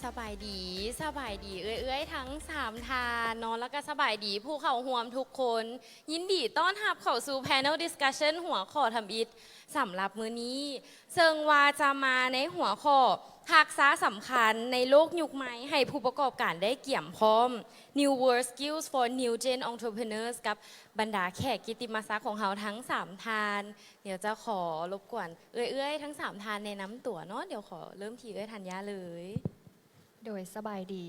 ສະບາຍດີ ສະບາຍດີເອື້ອຍໆທັງສາມທ່ານເນາະ ແລ້ວກໍສະບາຍດີຜູ້ເຂົ້າຮ່ວມທຸກຄົນ. ຍິນດີຕ້ອນຮັບເຂົ້າສູ່ panel discussion ຫົວຂໍ້ທຳອິດສຳລັບມື້ນີ້ ເຊິ່ງວ່າຈະມາໃນຫົວຂໍ້ ທັກສະສຳຄັນໃນໂລກຍຸກໃໝ່ໃຫ້ຜູ້ປະກອບການໄດ້ກຽມພ້ອມ New World Skills for New Gen Entrepreneurs ກັບບັນດາແຂກກິດຕິມະສັກຂອງເຮົາທັງສາມທ່ານ. ດຽວຈະຂໍລົບກວນເອື້ອຍໆທັງສາມທ່ານແນະນຳຕົວເນາະ. ດຽວຂໍເລີ່ມທີ່ເອື້ອຍທັນຍາເລີຍ. ໂດຍ ສະບາຍດີ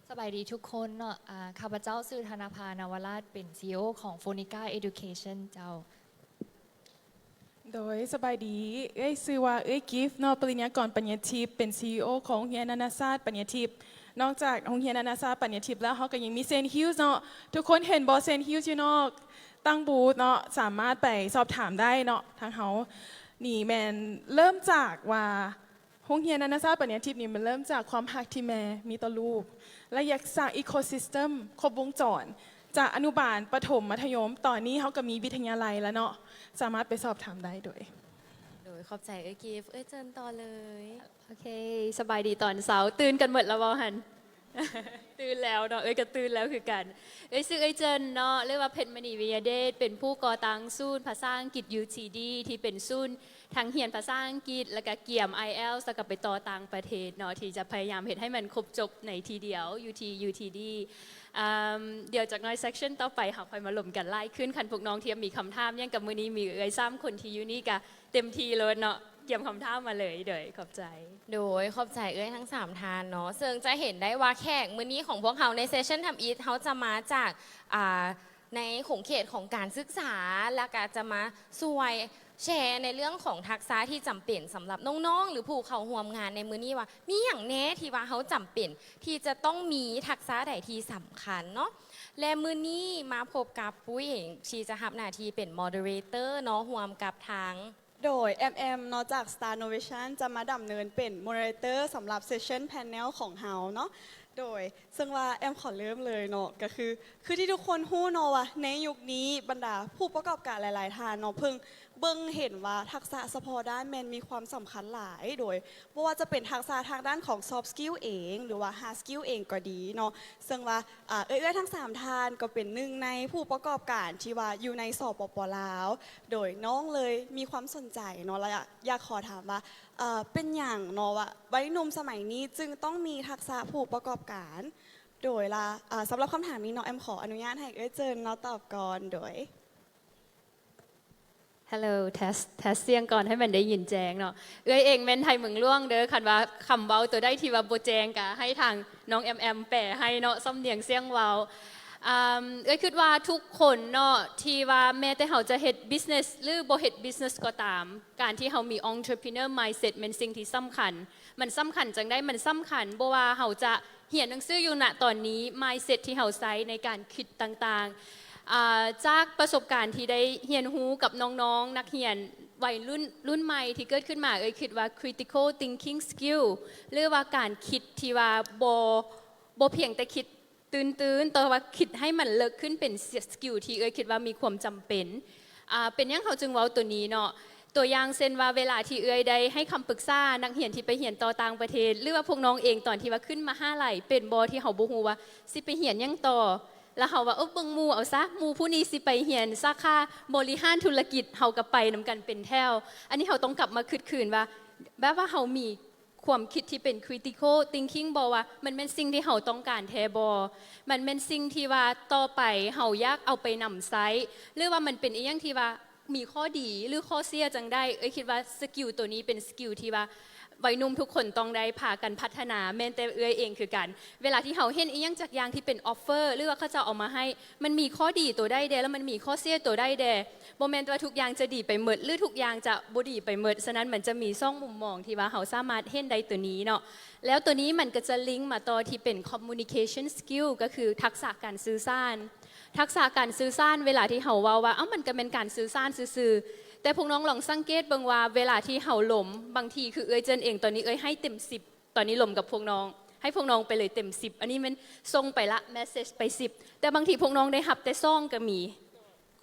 ສະບາຍດີທຸກຄົນເນາະ. ອາ ຂ້າພະເຈົ້າຊື່ ທະນະພາ ນະວະລາດ ເປັນ ຊີອີໂອ ຂອງ Phonica Education ເຈົ້າ. ໂດຍ ສະບາຍດີ ເອື້ອຍຊື່ວ່າເອື້ອຍກິຟເນາະ ປະລິນຍາກອນປັນຍາທິບ ເປັນ ຊີອີໂອ ຂອງໂຮງຮຽນນານາຊາດປັນຍາທິບ. ນອກຈາກໂຮງຮຽນນານາຊາດປັນຍາທິບແລ້ວ ເຮົາກໍຍັງມີ Saint Hills ເນາະ. ທຸກຄົນເຫັນບໍ່ Saint Hills ຢູ່ນອກ ຕັ້ງບູດເນາະ ສາມາດໄປສອບຖາມໄດ້ເນາະ. ທາງເຮົານີ້ແມ່ນເລີ່ມຈາກວ່າ ໂຮງຮຽນນານາຊາດປັນຍາທິບນີ້ ມັນເລີ່ມຈາກຄວາມຮັກທີ່ແມ່ມີຕໍ່ລູກ ແລະ ຢາກສ້າງ ecosystem ຄົບວົງຈອນ ຈາກອະນຸບານ, ປະຖົມ, ມັດທະຍົມ, ຕອນນີ້ເຮົາກໍມີວິທະຍາໄລແລ້ວເນາະ ສາມາດໄປສອບຖາມໄດ້ໂດຍ. ໂດຍ ຂອບໃຈເອື້ອຍກິຟ. ເອື້ອຍເຈີນຕໍ່ເລີຍ. ໂອເຄ ສະບາຍດີຕອນເຊົ້າ. ຕື່ນກັນໝົດແລ້ວບໍ່ຫັ້ນ? ຕື່ນແລ້ວເນາະ ເອື້ອຍກໍຕື່ນແລ້ວຄືກັນ. ເອື້ອຍຊື່ເອື້ອຍເຈີນເນາະ ຫຼືວ່າ ເພັດມະນີ ວິຍະເດດ ເປັນຜູ້ກໍ່ຕັ້ງສູນພາສາອັງກິດ UTD ທີ່ເປັນສູນທັງຮຽນພາສາອັງກິດ ແລ້ວກະກຽມ IELTS ແລ້ວກະໄປຕໍ່ຕ່າງປະເທດເນາະ ທີ່ຈະພະຍາຍາມເຮັດໃຫ້ມັນຄົບຈົບໃນທີດຽວ ຢູ່ທີ່ UTD. ອາ ດຽວຈັກໜ້ອຍ section ຕໍ່ໄປເຮົາຄ່ອຍມາລົມກັນຫຼາຍຂຶ້ນ. ຄັນພວກນ້ອງທຽມມີຄຳຖາມຫຍັງກັບມື້ນີ້ ມີເອື້ອຍສາມຄົນທີ່ຢູ່ນີ້ກະເຕັມທີ່ໂລດເນາະ ກຽມຄຳຖາມມາເລີຍ. ໂດຍ ຂອບໃຈ. ໂດຍ ຂອບໃຈເອື້ອຍທັງສາມທ່ານເນາະ. ເຊິ່ງຈະເຫັນໄດ້ວ່າແຂກມື້ນີ້ຂອງພວກເຮົາໃນ session ທຳອິດ ເຮົາຈະມາຈາກ ອາ ໃນຂົງເຂດຂອງການສຶກສາ ແລ້ວກະຈະມາຊ່ວຍແຊໃນເລື່ອງຂອງທັກສະທີ່ຈຳເປັນສຳລັບນ້ອງໆ ຫຼື ຜູ້ເຂົ້າຮ່ວມງານໃນມື້ນີ້ວ່າ ມີຫຍັງແນ່ທີ່ວ່າເຮົາຈຳເປັນທີ່ຈະຕ້ອງມີ ທັກສະໃດທີ່ສຳຄັນເນາະ. ແລະ ມື້ນີ້ມາພົບກັບປຸ້ຍເອງ ທີ່ຈະຮັບໜ້າທີ່ເປັນ moderator ເນາະ ຮ່ວມກັບທາງ ໂດຍ ແອມແອມເນາະ ຈາກ Star Novation ຈະມາດຳເນີນເປັນ moderator ສຳລັບ session panel ຂອງເຮົາເນາະ. ໂດຍ ເຊິ່ງວ່າແອມຂໍເລີ່ມເລີຍເນາະ ກໍຄື ຄືທີ່ທຸກຄົນຮູ້ເນາະວ່າໃນຍຸກນີ້ບັນດາຜູ້ປະກອບການຫຼາຍໆທ່ານເນາະ ເພິ່ງເບິ່ງເຫັນວ່າທັກສະສະເພາະດ້ານແມ່ນມີຄວາມສຳຄັນຫຼາຍ ໂດຍບໍ່ວ່າຈະເປັນທັກສະທາງດ້ານຂອງ soft skill ເອງ ຫຼືວ່າ hard skill ເອງກໍດີເນາະ. ເຊິ່ງວ່າ ອາ ເອື້ອຍໆທັງສາມທ່ານກໍເປັນໜຶ່ງໃນຜູ້ປະກອບການທີ່ວ່າຢູ່ໃນ ສປປ ລາວ ໂດຍນ້ອງເລີຍມີຄວາມສົນໃຈເນາະ ແລະ ຢາກ ຢາກຂໍຖາມວ່າ ເປັນຫຍັງເນາະວ່າໄວໜຸ່ມສະໄໝນີ້ຈຶ່ງຕ້ອງມີທັກສະຜູ້ປະກອບການ? ໂດຍລະ ອາ ສຳລັບຄຳຖາມນີ້ເນາະ ແອມຂໍອະນຸຍາດໃຫ້ເອື້ອຍເຈີນເນາະຕອບກ່ອນ. ໂດຍ Hello test test ສຽງກ່ອນໃຫ້ມັນໄດ້ຍິນແຈ້ງເນາະ. ເອື້ອຍເອງແມ່ນໄທເມືອງຫຼວງເດີ ຄັນວ່າຄຳເວົ້າຕົວໃດທີ່ວ່າບໍ່ແຈ້ງກະໃຫ້ທາງນ້ອງແອມແອມແປໃຫ້ເນາະ ສຳນຽງສຽງເວົ້າ. ອາ ເອື້ອຍຄິດວ່າທຸກຄົນເນາະ ທີ່ວ່າແມ້ແຕ່ເຮົາຈະເຮັດ business ຫຼືບໍ່ເຮັດ business ກໍຕາມ ການທີ່ເຮົາມີ entrepreneur mindset ແມ່ນສິ່ງທີ່ສຳຄັນ. ມັນສຳຄັນຈັ່ງໃດ? ມັນສຳຄັນບໍ່ວ່າເຮົາຈະຮຽນໜັງສືຢູ່ນະຕອນນີ້ mindset ທີ່ເຮົາໃຊ້ໃນການຄິດຕ່າງໆ ອາ ຈາກປະສົບການທີ່ໄດ້ຮຽນຮູ້ກັບນ້ອງໆ ນັກຮຽນໄວລຸ້ນ ລຸ້ນໃໝ່ທີ່ເກີດຂຶ້ນມາ ເອື້ອຍຄິດວ່າ critical thinking skill ຫຼືວ່າການຄິດທີ່ວ່າບໍ່ ບໍ່ພຽງແຕ່ຄິດ ຕື່ນໆ ແຕ່ວ່າຄິດໃຫ້ມັນເລິກຂຶ້ນເປັນ skill ທີ່ເອື້ອຍຄິດວ່າມີຄວາມຈຳເປັນ. ອາ ເປັນຫຍັງເຮົາຈຶ່ງເວົ້າໂຕນີ້ເນາະ? ຕົວຢ່າງເຊັ່ນວ່າ ເວລາທີ່ເອື້ອຍໄດ້ໃຫ້ຄຳປຶກສານັກຮຽນທີ່ໄປຮຽນຕໍ່ຕ່າງປະເທດ ຫຼືວ່າພວກນ້ອງເອງຕອນທີ່ວ່າຂຶ້ນມະຫາໄລ ເປັນບໍ່ທີ່ເຮົາບໍ່ຮູ້ວ່າຊິໄປຮຽນຫຍັງຕໍ່ ລະເຮົາວ່າ ເອີ ເບິ່ງໝູ່ເອົາຊະ ໝູ່ຜູ້ນີ້ຊິໄປຮຽນສາຂາບໍລິຫານທຸລະກິດ ເຮົາກໍໄປນຳກັນເປັນແຖວ. ອັນນີ້ເຮົາຕ້ອງກັບມາຄຶດຄືນວ່າ ແບບວ່າເຮົາມີ ຄວາມຄິດທີ່ເປັນ critical thinking ບໍ່ວ່າມັນແມ່ນສິ່ງທີ່ເຮົາຕ້ອງການແທ້ບໍ່? ມັນແມ່ນສິ່ງທີ່ວ່າຕໍ່ໄປເຮົາຢາກເອົາໄປນຳໃຊ້ ຫຼືວ່າມັນເປັນອີ່ຫຍັງທີ່ວ່າມີຂໍ້ດີ ຫຼືຂໍ້ເສຍຈັ່ງໃດ? ເອື້ອຍຄິດວ່າ skill ໂຕນີ້ເປັນ skill ທີ່ວ່າໄວໜຸ່ມທຸກຄົນຕ້ອງໄດ້ພາກັນພັດທະນາ ແມ່ນແຕ່ເອື້ອຍເອງຄືກັນ. ເວລາທີ່ເຮົາເຫັນອີ່ຫຍັງຈັກຢ່າງທີ່ເປັນ offer ຫຼືວ່າເຂົາເຈົ້າເອົາມາໃຫ້ ມັນມີຂໍ້ດີໂຕໃດແດ່ ແລ້ວມັນມີຂໍ້ເສຍໂຕໃດແດ່? ບໍ່ແມ່ນວ່າທຸກຢ່າງຈະດີໄປໝົດ ຫຼື ທຸກຢ່າງຈະບໍ່ດີໄປໝົດ. ສະນັ້ນມັນຈະມີສອງມຸມມອງທີ່ວ່າເຮົາສາມາດເຫັນໄດ້ໂຕນີ້ເນາະ. ແລ້ວໂຕນີ້ມັນກໍຈະລິງມາຕໍ່ທີ່ເປັນ communication skill ກໍຄືທັກສະການສື່ສານ. ທັກສະການສື່ສານ ເວລາທີ່ເຮົາເວົ້າວ່າ ເອົ້າ ມັນກໍແມ່ນການສື່ສານຊື່ໆ ແຕ່ພວກນ້ອງລອງສັງເກດເບິ່ງວ່າ ເວລາທີ່ເຮົາລົມ ບາງທີຄືເອື້ອຍເຈີນເອງ ຕອນນີ້ເອື້ອຍໃຫ້ເຕັມສິບ ຕອນນີ້ລົມກັບພວກນ້ອງ ໃຫ້ພວກນ້ອງໄປເລີຍເຕັມສິບ ອັນນີ້ແມ່ນສົ່ງໄປລະ message ໄປສິບ ແຕ່ບາງທີພວກນ້ອງໄດ້ຮັບແຕ່ສອງກໍມີ.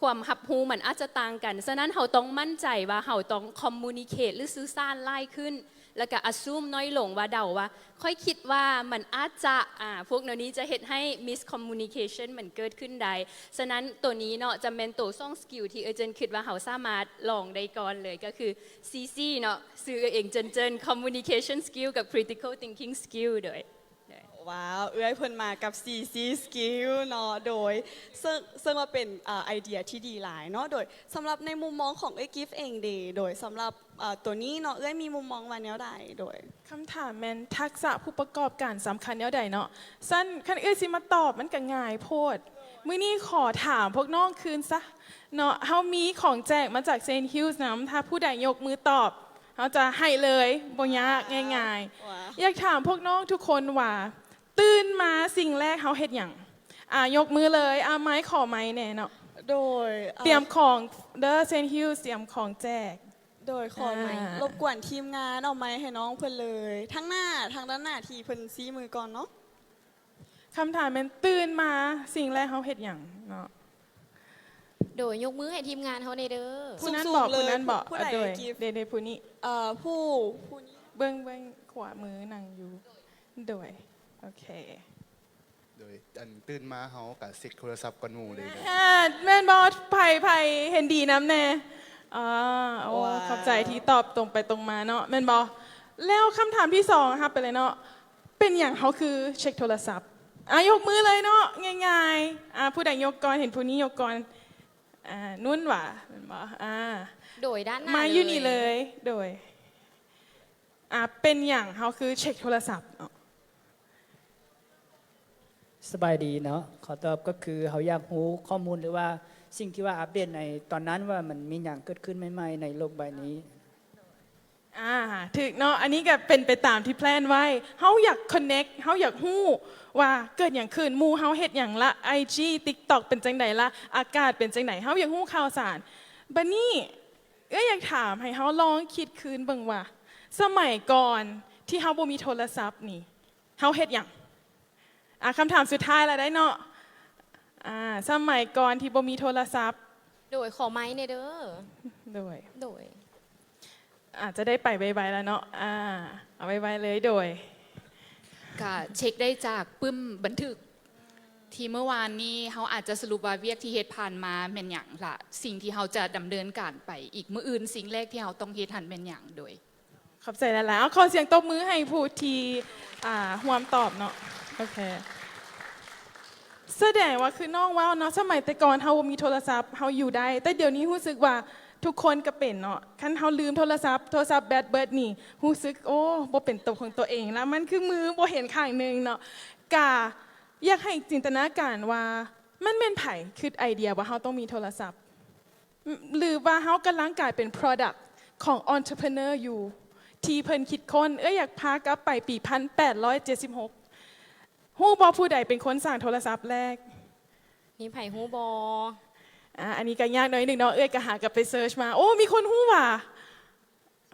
ຄວາມຮັບຮູ້ມັນອາດຈະຕ່າງກັນ. ສະນັ້ນເຮົາຕ້ອງໝັ້ນໃຈວ່າເຮົາຕ້ອງ communicate ຫຼື ສື່ສານຫຼາຍຂຶ້ນ ແລ້ວກະ assume ນ້ອຍລົງ ວ່າເດົາວ່າ ຂ້ອຍຄິດວ່າມັນອາດຈະ ອາ ພວກແນວນີ້ຈະເຮັດໃຫ້ miscommunication ມັນເກີດຂຶ້ນໄດ້. ສະນັ້ນໂຕນີ້ເນາະ ຈະແມ່ນໂຕສອງ skill ທີ່ເອື້ອຍເຈີນຄິດວ່າເຮົາສາມາດລອງໄດ້ກ່ອນເລີຍ ກໍຄື CC ເນາະ ຊື່ເອງເຈີນເຈີນ communication skill ກັບ critical thinking skill ໂດຍ ໂດຍ. ວ້າວ ເອື້ອຍເພິ່ນມາກັບ CC skill ເນາະ ໂດຍ ເຊິ່ງ ເຊິ່ງວ່າເປັນ ອາ ໄອເດຍທີ່ດີຫຼາຍເນາະ. ໂດຍ ສຳລັບໃນມຸມມອງຂອງເອື້ອຍກິຟເອງເດ ໂດຍ ສຳລັບ ອາ ໂຕນີ້ເນາະ ເອື້ອຍມີມຸມມອງວ່າແນວໃດ? ໂດຍ ຄຳຖາມແມ່ນ ທັກສະຜູ້ປະກອບການສຳຄັນແນວໃດເນາະ? ຊັ້ນ ຄັນເອື້ອຍຊິມາຕອບ ມັນກະງ່າຍໂພດ. ມື້ນີ້ຂໍຖາມພວກນ້ອງຄືນຊະເນາະ. ເຮົາມີຂອງແຈກມາຈາກ Saint Hills ນຳ. ຖ້າຜູ້ໃດຍົກມືຕອບ ເຮົາຈະໃຫ້ເລີຍ ບໍ່ຍາກ ງ່າຍໆ. ຢາກຖາມພວກນ້ອງທຸກຄົນວ່າ ຕື່ນມາສິ່ງແລກເຮົາເຮັດຫຍັງ? ອາ ຍົກມືເລີຍ. ອາ ໄມ ຂໍໄມແດ່ເນາະ. ໂດຍ ຕຽມຂອງເດີ Saint Hills ຕຽມຂອງແຈກ. ໂດຍ ຂໍໄມ ອາ ລົບກວນທີມງານເອົາໄມໃຫ້ນ້ອງເພິ່ນເລີຍ ທາງໜ້າ ທາງດ້ານໜ້າທີ່ເພິ່ນຊີ້ມືກ່ອນເນາະ. ຄຳຖາມແມ່ນ ຕື່ນມາສິ່ງແລກເຮົາເຮັດຫຍັງເນາະ? ໂດຍ ຍົກມືໃຫ້ທີມງານເຮົາແດ່ເດີ. ຜູ້ນັ້ນບໍ? ຜູ້ນັ້ນບໍ? ຜູ້ໃດ? ເດ ເດ ຜູ້ນີ້. ເອີ ຜູ້ ຜູ້ນີ້ ເບິ່ງ ເບິ່ງຂວາມືນັ່ງຢູ່. ໂດຍ ໂອເຄ. ໂດຍ ອັນ ຕື່ນມາເຮົາກະເຊັກໂທລະສັບກ່ອນໝູ່ເລີຍ. ແມ່ນບໍ່? ໃຜ ໃຜເຫັນດີນຳແດ່? ອໍ ໂອ້ ຂອບໃຈທີ່ຕອບຕົງໄປຕົງມາເນາະ ແມ່ນບໍ່? ແລ້ວຄຳຖາມທີສອງ ຮັບໄປເລີຍເນາະ ເປັນຫຍັງເຮົາຄືເຊັກໂທລະສັບ? ອາ ຍົກມືເລີຍເນາະ ງ່າຍໆ. ອາ ຜູ້ໃດຍົກກ່ອນ? ເຫັນຜູ້ນີ້ຍົກກ່ອນ. ອາ ນຸ່ນຫວາ ແມ່ນບໍ່? ອາ ໂດຍ ດ້ານໜ້າ ມາຢູ່ນີ້ເລີຍ. ໂດຍ ອາ ເປັນຫຍັງເຮົາຄືເຊັກໂທລະສັບເນາະ? ສະບາຍດີເນາະ ຂໍຕອບກໍຄືເຮົາຢາກຮູ້ຂໍ້ມູນ ຫຼືວ່າສິ່ງທີ່ວ່າອັບເດດໃນຕອນນັ້ນວ່າມັນມີຫຍັງເກີດຂຶ້ນໃໝ່ໆໃນໂລກໃບນີ້. ອາ ຖືກເນາະ ອັນນີ້ກໍເປັນໄປຕາມທີ່ແພລນໄວ້. ເຮົາຢາກ connect ເຮົາຢາກຮູ້ວ່າເກີດຫຍັງຂຶ້ນ ໝູ່ເຮົາເຮັດຫຍັງລະ ໄອຈີ TikTok ເປັນຈັ່ງໃດລະ ອາກາດເປັນຈັ່ງໃດ ເຮົາຢາກຮູ້ຂ່າວສານ. ບັດນີ້ ເອື້ອຍຢາກຖາມໃຫ້ເຮົາລອງຄິດຄືນເບິ່ງວ່າ ສະໄໝກ່ອນທີ່ເຮົາບໍ່ມີໂທລະສັບນີ້ ເຮົາເຮັດຫຍັງ? ອາ ຄຳຖາມສຸດທ້າຍລະໄດ໋ເນາະ. ອາ ສະໄໝກ່ອນທີ່ບໍ່ມີໂທລະສັບ. ໂດຍ ຂໍໄມແດ່ເດີ. ໂດຍ ໂດຍ ອາດຈະໄດ້ໄປໄວໆລະເນາະ. ອາ ເອົາໄວໆເລີຍ. ໂດຍ ກະເຊັກໄດ້ຈາກປຶ້ມບັນທຶກ ທີ່ເມື່ອວານນີ້ເຮົາອາດຈະສະຫຼຸບວ່າວຽກທີ່ເຮັດຜ່ານມາແມ່ນຫຍັງລະ ສິ່ງທີ່ເຮົາຈະດຳເນີນການໄປອີກມື້ອື່ນ ສິ່ງແລກທີ່ເຮົາຕ້ອງເຮັດຫັ້ນແມ່ນຫຍັງ. ໂດຍ ຂອບໃຈຫຼາຍໆ. ເອົາ ຂໍສຽງຕົບມືໃຫ້ຜູ້ທີ່ ອ່າ ຮ່ວມຕອບເນາະ. ໂອເຄ ສະແດງວ່າຄືນ້ອງເວົ້າເນາະ ສະໄໝແຕ່ກ່ອນເຮົາບໍ່ມີໂທລະສັບ ເຮົາຢູ່ໄດ້ ແຕ່ດຽວນີ້ຮູ້ສຶກວ່າທຸກຄົນກໍເປັນເນາະ. ຄັນເຮົາລືມໂທລະສັບ ໂທລະສັບແບັດເບີດນີ້ ຮູ້ສຶກ ໂອ້ ບໍ່ເປັນໂຕຂອງຕົວເອງລະ ມັນຄືມືບໍ່ເຫັນຂ້າງໜຶ່ງເນາະ. ກະ ຢາກໃຫ້ຈິນຕະນາການວ່າ ມັນແມ່ນໃຜຄິດໄອເດຍວ່າເຮົາຕ້ອງມີໂທລະສັບ ຫຼືວ່າເຮົາກຳລັງກາຍເປັນ product ຂອງ entrepreneur ຢູ່ ທີ່ເພິ່ນຄິດຄົ້ນ. ເອື້ອຍຢາກພາກັບໄປປີພັນແປດຮ້ອຍເຈັດສິບຫົກ ຮູ້ບໍ່ຜູ້ໃດເປັນຄົນສ້າງໂທລະສັບແລກ? ມີໃຜຮູ້ບໍ່? ອາ ອັນນີ້ກໍຍາກໜ້ອຍໜຶ່ງເນາະ ເອື້ອຍກໍຫາກັບໄປ search ມາ. ໂອ້ ມີຄົນຮູ້ຫວາ?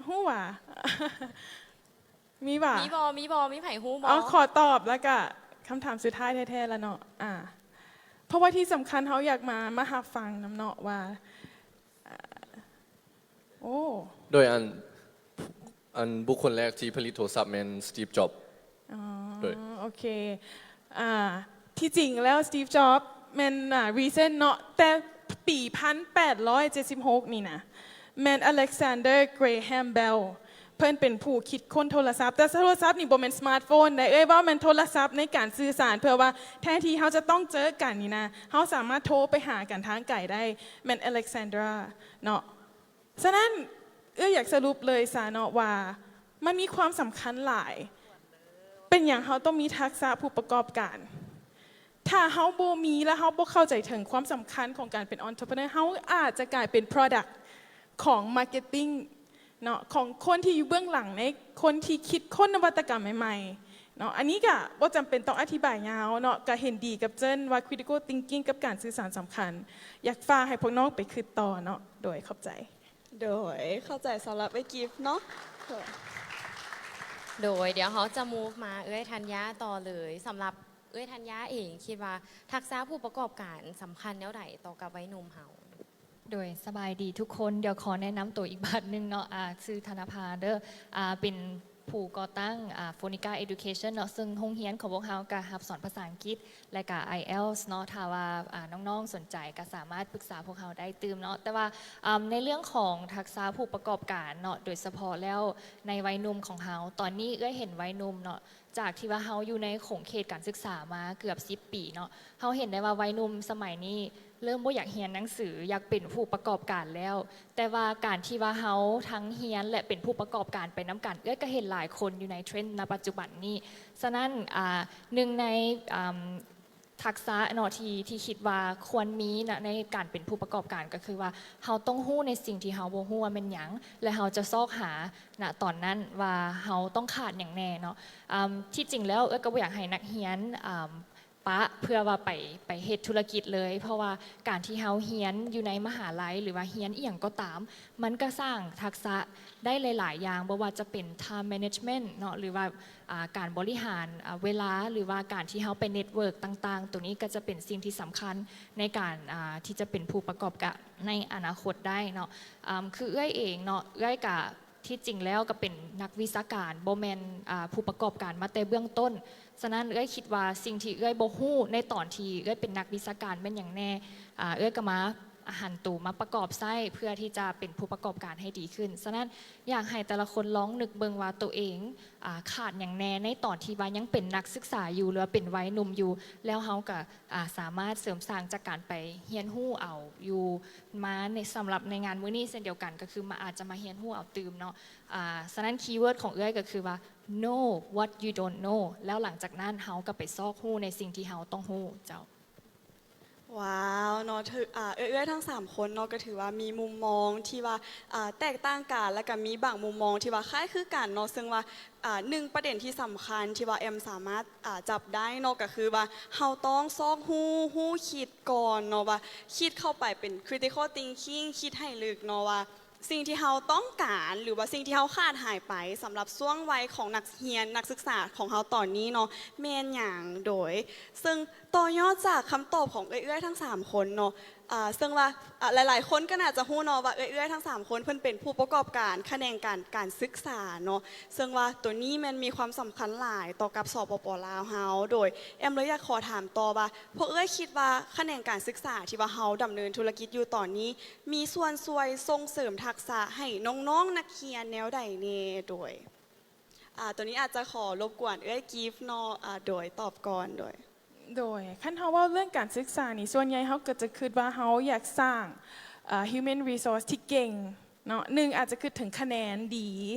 ຮູ້ຫວາ? ມີຫວາ? ມີບໍ່? ມີບໍ່? ມີໃຜຮູ້ບໍ່? ເອົາ ຂໍຕອບ ແລ້ວກະຄຳຖາມສຸດທ້າຍແທ້ໆລະເນາະ. ອາ ເພາະວ່າທີ່ສຳຄັນເຮົາຢາກມາ ມາຮັບຟັງນຳເນາະວ່າ ອາ ໂອ້ ໂດຍ ອັນ ອັນບຸກຄົນແລກທີ່ຜະລິດໂທລະສັບແມ່ນ Steve Jobs. ອໍ ໂດຍ ໂອເຄ. ອ່າ ທີ່ຈິງແລ້ວ Steve Jobs ແມ່ນ ອ່າ recent ເນາະ ແຕ່ປີພັນແປດຮ້ອຍເຈັດສິບຫົກນີ້ນະ ແມ່ນ Alexander Graham Bell ເພິ່ນເປັນຜູ້ຄິດຄົ້ນໂທລະສັບ. ແຕ່ໂທລະສັບນີ້ບໍ່ແມ່ນ smartphone ໃດ ເອື້ອຍເວົ້າແມ່ນໂທລະສັບໃນການສື່ສານ ເພື່ອວ່າແທນທີ່ເຮົາຈະຕ້ອງເຈີກັນນີ້ນະ ເຮົາສາມາດໂທໄປຫາກັນທາງໄກໄດ້ ແມ່ນ Alexandra ເນາະ. ສະນັ້ນ ເອື້ອຍຢາກສະຫຼຸບເລີຍຊະເນາະວ່າ ມັນມີຄວາມສຳຄັນຫຼາຍ. ເປັນຫຍັງເຮົາຕ້ອງມີທັກສະຜູ້ປະກອບການ? ຖ້າເຮົາບໍ່ມີ ແລະ ເຮົາບໍ່ເຂົ້າໃຈເຖິງຄວາມສຳຄັນຂອງການເປັນ entrepreneur ເຮົາອາດຈະກາຍເປັນ product ຂອງ marketing ເນາະ ຂອງຄົນທີ່ຢູ່ເບື້ອງຫຼັງ ໃນຄົນທີ່ຄິດຄົ້ນນະວັດຕະກຳໃໝ່ໆ ເນາະ. ອັນນີ້ກະບໍ່ຈຳເປັນຕ້ອງອະທິບາຍຍາວເນາະ ກະເຫັນດີກັບເຈີນວ່າ critical thinking ກັບການສື່ສານສຳຄັນ. ຢາກຝາກໃຫ້ພວກນ້ອງໄປຄິດຕໍ່ເນາະ. ໂດຍ ຂອບໃຈ. ໂດຍ ເຂົ້າໃຈສຳລັບເອື້ອຍກິຟເນາະ. ໂດຍ ດຽວເຮົາຈະ move ມາເອື້ອຍທັນຍາຕໍ່ເລີຍ. ສຳລັບເອື້ອຍທັນຍາເອງ ຄິດວ່າທັກສະຜູ້ປະກອບການສຳຄັນແນວໃດຕໍ່ກັບໄວໜຸ່ມເຮົາ? ໂດຍ ສະບາຍດີທຸກຄົນ. ດຽວຂໍແນະນຳໂຕອີກບາດໜຶ່ງເນາະ. ອາ ຊື່ທະນະພາເດີ. ອາ ເປັນ ຜູ້ກໍ່ຕັ້ງ ອາ Phonica Education ເນາະ, ເຊິ່ງໂຮງຮຽນຂອງພວກເຮົາກະຮັບສອນພາສາອັງກິດ ແລະກະ IELTS ເນາະ. ຖ້າວ່າ ອາ ນ້ອງໆສົນໃຈກະສາມາດປຶກສາພວກເຮົາໄດ້ຕື່ມເນາະ. ແຕ່ວ່າ ອາ ໃນເລື່ອງຂອງທັກສະຜູ້ປະກອບການເນາະ, ໂດຍສະເພາະແລ້ວໃນໄວໜຸ່ມຂອງເຮົາ, ຕອນນີ້ເອື້ອຍເຫັນໄວໜຸ່ມເນາະ, ຈາກທີ່ວ່າເຮົາຢູ່ໃນຂົງເຂດການສຶກສາມາເກືອບສິບປີເນາະ, ເຮົາເຫັນໄດ້ວ່າໄວໜຸ່ມສະໄໝນີ້ເລີ່ມບໍ່ຢາກຮຽນໜັງສື, ຢາກເປັນຜູ້ປະກອບການແລ້ວ. ແຕ່ວ່າການທີ່ວ່າເຮົາທັງຮຽນ ແລະ ເປັນຜູ້ປະກອບການໄປນຳກັນ, ເອື້ອຍກໍເຫັນຫຼາຍຄົນຢູ່ໃນເທຣນນະປັດຈຸບັນນີ້. ສະນັ້ນ ອາ ໜຶ່ງໃນ ອາ ທັກສະເນາະ ທີ່ ທີ່ຄິດວ່າຄວນມີນະ ໃນການເປັນຜູ້ປະກອບການ ກໍຄືວ່າເຮົາຕ້ອງຮູ້ໃນສິ່ງທີ່ເຮົາບໍ່ຮູ້ວ່າແມ່ນຫຍັງ ແລະ ເຮົາຈະຊອກຫານະຕອນນັ້ນວ່າເຮົາຕ້ອງຂາດຫຍັງແດ່ເນາະ. ອາ ທີ່ຈິງແລ້ວເອື້ອຍກໍບໍ່ຢາກໃຫ້ນັກຮຽນ ອາ ປະເພື່ອວ່າໄປ ໄປເຮັດທຸລະກິດເລີຍ, ເພາະວ່າການທີ່ເຮົາຮຽນຢູ່ໃນມະຫາໄລ ຫຼືວ່າຮຽນອີ່ຫຍັງກໍຕາມ, ມັນກໍສ້າງທັກສະໄດ້ຫຼາຍໆຢ່າງ, ບໍ່ວ່າຈະເປັນ time management ເນາະ ຫຼືວ່າ ອາ ການບໍລິຫານ ອາ ເວລາ ຫຼືວ່າການທີ່ເຮົາໄປ network ຕ່າງໆ, ໂຕນີ້ກໍຈະເປັນສິ່ງທີ່ສຳຄັນໃນການ ອາ ທີ່ຈະເປັນຜູ້ປະກອບການໃນອະນາຄົດໄດ້ເນາະ. ອາ ຄືເອື້ອຍເອງເນາະ, ເອື້ອຍກະ ທີ່ຈິງແລ້ວກໍເປັນນັກວິຊາການ, ບໍ່ແມ່ນ ອາ ຜູ້ປະກອບການມາແຕ່ເບື້ອງຕົ້ນ. ສະນັ້ນເອື້ອຍຄິດວ່າສິ່ງທີ່ເອື້ອຍບໍ່ຮູ້ໃນຕອນທີ່ເອື້ອຍເປັນນັກວິຊາການແມ່ນຫຍັງແດ່, ອາ ເອື້ອຍກໍມາຫັນໂຕມາປະກອບໃຊ້ ເພື່ອທີ່ຈະເປັນຜູ້ປະກອບການໃຫ້ດີຂຶ້ນ. ສະນັ້ນຢາກໃຫ້ແຕ່ລະຄົນລອງນຶກເບິ່ງວ່າໂຕເອງ ອາ ຂາດຫຍັງແດ່ໃນຕອນທີ່ວ່າຍັງເປັນນັກສຶກສາຢູ່ ຫຼືວ່າເປັນໄວໜຸ່ມຢູ່, ແລ້ວເຮົາກໍ ອາ ສາມາດເສີມສ້າງຈາກການໄປຮຽນຮູ້ເອົາຢູ່ມາໃນ ສຳລັບໃນງານມື້ນີ້ເຊັ່ນດຽວກັນ, ກໍຄືມາ ອາດຈະມາຮຽນຮູ້ເອົາຕື່ມເນາະ. ອາ ສະນັ້ນ key word ຂອງເອື້ອຍກໍຄືວ່າ know what you don't know ແລ້ວຫຼັງຈາກນັ້ນເຮົາກໍໄປຊອກຮູ້ໃນສິ່ງທີ່ເຮົາຕ້ອງຮູ້ເຈົ້າ. ວ້າວເນາະ, ຖື ອາ ເອື້ອຍໆທັງສາມຄົນເນາະ ກໍຖືວ່າມີມຸມມອງທີ່ວ່າ ອາ ແຕກຕ່າງກັນ ແລ້ວກໍມີບາງມຸມມອງທີ່ວ່າຄ້າຍຄືກັນເນາະ, ເຊິ່ງວ່າ ອາ ໜຶ່ງປະເດັນທີ່ສຳຄັນທີ່ວ່າແອມສາມາດ ອາ ຈັບໄດ້ເນາະ ກໍຄືວ່າເຮົາຕ້ອງຊອກຮູ້ ຮູ້ຄິດກ່ອນເນາະ ວ່າຄິດເຂົ້າໄປເປັນ critical thinking ຄິດໃຫ້ເລິກເນາະ ວ່າສິ່ງທີ່ເຮົາຕ້ອງການ ຫຼືວ່າສິ່ງທີ່ເຮົາຂາດຫາຍໄປສຳລັບຊ່ວງໄວຂອງນັກຮຽນ ນັກສຶກສາຂອງເຮົາຕອນນີ້ເນາະ ແມ່ນຫຍັງ. ໂດຍເຊິ່ງຕໍ່ຍອດຈາກຄຳຕອບຂອງເອື້ອຍໆທັງສາມຄົນເນາະ ອາ ເຊິ່ງວ່າ ອາ ຫຼາຍໆຄົນກໍໜ້າຈະຮູ້ເນາະວ່າເອື້ອຍໆທັງສາມຄົນເພິ່ນເປັນຜູ້ປະກອບການຂະແໜງການການສຶກສາເນາະ, ເຊິ່ງວ່າໂຕນີ້ແມ່ນມີຄວາມສຳຄັນຫຼາຍຕໍ່ກັບ ສປປ ລາວເຮົາ. ໂດຍແອມເລີຍຢາກຂໍຖາມຕໍ່ວ່າ ພວກເອື້ອຍຄິດວ່າຂະແໜງການສຶກສາທີ່ວ່າເຮົາດຳເນີນທຸລະກິດຢູ່ຕອນນີ້ ມີສ່ວນຊ່ວຍສົ່ງເສີມທັກສະໃຫ້ນ້ອງໆນັກຮຽນແນວໃດແດ່? ໂດຍ ອາ ໂຕນີ້ອາດຈະຂໍລົບກວນເອື້ອຍກິຟເນາະ ອາ ໂດຍຕອບກ່ອນ. ໂດຍ ໂດຍ ຄັນເຮົາເວົ້າເລື່ອງການສຶກສານີ້ ສ່ວນໃຫຍ່ເຮົາກໍຈະຄິດວ່າເຮົາຢາກສ້າງ ເອີ human resource ທີ່ເກັ່ງເນາະ, ໜຶ່ງ ອາດຈະຄິດເຖິງຄະແນນດີ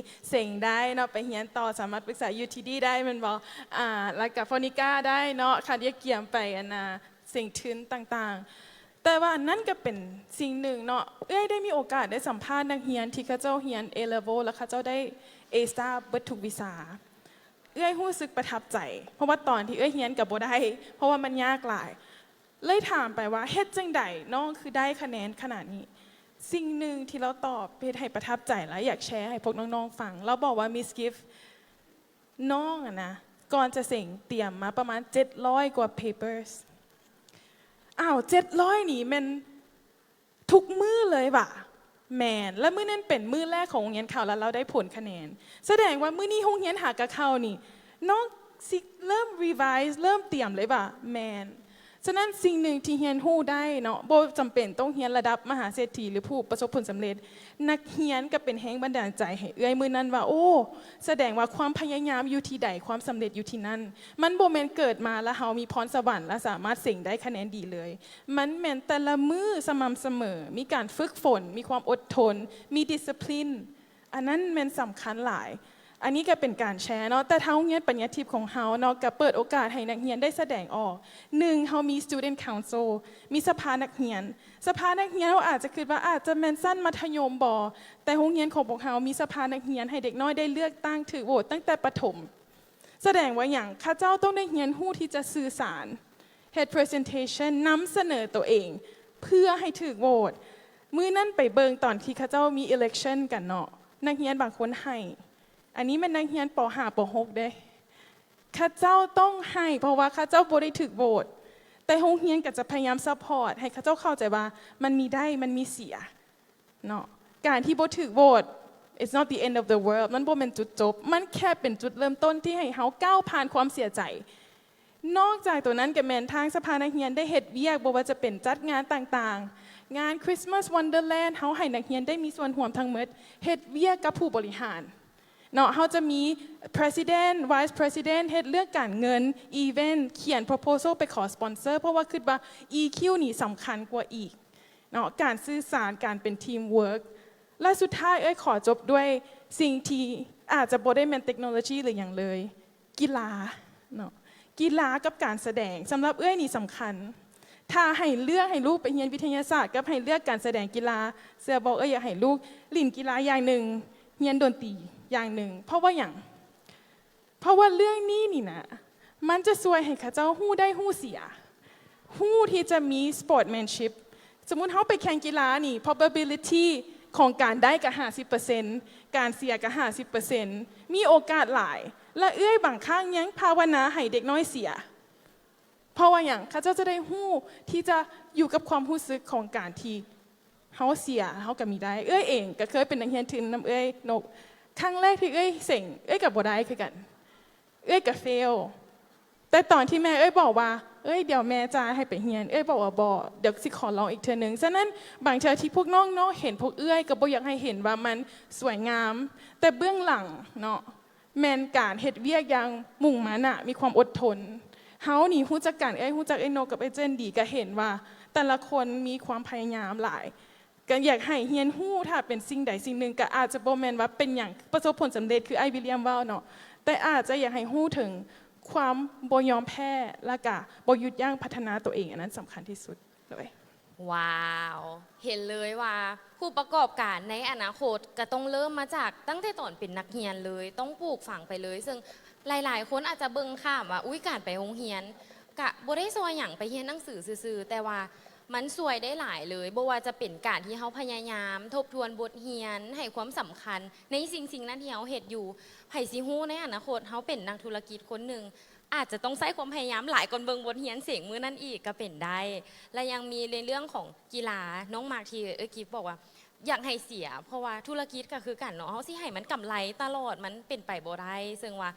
ເສັງໄດ້ເນາະ ໄປຮຽນຕໍ່ ສາມາດປຶກສາ UTD ໄດ້ແມ່ນບໍ່? ອາ ແລ້ວກໍ Phonica ໄດ້ເນາະ ຄັນຢາກກຽມໄປ ອັນນ່າ ເສັງທຶນຕ່າງໆ. ແຕ່ວ່ານັ້ນກໍເປັນສິ່ງໜຶ່ງເນາະ, ເອື້ອຍໄດ້ມີໂອກາດໄດ້ສຳພາດນັກຮຽນທີ່ເຂົາເຈົ້າຮຽນ A level ແລ້ວເຂົາເຈົ້າໄດ້ A star ເບິດທຸກວິຊາ. ເອື້ອຍຮູ້ສຶກປະທັບໃຈ ເພາະວ່າຕອນທີ່ເອື້ອຍຮຽນກໍບໍ່ໄດ້ ເພາະວ່າມັນຍາກຫຼາຍ. ເລີຍຖາມໄປວ່າ ເຮັດຈັ່ງໃດນ້ອງຄືໄດ້ຄະແນນຂະໜາດນີ້? ສິ່ງໜຶ່ງທີ່ລາວຕອບເຮັດໃຫ້ປະທັບໃຈ ແລະ ຢາກແຊໃຫ້ພວກນ້ອງໆຟັງ. ລາວບອກວ່າ Miss Gift ນ້ອງຫັ້ນນະ ກ່ອນຈະເສັງຕຽມມາປະມານເຈັດຮ້ອຍກວ່າ papers. ອ້າວ ເຈັດຮ້ອຍນີ້ແມ່ນ ທຸກມື້ເລີຍຫວາ? ແມ່ນ. ແລະ ມື້ນັ້ນເປັນມື້ແລກຂອງໂຮງຮຽນເຂົາ ແລະ ລາວໄດ້ຜົນຄະແນນ. ສະແດງວ່າມື້ນີ້ໂຮງຮຽນຫາກະເຂົ້ານີ້ ນ້ອງຊິເລີ່ມ revise ເລີ່ມຕຽມເລີຍຫວາ? ແມ່ນ. ສະນັ້ນ ສິ່ງໜຶ່ງທີ່ຮຽນຮູ້ໄດ້ເນາະ ບໍ່ຈຳເປັນຕ້ອງຮຽນລະດັບມະຫາເສດຖີ ຫຼື ຜູ້ປະສົບຜົນສຳເລັດ. ນັກຮຽນກໍເປັນແຮງບັນດານໃຈໃຫ້ເອື້ອຍມື້ນັ້ນວ່າ ໂອ້ ສະແດງວ່າຄວາມພະຍາຍາມຢູ່ທີ່ໃດ ຄວາມສຳເລັດຢູ່ທີ່ນັ້ນ. ມັນບໍ່ແມ່ນເກີດມາແລ້ວເຮົາມີພອນສະຫວັນ ແລະ ສາມາດເສັງໄດ້ຄະແນນດີເລີຍ. ມັນແມ່ນແຕ່ລະມື້ສະໝ່ຳສະເໝີ, ມີການຝຶກຝົນ, ມີຄວາມອົດທົນ, ມີ discipline. ອັນນັ້ນແມ່ນສຳຄັນຫຼາຍ. ອັນນີ້ກໍເປັນການແຊເນາະ. ແຕ່ທາງໂຮງຮຽນປັນຍາທິບຂອງເຮົາເນາະ ກໍເປີດໂອກາດໃຫ້ນັກຮຽນໄດ້ສະແດງອອກ. ໜຶ່ງ ເຮົາມີ Student Council ມີສະພານັກຮຽນ. ສະພານັກຮຽນເຮົາອາດຈະຄິດວ່າອາດຈະແມ່ນຊັ້ນມັດທະຍົມບໍ? ແຕ່ໂຮງຮຽນຂອງພວກເຮົາມີສະພານັກຮຽນໃຫ້ເດັກນ້ອຍໄດ້ເລືອກຕັ້ງຖືກໂຫວດຕັ້ງແຕ່ປະຖົມ. ສະແດງວ່າຫຍັງ? ເຂົາເຈົ້າຕ້ອງໄດ້ຮຽນຮູ້ທີ່ຈະສື່ສານ, ເຮັດ presentation, ນຳສະເໜີຕົວເອງເພື່ອໃຫ້ຖືກໂຫວດ. ມື້ນັ້ນໄປເບິ່ງຕອນທີ່ເຂົາເຈົ້າມີ election ກັນເນາະ, ນັກຮຽນບາງຄົນໄຫ້. ອັນນີ້ແມ່ນນັກຮຽນ ປໍຫ້າ ປໍຫົກເດ້. ເຂົາເຈົ້າຕ້ອງໄຫ້ ເພາະວ່າເຂົາເຈົ້າບໍ່ໄດ້ຖືກໂຫວດ. ແຕ່ໂຮງຮຽນກໍຈະພະຍາຍາມ support ໃຫ້ເຂົາເຈົ້າເຂົ້າໃຈວ່າມັນມີໄດ້ ມັນມີເສຍ. ເນາະ ການທີ່ບໍ່ຖືກໂຫວດ It's not the end of the world. ມັນບໍ່ແມ່ນຈຸດຈົບ. ມັນແຄ່ເປັນຈຸດເລີ່ມຕົ້ນທີ່ໃຫ້ເຮົາກ້າວຜ່ານຄວາມເສຍໃຈ. ນອກຈາກໂຕນັ້ນກໍແມ່ນທາງສະພານັກຮຽນໄດ້ເຮັດວຽກ, ບໍ່ວ່າຈະເປັນຈັດງານຕ່າງໆ, ງານ Christmas Wonderland ເຮົາໃຫ້ນັກຮຽນໄດ້ມີສ່ວນຮ່ວມທັງໝົດ, ເຮັດວຽກກັບຜູ້ບໍລິຫານເນາະ. ເຮົາຈະມີ President, Vice President ເຮັດເລື່ອງການເງິນ, event ຂຽນ proposal ໄປຂໍ sponsor ເພາະວ່າຄິດວ່າ EQ ນີ້ສຳຄັນກວ່າອີກເນາະ, ການສື່ສານ, ການເປັນ teamwork. ແລະ ສຸດທ້າຍເອື້ອຍຂໍຈົບດ້ວຍສິ່ງທີ່ອາດຈະບໍ່ໄດ້ແມ່ນເຕັກໂນໂລຊີ ຫຼື ຫຍັງເລີຍ, ກິລາເນາະ. ກິລາກັບການສະແດງ ສຳລັບເອື້ອຍນີ້ສຳຄັນ. ຖ້າໃຫ້ເລືອກໃຫ້ລູກໄປຮຽນວິທະຍາສາດ ກັບໃຫ້ເລືອກການສະແດງກິລາ, ເຊື່ອບໍ່, ເອື້ອຍຢາກໃຫ້ລູກຫຼິ້ນກິລາຢ່າງໜຶ່ງ, ຮຽນດົນຕີຢ່າງໜຶ່ງ. ເພາະວ່າຫຍັງ? ເພາະວ່າເລື່ອງນີ້ນີ້ນະ ມັນຈະຊ່ວຍໃຫ້ເຂົາເຈົ້າຮູ້ໄດ້ຮູ້ເສຍ, ຮູ້ທີ່ຈະມີ sportsmanship. ສົມມຸດເຮົາໄປແຂ່ງກິລານີ້ probability ຂອງການໄດ້ກໍຫ້າສິບເປີເຊັນ, ການເສຍກໍຫ້າສິບເປີເຊັນ, ມີໂອກາດຫຼາຍ. ແລະ ເອື້ອຍບາງຄັ້ງຍັງພາວະນາໃຫ້ເດັກນ້ອຍເສຍ. ເພາະວ່າຫຍັງ? ເຂົາເຈົ້າຈະໄດ້ຮູ້ທີ່ຈະຢູ່ກັບຄວາມຮູ້ສຶກຂອງການທີ່ ເຮົາເສຍ ເຮົາກໍມີໄດ້. ເອື້ອຍເອງກໍເຄີຍເປັນນັກຮຽນທຶນນຳເອື້ອຍນົກ. ຄັ້ງແລກທີ່ເອື້ອຍເສັງ ເອື້ອຍກໍບໍ່ໄດ້ຄືກັນ, ເອື້ອຍກໍ fail. ແຕ່ຕອນທີ່ແມ່ເອື້ອຍບອກວ່າ ເອີຍ ດຽວແມ່ຈ່າຍໃຫ້ໄປຮຽນ, ເອື້ອຍບອກວ່າ ບໍ່, ດຽວຊິຂໍລອງອີກເທື່ອໜຶ່ງ. ສະນັ້ນ ບາງເທື່ອທີ່ພວກນ້ອງເນາະ ເຫັນພວກເອື້ອຍ ກໍບໍ່ຢາກໃຫ້ເຫັນວ່າມັນສວຍງາມ, ແຕ່ເບື້ອງຫຼັງເນາະ ແມ່ນການເຮັດວຽກຢ່າງມຸ່ງໝັ້ນນະ, ມີຄວາມອົດທົນ. ເຮົານີ້ຮູ້ຈັກກັນ, ເອື້ອຍຮູ້ຈັກເອື້ອຍນົກກັບເອື້ອຍເຈີນດີ, ກໍເຫັນວ່າແຕ່ລະຄົນມີຄວາມພະຍາຍາມຫຼາຍ. ກໍຢາກໃຫ້ຮຽນຮູ້, ຖ້າເປັນສິ່ງໃດສິ່ງໜຶ່ງ, ກໍອາດຈະບໍ່ແມ່ນວ່າເປັນຫຍັງປະສົບຜົນສຳເລັດ ຄືອ້າຍວິລຽມເວົ້າເນາະ, ແຕ່ອາດຈະຢາກໃຫ້ຮູ້ເຖິງຄວາມບໍ່ຍອມແພ້ ແລ້ວກະບໍ່ຢຸດຢັ້ງພັດທະນາຕົວເອງ, ອັນນັ້ນສຳຄັນທີ່ສຸດ. ໂດຍ ວ້າວ ເຫັນເລີຍວ່າຜູ້ປະກອບການໃນອະນາຄົດກໍຕ້ອງເລີ່ມມາຈາກຕັ້ງແຕ່ຕອນເປັນນັກຮຽນເລີຍ, ຕ້ອງປູກຝັງໄປເລີຍ. ເຊິ່ງຫຼາຍໆຄົນອາດຈະເບິ່ງຂ້າມວ່າ ອຸ້ຍ ການໄປໂຮງຮຽນກະບໍ່ໄດ້ຊ່ວຍຫຍັງ, ໄປຮຽນໜັງສືຊື່ໆ, ແຕ່ວ່າມັນຊ່ວຍໄດ້ຫຼາຍເລີຍ, ບໍ່ວ່າຈະເປັນການທີ່ເຮົາພະຍາຍາມທົບທວນບົດຮຽນ, ໃຫ້ຄວາມສຳຄັນໃນສິ່ງໆນັ້ນທີ່ເຮົາເຮັດຢູ່. ໃຜຊິຮູ້ໃນອະນາຄົດເຮົາເປັນນັກທຸລະກິດຄົນໜຶ່ງ, ອາດຈະຕ້ອງໃຊ້ຄວາມພະຍາຍາມຫຼາຍກວ່າເບິ່ງບົດຮຽນເສັງມື້ນັ້ນອີກກໍເປັນໄດ້. ແລະ ຍັງມີໃນເລື່ອງຂອງກິລາ, ນ້ອງມາກທີ່ເອື້ອຍກິບບອກວ່າຢາກໃຫ້ເສຍ, ເພາະວ່າທຸລະກິດກໍຄືກັນເນາະ, ເຮົາຊິໃຫ້ມັນກຳໄລຕະຫຼອດ ມັນເປັນໄປບໍ່ໄດ້. ເຊິ່ງວ່າ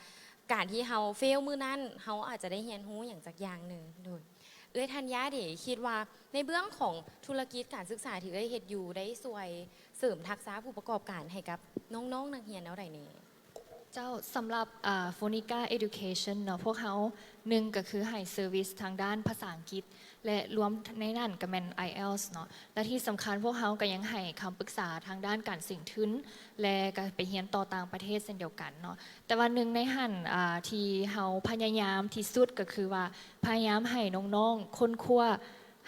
ການທີ່ເຮົາ fail ມື້ນັ້ນ, ເຮົາອາດຈະໄດ້ຮຽນຮູ້ຫຍັງຈັກຢ່າງໜຶ່ງ. ໂດຍ ເອື້ອຍທັນຍາເດ ຄິດວ່າໃນເບື້ອງຂອງທຸລະກິດການສຶກສາທີ່ເອື້ອຍເຮັດຢູ່ ໄດ້ຊ່ວຍເສີມທັກສະຜູ້ປະກອບການໃຫ້ກັບນ້ອງໆນັກຮຽນແນວໃດແດ່? ເຈົ້າ, ສຳລັບ ອ່າ Phonica Education ເນາະ, ພວກເຮົາ ໜຶ່ງກໍຄືໃຫ້ service ທາງດ້ານພາສາອັງກິດ ແລະ ລວມໃນນັ້ນກໍແມ່ນ IELTS ເນາະ, ແລະ ທີ່ສຳຄັນພວກເຮົາກໍຍັງໃຫ້ຄຳປຶກສາທາງດ້ານການເສັງທຶນ ແລະ ກໍໄປຮຽນຕໍ່ຕ່າງປະເທດເຊັ່ນດຽວກັນເນາະ. ແຕ່ວ່າໜຶ່ງໃນຫັ້ນ ອ່າ ທີ່ເຮົາພະຍາຍາມທີ່ສຸດກໍຄືວ່າ ພະຍາຍາມໃຫ້ນ້ອງໆຄົ້ນຄວ້າ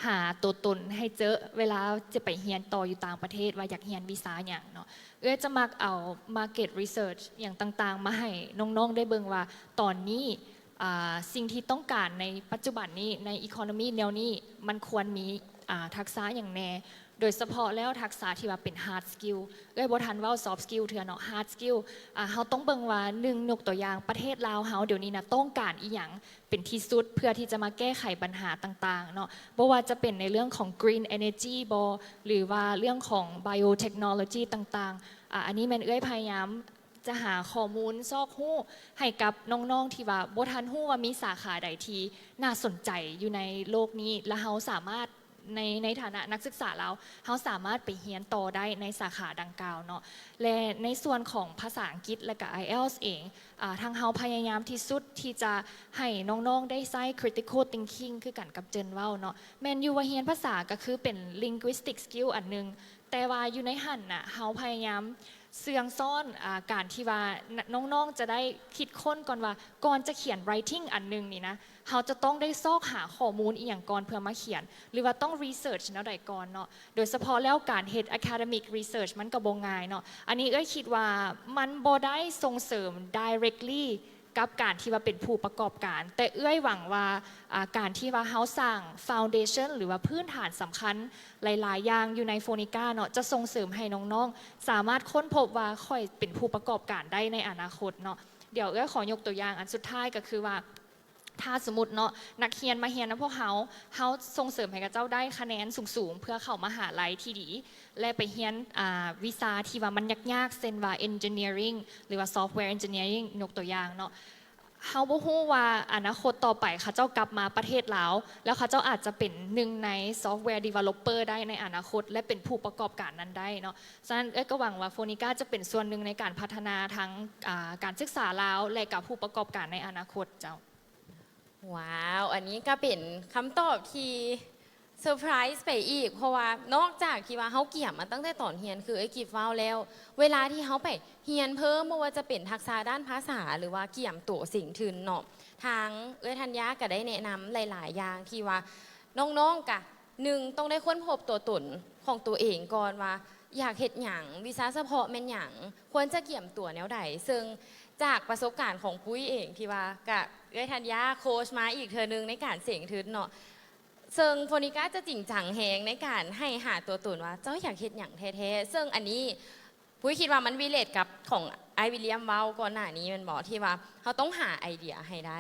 ຫາຕົວຕົນໃຫ້ເຈີ ເວລາຈະໄປຮຽນຕໍ່ຢູ່ຕ່າງປະເທດ ວ່າຢາກຮຽນວິຊາຫຍັງເນາະ. ເອື້ອຍຈະມັກເອົາ market research ຫຍັງຕ່າງໆມາໃຫ້ນ້ອງໆໄດ້ເບິ່ງວ່າ ຕອນນີ້ ອ່າ ສິ່ງທີ່ຕ້ອງການໃນປັດຈຸບັນນີ້ ໃນ economy ແນວນີ້ ມັນຄວນມີ ອ່າ ທັກສະຫຍັງແດ່, ໂດຍສະເພາະແລ້ວທັກສະທີ່ວ່າເປັນ hard skill. ເອື້ອຍບໍ່ທັນເວົ້າ soft skill ເທື່ອເນາະ, hard skill. ອ່າ ເຮົາຕ້ອງເບິ່ງວ່າ ໜຶ່ງ ຍົກຕົວຢ່າງ ປະເທດລາວເຮົາດຽວນີ້ນະ ຕ້ອງການອີ່ຫຍັງ ເປັນທີ່ສຸດ ເພື່ອທີ່ຈະມາແກ້ໄຂບັນຫາຕ່າງໆເນາະ, ບໍ່ວ່າຈະເປັນໃນເລື່ອງຂອງ green energy ບໍ ຫຼືວ່າເລື່ອງຂອງ biotechnology ຕ່າງໆ. ອາ ອັນນີ້ແມ່ນເອື້ອຍພະຍາຍາມຈະຫາຂໍ້ມູນຊອກຮູ້ໃຫ້ກັບນ້ອງໆທີ່ວ່າບໍ່ທັນຮູ້ວ່າມີສາຂາໃດທີ່ໜ້າສົນໃຈຢູ່ໃນໂລກນີ້ ແລະ ເຮົາສາມາດ ໃນ ໃນຖານະນັກສຶກສາລາວ ເຮົາສາມາດໄປຮຽນຕໍ່ໄດ້ໃນສາຂາດັ່ງກ່າວເນາະ. ແລະ ໃນສ່ວນຂອງພາສາອັງກິດ ແລະ ກະ IELTS ເອງ ອາ ທາງເຮົາພະຍາຍາມທີ່ສຸດທີ່ຈະໃຫ້ນ້ອງໆໄດ້ໃຊ້ critical thinking ຄືກັນກັບເຈີນເວົ້າເນາະ. ແມ່ນຢູ່ວ່າຮຽນພາສາກໍຄືເປັນ linguistic skill ອັນໜຶ່ງ, ແຕ່ວ່າຢູ່ໃນຫັ້ນນະ ເຮົາພະຍາຍາມເຊື່ອງຊ້ອນ ອາ ການທີ່ວ່າ ນ- ນ້ອງໆຈະໄດ້ຄິດຄົ້ນກ່ອນວ່າ ກ່ອນຈະຂຽນ writing ອັນໜຶ່ງນີ້ນະ ເຮົາຈະຕ້ອງໄດ້ຊອກຫາຂໍ້ມູນອີ່ຫຍັງກ່ອນເພື່ອມາຂຽນ ຫຼືວ່າຕ້ອງ research ແນວໃດກ່ອນເນາະ. ໂດຍສະເພາະແລ້ວການເຮັດ academic research ມັນກໍບໍ່ງ່າຍເນາະ. ອັນນີ້ເອື້ອຍຄິດວ່າມັນບໍ່ໄດ້ສົ່ງເສີມ directly ກັບການທີ່ວ່າເປັນຜູ້ປະກອບການ, ແຕ່ເອື້ອຍຫວັງວ່າ ອາ ການທີ່ວ່າເຮົາສ້າງ foundation ຫຼືວ່າພື້ນຖານສຳຄັນຫຼາຍໆຢ່າງຢູ່ໃນ Phonica ເນາະ ຈະສົ່ງເສີມໃຫ້ນ້ອງໆສາມາດຄົ້ນພົບວ່າຂ້ອຍເປັນຜູ້ປະກອບການໄດ້ໃນອະນາຄົດເນາະ. ດຽວເອື້ອຍຂໍຍົກຕົວຢ່າງອັນສຸດທ້າຍກໍຄືວ່າ ເ ຖ້າສົມມຸດເນາະ ນັກຮຽນມາຮຽນນຳພວກເຮົາ ເຮົາສົ່ງເສີມໃຫ້ເຂົາເຈົ້າໄດ້ຄະແນນສູງໆ ເພື່ອເຂົ້າມະຫາໄລທີ່ດີ ແລະ ໄປຮຽນ ອ່າ ວິຊາທີ່ວ່າມັນຍາກໆ ເຊັ່ນວ່າ engineering ຫຼືວ່າ software engineering ຍົກຕົວຢ່າງເນາະ ເຮົາບໍ່ຮູ້ວ່າອະນາຄົດຕໍ່ໄປເຂົາເຈົ້າກັບມາປະເທດລາວ ແລ້ວເຂົາເຈົ້າອາດຈະເປັນໜຶ່ງໃນ software developer ໄດ້ໃນອະນາຄົດ ແລະ ເປັນຜູ້ປະກອບການນັ້ນໄດ້ເນາະ. ສະນັ້ນເອື້ອຍກໍຫວັງວ່າ Phonica ຈະເປັນສ່ວນໜຶ່ງໃນການພັດທະນາທັງ ອ່າ ການສຶກສາລາວ ແລະ ກັບຜູ້ປະກອບການໃນອະນາຄົດເຈົ້າ. ວ້າວ ອັນນີ້ກໍເປັນຄຳຕອບທີ່ເຊີໄພຣສ໌ໄປອີກ ເພາະວ່ານອກຈາກທີ່ວ່າເຮົາກຽມມາຕັ້ງແຕ່ຕອນຮຽນ ຄືເອື້ອຍກິບເວົ້າແລ້ວ ເວລາທີ່ເຮົາໄປຮຽນເພີ່ມ ບໍ່ວ່າຈະເປັນທັກສະດ້ານພາສາ ຫຼືວ່າກຽມໂຕເສັງທຶນເນາະ ທາງເອື້ອຍທັນຍາກໍໄດ້ແນະນຳຫຼາຍໆຢ່າງທີ່ວ່າ ນ້ອງໆກະ ໜຶ່ງ ຕ້ອງໄດ້ຄົ້ນພົບຕົວຕົນຂອງຕົວເອງກ່ອນວ່າ ຢາກເຮັດຫຍັງ ວິຊາສະເພາະແມ່ນຫຍັງ ຄວນຈະກຽມຕົວແນວໃດ ເຊິ່ງຈາກປະສົບການຂອງປຸ້ຍເອງທີ່ວ່າກະເອື້ອຍທັນຍາໂຄຊມາອີກເທື່ອໜຶ່ງໃນການເສັງທຶນເນາະ ເຊິ່ງໂຟນີກາຈະຈິງຈັງແຮງໃນການໃຫ້ຫາຕົວຕົນວ່າເຈົ້າຢາກເຮັດຫຍັງແທ້ໆ ເຊິ່ງອັນນີ້ ປຸ້ຍຄິດວ່າມັນ relate ກັບຂອງອ້າຍວິລຽມເວົ້າກ່ອນໜ້ານີ້ແມ່ນບໍ່ ທີ່ວ່າເຮົາຕ້ອງຫາໄອເດຍໃຫ້ໄດ້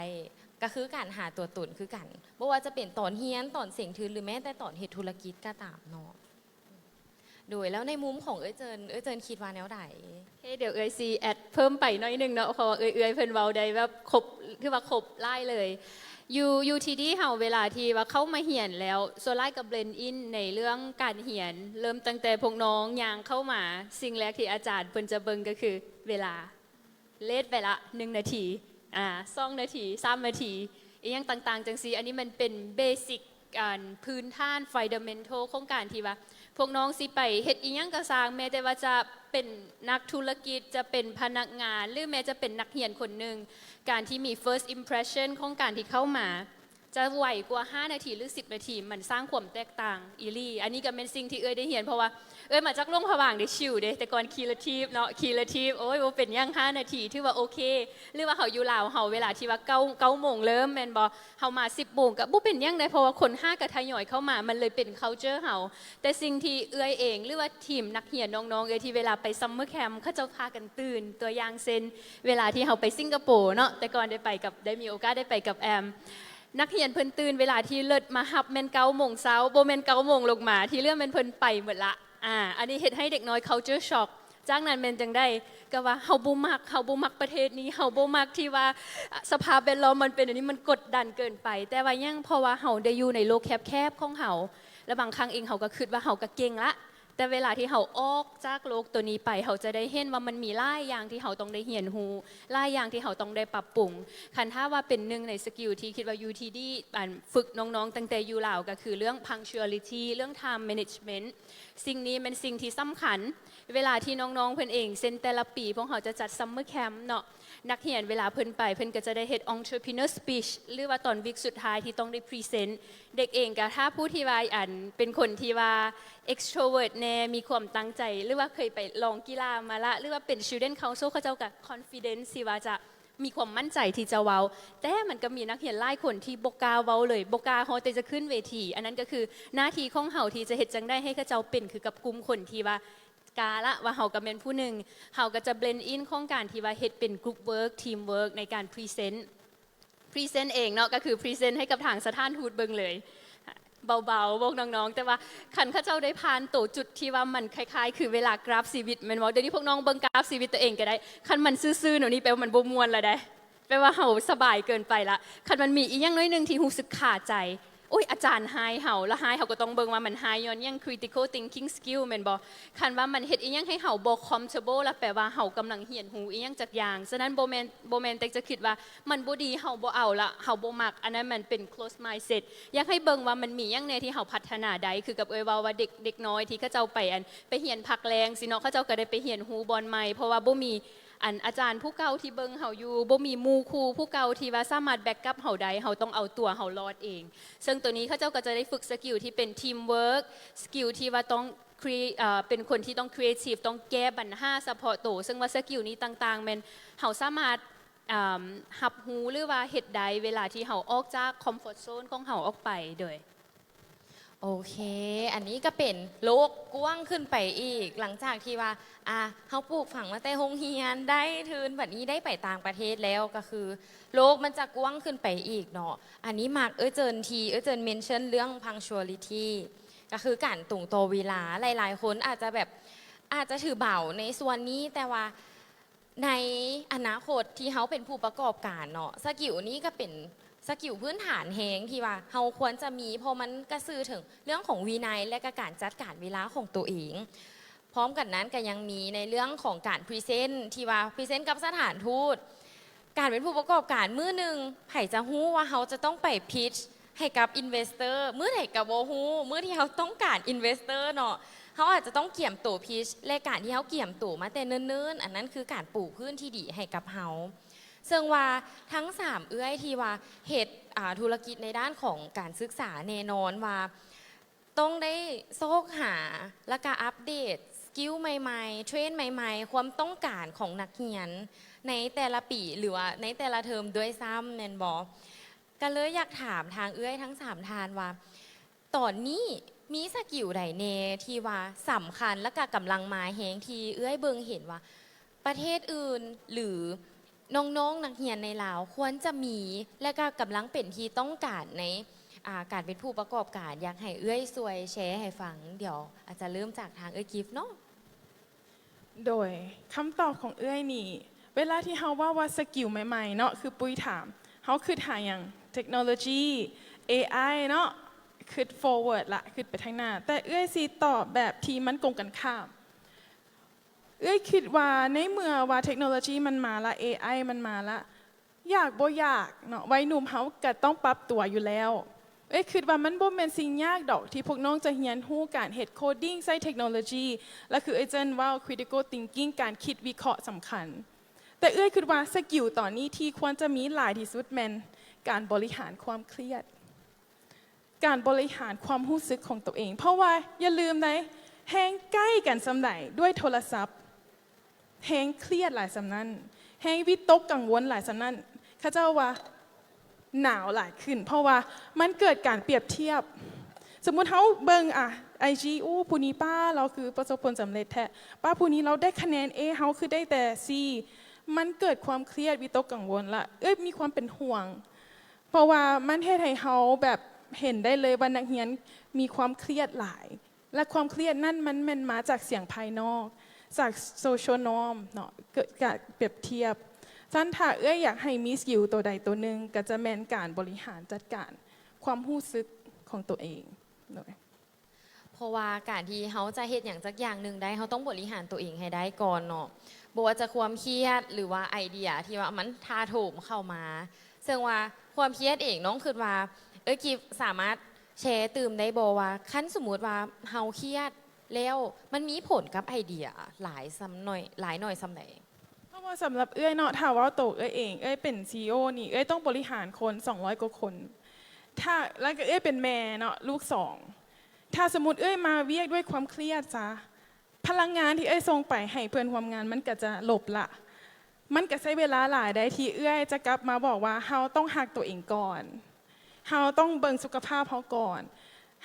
ກໍຄືການຫາຕົວຕົນຄືກັນ ບໍ່ວ່າຈະເປັນຕອນຮຽນ ຕອນເສັງທຶນ ຫຼືແມ້ແຕ່ຕອນເຮັດທຸລະກິດກໍຕາມເນາະ. ໂດຍ ແລ້ວໃນມຸມຂອງເອື້ອຍເຈີນ ເອື້ອຍເຈີນຄິດວ່າແນວໃດ? ໂອເຄ ດຽວເອື້ອຍຊິແອັດເພີ່ມໄປໜ້ອຍໜຶ່ງເນາະ ເພາະວ່າເອື້ອຍເອື້ອຍເພິ່ນເວົ້າໄດ້ແບບຄົບ ຄືວ່າຄົບຫຼາຍເລີຍ. ຢູ່ ຢູທີດີ ເຮົາເວລາທີ່ວ່າເຂົ້າມາຮຽນແລ້ວ ສ່ວນຫຼາຍກໍ blend in ໃນເລື່ອງການຮຽນ ເລີ່ມຕັ້ງແຕ່ພວກນ້ອງຍ່າງເຂົ້າມາ ສິ່ງແລກທີ່ອາຈານເພິ່ນຈະເບິ່ງກໍຄືເວລາ ເລດໄປລະໜຶ່ງນາທີ ອາ ສອງນາທີ ສາມນາທີ ອີ່ຫຍັງຕ່າງໆຈັ່ງຊີ້ ອັນນີ້ມັນເປັນ basic ອັນພື້ນຖານ fundamental ຂອງການທີ່ວ່າພວກນ້ອງຊິໄປເຮັດອີ່ຫຍັງກໍຊ່າງ ແມ້ແຕ່ວ່າຈະເປັນນັກທຸລະກິດ ຈະເປັນພະນັກງານ ຫຼືແມ້ຈະເປັນນັກຮຽນຄົນໜຶ່ງ ການທີ່ມີ first impression ຂອງການທີ່ເຂົ້າມາ ຈະໄວກວ່າຫ້ານາທີ ຫຼືສິບນາທີ ມັນສ້າງຄວາມແຕກຕ່າງອີ່ຫຼີ. ອັນນີ້ກໍແມ່ນສິ່ງທີ່ເອື້ອຍໄດ້ຮຽນ ເພາະວ່າເອື້ອຍມາຈາກຫຼວງພະບາງເດ້ ຊິວເດ້ ແຕ່ກ່ອນຂີ່ລົດຖີບເນາະ ຂີ່ລົດຖີບ ໂອ້ຍ ບໍ່ເປັນຫຍັງ ຫ້ານາທີ ຖືວ່າໂອເຄ ຫຼືວ່າເຮົາຢູ່ລາວເຮົາ ເວລາທີ່ວ່າເກົ້າ ເກົ້າໂມງເລີ່ມແມ່ນບໍ່ ເຮົາມາສິບໂມງກໍບໍ່ເປັນຫຍັງໃດ ເພາະວ່າຄົນຫາກໍທະຍອຍເຂົ້າມາ ມັນເລີຍເປັນ culture ເຮົາ. ແຕ່ສິ່ງທີ່ເອື້ອຍເອງ ຫຼືວ່າທີມນັກຮຽນນ້ອງໆເອື້ອຍ ທີ່ເວລາໄປ summer camp ເຂົາເຈົ້າພາກັນຕື່ນ ຕົວຢ່າງເຊັ່ນ ເວລາທີ່ເຮົາໄປສິງກະໂປເນາະ ແຕ່ກ່ອນໄດ້ໄປກັບ ໄດ້ມີໂອກາດໄດ້ໄປກັບແອມ ນັກຮຽນເພິ່ນຕື່ນ ເວລາທີ່ລົດມາຮັບແມ່ນເກົ້າໂມງເຊົ້າ ບໍ່ແມ່ນເກົ້າໂມງລົງມາ ທີ່ເຫຼືອແມ່ນເພິ່ນໄປໝົດລະ. ອາ ອັນນີ້ເຮັດໃຫ້ເດັກນ້ອຍ culture shock. ຈາກນັ້ນແມ່ນຈັ່ງໃດ? ກໍວ່າເຮົາບໍ່ມັກ ເຮົາບໍ່ມັກປະເທດນີ້ ເຮົາບໍ່ມັກທີ່ວ່າສະພາບແວດລ້ອມມັນເປັນອັນນີ້ ມັນກົດດັນເກີນໄປ. ແຕ່ວ່າຫຍັງ? ເພາະວ່າເຮົາໄດ້ຢູ່ໃນໂລກແຄບໆຂອງເຮົາ ແລະບາງຄັ້ງເອງເຮົາກໍຄິດວ່າເຮົາກໍເກັ່ງລະ ແຕ່ເວລາທີ່ເຮົາອອກຈາກໂລກໂຕນີ້ໄປ ເຮົາຈະໄດ້ເຫັນວ່າມັນມີຫຼາຍຢ່າງທີ່ເຮົາຕ້ອງໄດ້ຮຽນຮູ້ ຫຼາຍຢ່າງທີ່ເຮົາຕ້ອງໄດ້ປັບປຸງ. ຄັນຖ້າວ່າເປັນໜຶ່ງໃນສະກິວທີ່ຄິດວ່າ ຢູທີດີ ອັນ ຝຶກນ້ອງໆຕັ້ງແຕ່ຢູ່ລາວ ກໍຄືເລື່ອງ punctuality ເລື່ອງ time management. ສິ່ງນີ້ແມ່ນສິ່ງທີ່ສຳຄັນ ເວລາທີ່ນ້ອງໆເພິ່ນເອງ ເຊັ່ນແຕ່ລະປີພວກເຮົາຈະຈັດ summer camp ເນາະ ນັກຮຽນເວລາເພິ່ນໄປ ເພິ່ນກໍຈະໄດ້ເຮັດ entrepreneur speech ຫຼືວ່າຕອນວິກສຸດທ້າຍທີ່ຕ້ອງໄດ້ present. ເດັກເອງກໍ ຖ້າຜູ້ທີ່ວ່າ ອັນ ເປັນຄົນທີ່ວ່າ extrovert ແດ່ ມີຄວາມຕັ້ງໃຈ ຫຼືວ່າເຄີຍໄປລອງກິລາມາລະ ຫຼືວ່າເປັນ student council ເຂົາເຈົ້າກໍ confidence ທີ່ວ່າຈະມີຄວາມໝັ້ນໃຈທີ່ຈະເວົ້າ. ແຕ່ມັນກໍມີນັກຮຽນຫຼາຍຄົນທີ່ບໍ່ກ້າເວົ້າເລີຍ ບໍ່ກ້າຮອດແຕ່ຈະຂຶ້ນເວທີ. ອັນນັ້ນກໍຄືໜ້າທີ່ຂອງເຮົາທີ່ຈະເຮັດຈັ່ງໃດໃຫ້ເຂົາເຈົ້າເປັນຄືກັບກຸ່ມຄົນທີ່ວ່າ ກ້າລະວ່າເຮົາກໍແມ່ນຜູ້ໜຶ່ງ ເຮົາກໍຈະ blend in ຂອງການທີ່ວ່າເຮັດເປັນ group work team work ໃນການ present present ເອງເນາະ ກໍຄື present ໃຫ້ກັບທາງສະຖານທູດເບິ່ງເລີຍ ເບົາໆ ບອກນ້ອງໆ. ແຕ່ວ່າຄັນເຂົາເຈົ້າໄດ້ຜ່ານໂຕຈຸດທີ່ວ່າມັນຄ້າຍໆຄືເວລາກຣາຟຊີວິດແມ່ນບໍ່? ດຽວນີ້ພວກນ້ອງເບິ່ງກຣາຟຊີວິດຕົວເອງກໍໄດ້ ຄັນມັນຊື່ໆແນວນີ້ ແປວ່າມັນບໍ່ມ່ວນລະເດ. ແປວ່າເຮົາສະບາຍເກີນໄປລະ. ຄັນມັນມີອີ່ຫຍັງໜ້ອຍໜຶ່ງທີ່ຮູ້ສຶກຄາໃຈ ໂອ້ຍ ອາຈານຮ້າຍເຮົາ ລະຮ້າຍເຮົາກໍຕ້ອງເບິ່ງວ່າມັນຮ້າຍຍ້ອນຫຍັງ critical thinking skill ແມ່ນບໍ່? ຄັນວ່າມັນເຮັດອີ່ຫຍັງໃຫ້ເຮົາບໍ່ comfortable ລະແປວ່າເຮົາກຳລັງຮຽນຮູ້ອີ່ຫຍັງຈັກຢ່າງ. ສະນັ້ນບໍ່ແມ່ນ ບໍ່ແມ່ນແຕ່ຈະຄິດວ່າມັນບໍ່ດີ ເຮົາບໍ່ເອົາລະ ເຮົາບໍ່ມັກ ອັນນັ້ນມັນເປັນ close mindset. ຢາກໃຫ້ເບິ່ງວ່າມັນມີຫຍັງແດ່ທີ່ເຮົາພັດທະນາໄດ້ ຄືກັບເອີຍເວົ້າວ່າເດັກ ເດັກນ້ອຍທີ່ເຂົາເຈົ້າໄປ ອັນ ໄປຮຽນພັກແລງຊີ້ເນາະ ເຂົາເຈົ້າກໍໄດ້ໄປຮຽນຮູ້ບ່ອນໃໝ່ ເພາະວ່າບໍ່ມີ ອັນ ອາຈານຜູ້ເກົ່າທີ່ເບິ່ງເຮົາຢູ່ ບໍ່ມີໝູ່ຄູ່ຜູ້ເກົ່າທີ່ວ່າສາມາດ backup ເຮົາໄດ້ ເຮົາຕ້ອງເອົາຕົວເຮົາລອດເອງ. ເຊິ່ງໂຕນີ້ເຂົາເຈົ້າກໍຈະໄດ້ຝຶກສະກິວທີ່ເປັນ team work ສະກິວທີ່ວ່າຕ້ອງ crea- ເປັນຄົນທີ່ຕ້ອງ creative ຕ້ອງແກ້ບັນຫາສະເພາະໂຕ ເຊິ່ງວ່າສະກິວນີ້ຕ່າງໆ ແມ່ນເຮົາສາມາດ ເອີ່ມ ຮັບຮູ້ ຫຼືວ່າເຮັດໄດ້ເວລາທີ່ເຮົາອອກຈາກ comfort zone ຂອງເຮົາອອກໄປ. ໂດຍ ໂອເຄ ອັນນີ້ກໍເປັນໂລກກວ້າງຂຶ້ນໄປອີກ ຫຼັງຈາກທີ່ວ່າ ອ່າ ເຮົາປູກຝັງມາແຕ່ໂຮງຮຽນ ໄດ້ທຶນ ບັດນີ້ໄດ້ໄປຕ່າງປະເທດແລ້ວ ກໍຄືໂລກມັນຈະກວ້າງຂຶ້ນໄປອີກເນາະ. ອັນນີ້ມັກເອື້ອຍເຈີນທີ່ເອື້ອຍເຈີນ mention ເລື່ອງ punctuality ກໍຄືການຕົງຕໍ່ເວລາ. ຫຼາຍໆຄົນອາດຈະແບບ ອາດຈະຖືເບົາໃນສ່ວນນີ້ ແຕ່ວ່າ ໃນອະນາຄົດທີ່ເຮົາເປັນຜູ້ປະກອບການເນາະ ສະກິວນີ້ກໍເປັນສະກິວພື້ນຖານແຮງທີ່ວ່າເຮົາຄວນຈະມີ ເພາະມັນກະສື່ເຖິງເລື່ອງຂອງວິໄນ ແລະ ກະການຈັດການເວລາຂອງໂຕເອງ. ພ້ອມກັນນັ້ນກໍຍັງມີໃນເລື່ອງຂອງການພຣີເຊັນ ທີ່ວ່າພຣີເຊັນກັບສະຖານທູດ. ການເປັນຜູ້ປະກອບການ ມື້ໜຶ່ງໃຜຈະຮູ້ວ່າເຮົາຈະຕ້ອງໄປ pitch ໃຫ້ກັບ investor ມື້ໃດກໍບໍ່ຮູ້ ມື້ທີ່ເຮົາຕ້ອງການ investor ເນາະ ເຮົາອາດຈະຕ້ອງກຽມໂຕ pitch ແລະ ການທີ່ເຮົາກຽມໂຕມາແຕ່ເນີນໆ ອັນນັ້ນຄືການປູພື້ນທີ່ດີໃຫ້ກັບເຮົາ. ເຊິ່ງວ່າທັງສາມເອື້ອຍທີ່ວ່າເຮັດ ອ່າ ທຸລະກິດໃນດ້ານຂອງການສຶກສາ ແນ່ນອນວ່າຕ້ອງໄດ້ຊອກຫາ ແລ້ວກະອັບເດດ skill ໃໝ່ໆ ເທຣນໃໝ່ໆ ຄວາມຕ້ອງການຂອງນັກຮຽນໃນແຕ່ລະປີ ຫຼືວ່າໃນແຕ່ລະເທີມດ້ວຍຊ້ຳ ແມ່ນບໍ່? ກໍເລີຍຢາກຖາມທາງເອື້ອຍທັງສາມທ່ານວ່າ ຕອນນີ້ມີສະກິວໃດແດ່ທີ່ວ່າສຳຄັນ ແລ້ວກະກຳລັງມາແຮງ ທີ່ເອື້ອຍເບິ່ງເຫັນວ່າປະເທດອື່ນ ຫຼື ນ້ອງໆນັກຮຽນໃນລາວຄວນຈະມີ ແລະ ກະກຳລັງເປັນທີ່ຕ້ອງການໃນ ອ່າ ການເປັນຜູ້ປະກອບການ? ຢາກໃຫ້ເອື້ອຍຊ່ວຍແຊໃຫ້ຟັງ. ດຽວອາດຈະເລີ່ມຈາກທາງເອື້ອຍກິບເນາະ. ໂດຍ ຄຳຕອບຂອງເອື້ອຍນີ້ ເວລາທີ່ເຮົາເວົ້າວ່າສະກິວໃໝ່ໆເນາະ ຄືປຸ້ຍຖາມ ເຮົາຄິດຫາຫຍັງ? ເທັກໂນໂລຈີ ເອໄອ ເນາະ ຄິດ forward ລະ ຄິດໄປທາງໜ້າ. ແຕ່ເອື້ອຍຊິຕອບແບບທີ່ມັນກົງກັນຂ້າມ. ເອື້ອຍຄິດວ່າໃນເມື່ອວ່າເທັກໂນໂລຈີມັນມາລະ ເອໄອມັນມາລະ ຢາກບໍ່ຢາກເນາະ ໄວໜຸ່ມເຮົາກະຕ້ອງປັບຕົວຢູ່ແລ້ວ. ເອື້ອຍຄິດວ່າມັນບໍ່ແມ່ນສິ່ງຍາກດອກທີ່ພວກນ້ອງຈະຮຽນຮູ້ການເຮັດ coding ໃຊ້ເທັກໂນໂລຈີ ລະຄືເອື້ອຍເຈີນເວົ້າ critical thinking ການຄິດວິເຄາະສຳຄັນ. ແຕ່ເອື້ອຍຄິດວ່າສະກິວຕອນນີ້ທີ່ຄວນຈະມີຫຼາຍທີ່ສຸດແມ່ນການບໍລິຫານຄວາມຄຽດ. ການບໍລິຫານຄວາມຮູ້ສຶກຂອງໂຕເອງ ເພາະວ່າຢ່າລືມໃດ ແຮ່ງໃກ້ກັນສ່ຳໃດດ້ວຍໂທລະສັບ ແຮ່ງຄຽດຫຼາຍສ່ຳນັ້ນ ແຮ່ງວິຕົກກັງວົນຫຼາຍສ່ຳນັ້ນ ເຂົາເຈົ້າວ່າໜາວຫຼາຍຂຶ້ນ ເພາະວ່າມັນເກີດການປຽບທຽບ. ສົມມຸດເຮົາເບິ່ງ ອາ ໄອຈີ ອູ້ ຜູ້ນີ້ ປ້າ ລາວຄືປະສົບຜົນສຳເລັດແທ້ ປ້າ ຜູ້ນີ້ລາວໄດ້ຄະແນນ A ເຮົາຄືໄດ້ແຕ່ C. ມັນເກີດຄວາມຄຽດ ວິຕົກກັງວົນ ລະເອື້ອຍມີຄວາມເປັນຫ່ວງ ເພາະວ່າມັນເຮັດໃຫ້ເຮົາແບບເຫັນໄດ້ເລີຍວ່ານັກຮຽນມີຄວາມຄຽດຫຼາຍ ແລະ ຄວາມຄຽດນັ້ນມັນແມ່ນມາຈາກສຽງພາຍນອກ ຈາກ social norm ເນາະ ເກີດການປຽບທຽບ. ຊັ້ນຖ້າເອື້ອຍຢາກໃຫ້ມີສະກິວໂຕໃດໂຕໜຶ່ງ ກະຈະແມ່ນການບໍລິຫານຈັດການຄວາມຮູ້ສຶກຂອງໂຕເອງ. ໂດຍ ເພາະວ່າການທີ່ເຮົາຈະເຮັດຫຍັງຈັກຢ່າງໜຶ່ງໄດ້ ເຮົາຕ້ອງບໍລິຫານໂຕເອງໃຫ້ໄດ້ກ່ອນເນາະ ບໍ່ວ່າຈະຄວາມຄຽດ ຫຼືວ່າໄອເດຍທີ່ວ່າມັນຖາໂຖມເຂົ້າມາ. ເຊິ່ງວ່າຄວາມຄຽດເອງ ນ້ອງຄິດວ່າ ເອີ ກິບສາມາດແຊຕື່ມໄດ້ບໍ່ວ່າ ຄັນສົມມຸດວ່າເຮົາຄຽດແລ້ວ ມັນມີຜົນກັບໄອເດຍຫຼາຍສ່ຳໜ້ອຍ ຫຼາຍໜ້ອຍສ່ຳໃດ? ເພາະວ່າສຳລັບເອື້ອຍເນາະ ຖ້າເວົ້າໂຕເອື້ອຍເອງ ເອື້ອຍເປັນ ຊີອີໂອ ນີ້ ເອື້ອຍຕ້ອງບໍລິຫານຄົນ ສອງຮ້ອຍກວ່າຄົນ ຖ້າ ແລ້ວກໍເອື້ອຍເປັນແມ່ເນາະ ລູກສອງ ຖ້າສົມມຸດເອື້ອຍມາວຽກດ້ວຍຄວາມຄຽດຊະ ພະລັງງານທີ່ເອື້ອຍສົ່ງໄປໃຫ້ເພື່ອນຮ່ວມງານມັນກໍຈະລົບລະ. ມັນກໍໃຊ້ເວລາຫຼາຍໃດທີ່ເອື້ອຍຈະກັບມາບອກວ່າ ເຮົາຕ້ອງຮັກໂຕເອງກ່ອນ ເຮົາຕ້ອງເບິ່ງສຸຂະພາບເຮົາກ່ອນ.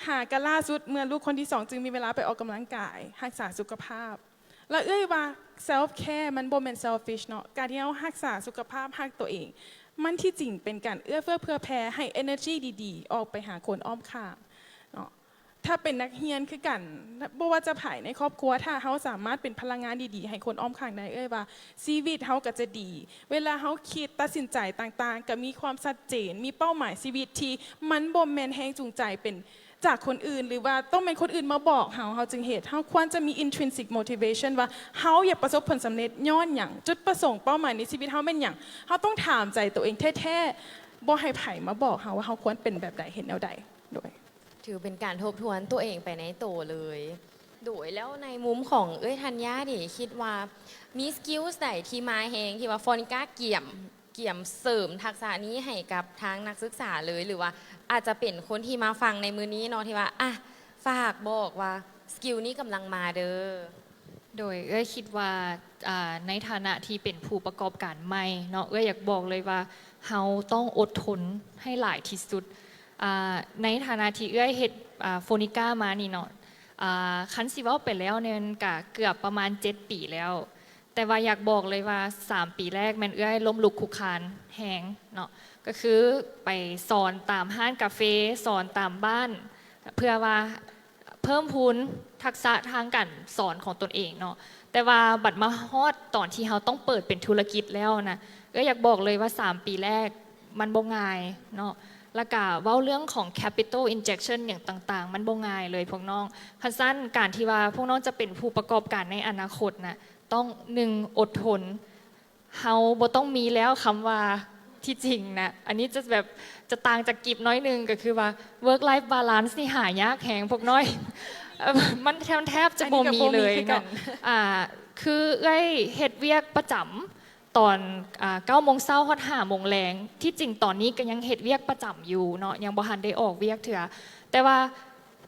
ຫາກະລ່າສຸດເມື່ອລູກຄົນທີສອງ ຈຶ່ງມີເວລາໄປອອກກຳລັງກາຍ ຮັກສາສຸຂະພາບ. ລະເອື້ອຍວ່າ self care ມັນບໍ່ແມ່ນ selfish ເນາະ ການທີ່ເຮົາຮັກສາສຸຂະພາບ ຮັກໂຕເອງ ມັນທີ່ຈິງເປັນການເອື້ອເຟື້ອເຜື່ອແຜ່ ໃຫ້ energy ດີໆ ອອກໄປຫາຄົນອ້ອມຂ້າງເນາະ. ຖ້າເປັນນັກຮຽນຄືກັນ ບໍ່ວ່າຈະໃຜໃນຄອບຄົວ ຖ້າເຮົາສາມາດເປັນພະລັງງານດີໆ ໃຫ້ຄົນອ້ອມຂ້າງໄດ້ ເອື້ອຍວ່າຊີວິດເຮົາກໍຈະດີ. ເວລາເຮົາຄິດຕັດສິນໃຈຕ່າງໆ ກໍມີຄວາມຊັດເຈນ ມີເປົ້າໝາຍຊີວິດທີ່ມັນບໍ່ແມ່ນແຮງຈູງໃຈເປັນ ຈາກຄົນອື່ນ ຫຼືວ່າຕ້ອງແມ່ນຄົນອື່ນມາບອກເຮົາ ເຮົາຈຶ່ງເຮັດ. ເຮົາຄວນຈະມີ intrinsic motivation ວ່າເຮົາຢາກປະສົບຜົນສຳເລັດຍ້ອນຫຍັງ? ຈຸດປະສົງເປົ້າໝາຍໃນຊີວິດເຮົາແມ່ນຫຍັງ? ເຮົາຕ້ອງຖາມໃຈໂຕເອງແທ້ໆ ບໍ່ໃຫ້ໃຜມາບອກເຮົາວ່າເຮົາຄວນເປັນແບບໃດ ເຮັດແນວໃດ. ໂດຍ ຖືເປັນການທົບທວນໂຕເອງໄປໃນໂຕເລີຍ. ໂດຍ ແລ້ວໃນມຸມຂອງເອື້ອຍທັນຍານີ້ ຄິດວ່າມີ skills ໃດທີ່ມາແຮງ ທີ່ວ່າຟອນິກາກຽມ ກຽມເສີມທັກສະນີ້ໃຫ້ກັບທາງນັກສຶກສາເລີຍ ຫຼືວ່າອາດຈະເປັນຄົນທີ່ມາຟັງໃນມື້ນີ້ເນາະ ທີ່ວ່າ ອ່ະ ຝາກບອກວ່າ skill ນີ້ກຳລັງມາເດີ. ໂດຍ ເອື້ອຍຄິດວ່າ ອ່າ ໃນຖານະທີ່ເປັນຜູ້ປະກອບການໃໝ່ເນາະ ເອື້ອຍຢາກບອກເລີຍວ່າ ເຮົາຕ້ອງອົດທົນໃຫ້ຫຼາຍທີ່ສຸດ. ອ່າ ໃນຖານະທີ່ເອື້ອຍເຮັດ ອ່າ ໂຟນິກ້າມານີ້ເນາະ ອ່າ ຄັນຊິເວົ້າໄປແລ້ວນີ້ມັນກະເກືອບປະມານເຈັດປີແລ້ວ, ແຕ່ວ່າຢາກບອກເລີຍວ່າສາມປີແລກແມ່ນເອື້ອຍລົ້ມລຸກຄຸກຄານແຮງເນາະ, ກໍຄືໄປສອນຕາມຮ້ານກາເຟ, ສອນຕາມບ້ານ ເພື່ອວ່າ ເພີ່ມພູນທັກສະທາງການສອນຂອງຕົນເອງເນາະ, ແຕ່ວ່າບັດມາຮອດຕອນທີ່ເຮົາຕ້ອງເປີດເປັນທຸລະກິດແລ້ວນະ ເອື້ອຍຢາກບອກເລີຍວ່າສາມປີແລກມັນບໍ່ງ່າຍເນາະ, ແລ້ວກະເວົ້າເລື່ອງຂອງ capital injection ຫຍັງຕ່າງໆ ມັນບໍ່ງ່າຍເລີຍພວກນ້ອງ. ຄັນຊັ້ນການທີ່ວ່າພວກນ້ອງຈະເປັນຜູ້ປະກອບການໃນອະນາຄົດນະ ຕ້ອງ ໜຶ່ງ ອົດທົນ. ເຮົາບໍ່ຕ້ອງມີແລ້ວຄຳວ່າ ທີ່ຈິງນະ ອັນນີ້ຈະແບບ ຈະຕ່າງຈາກກິບໜ້ອຍໜຶ່ງ ກໍຄືວ່າ work life balance ນີ້ຫາຍາກແຮງພວກນ້ອຍ ເອີ ມັນແທບ ແທບຈະບໍ່ມີເລີຍເນາະ. ອ່າ ຄືເອື້ອຍເຮັດວຽກປະຈຳຕອນ ອ່າ ເກົ້າໂມງເຊົ້າຮອດຫ້າໂມງແລງ, ທີ່ຈິງຕອນນີ້ກໍຍັງເຮັດວຽກປະຈຳຢູ່ເນາະ, ຍັງບໍ່ທັນໄດ້ອອກວຽກເທື່ອ, ແຕ່ວ່າ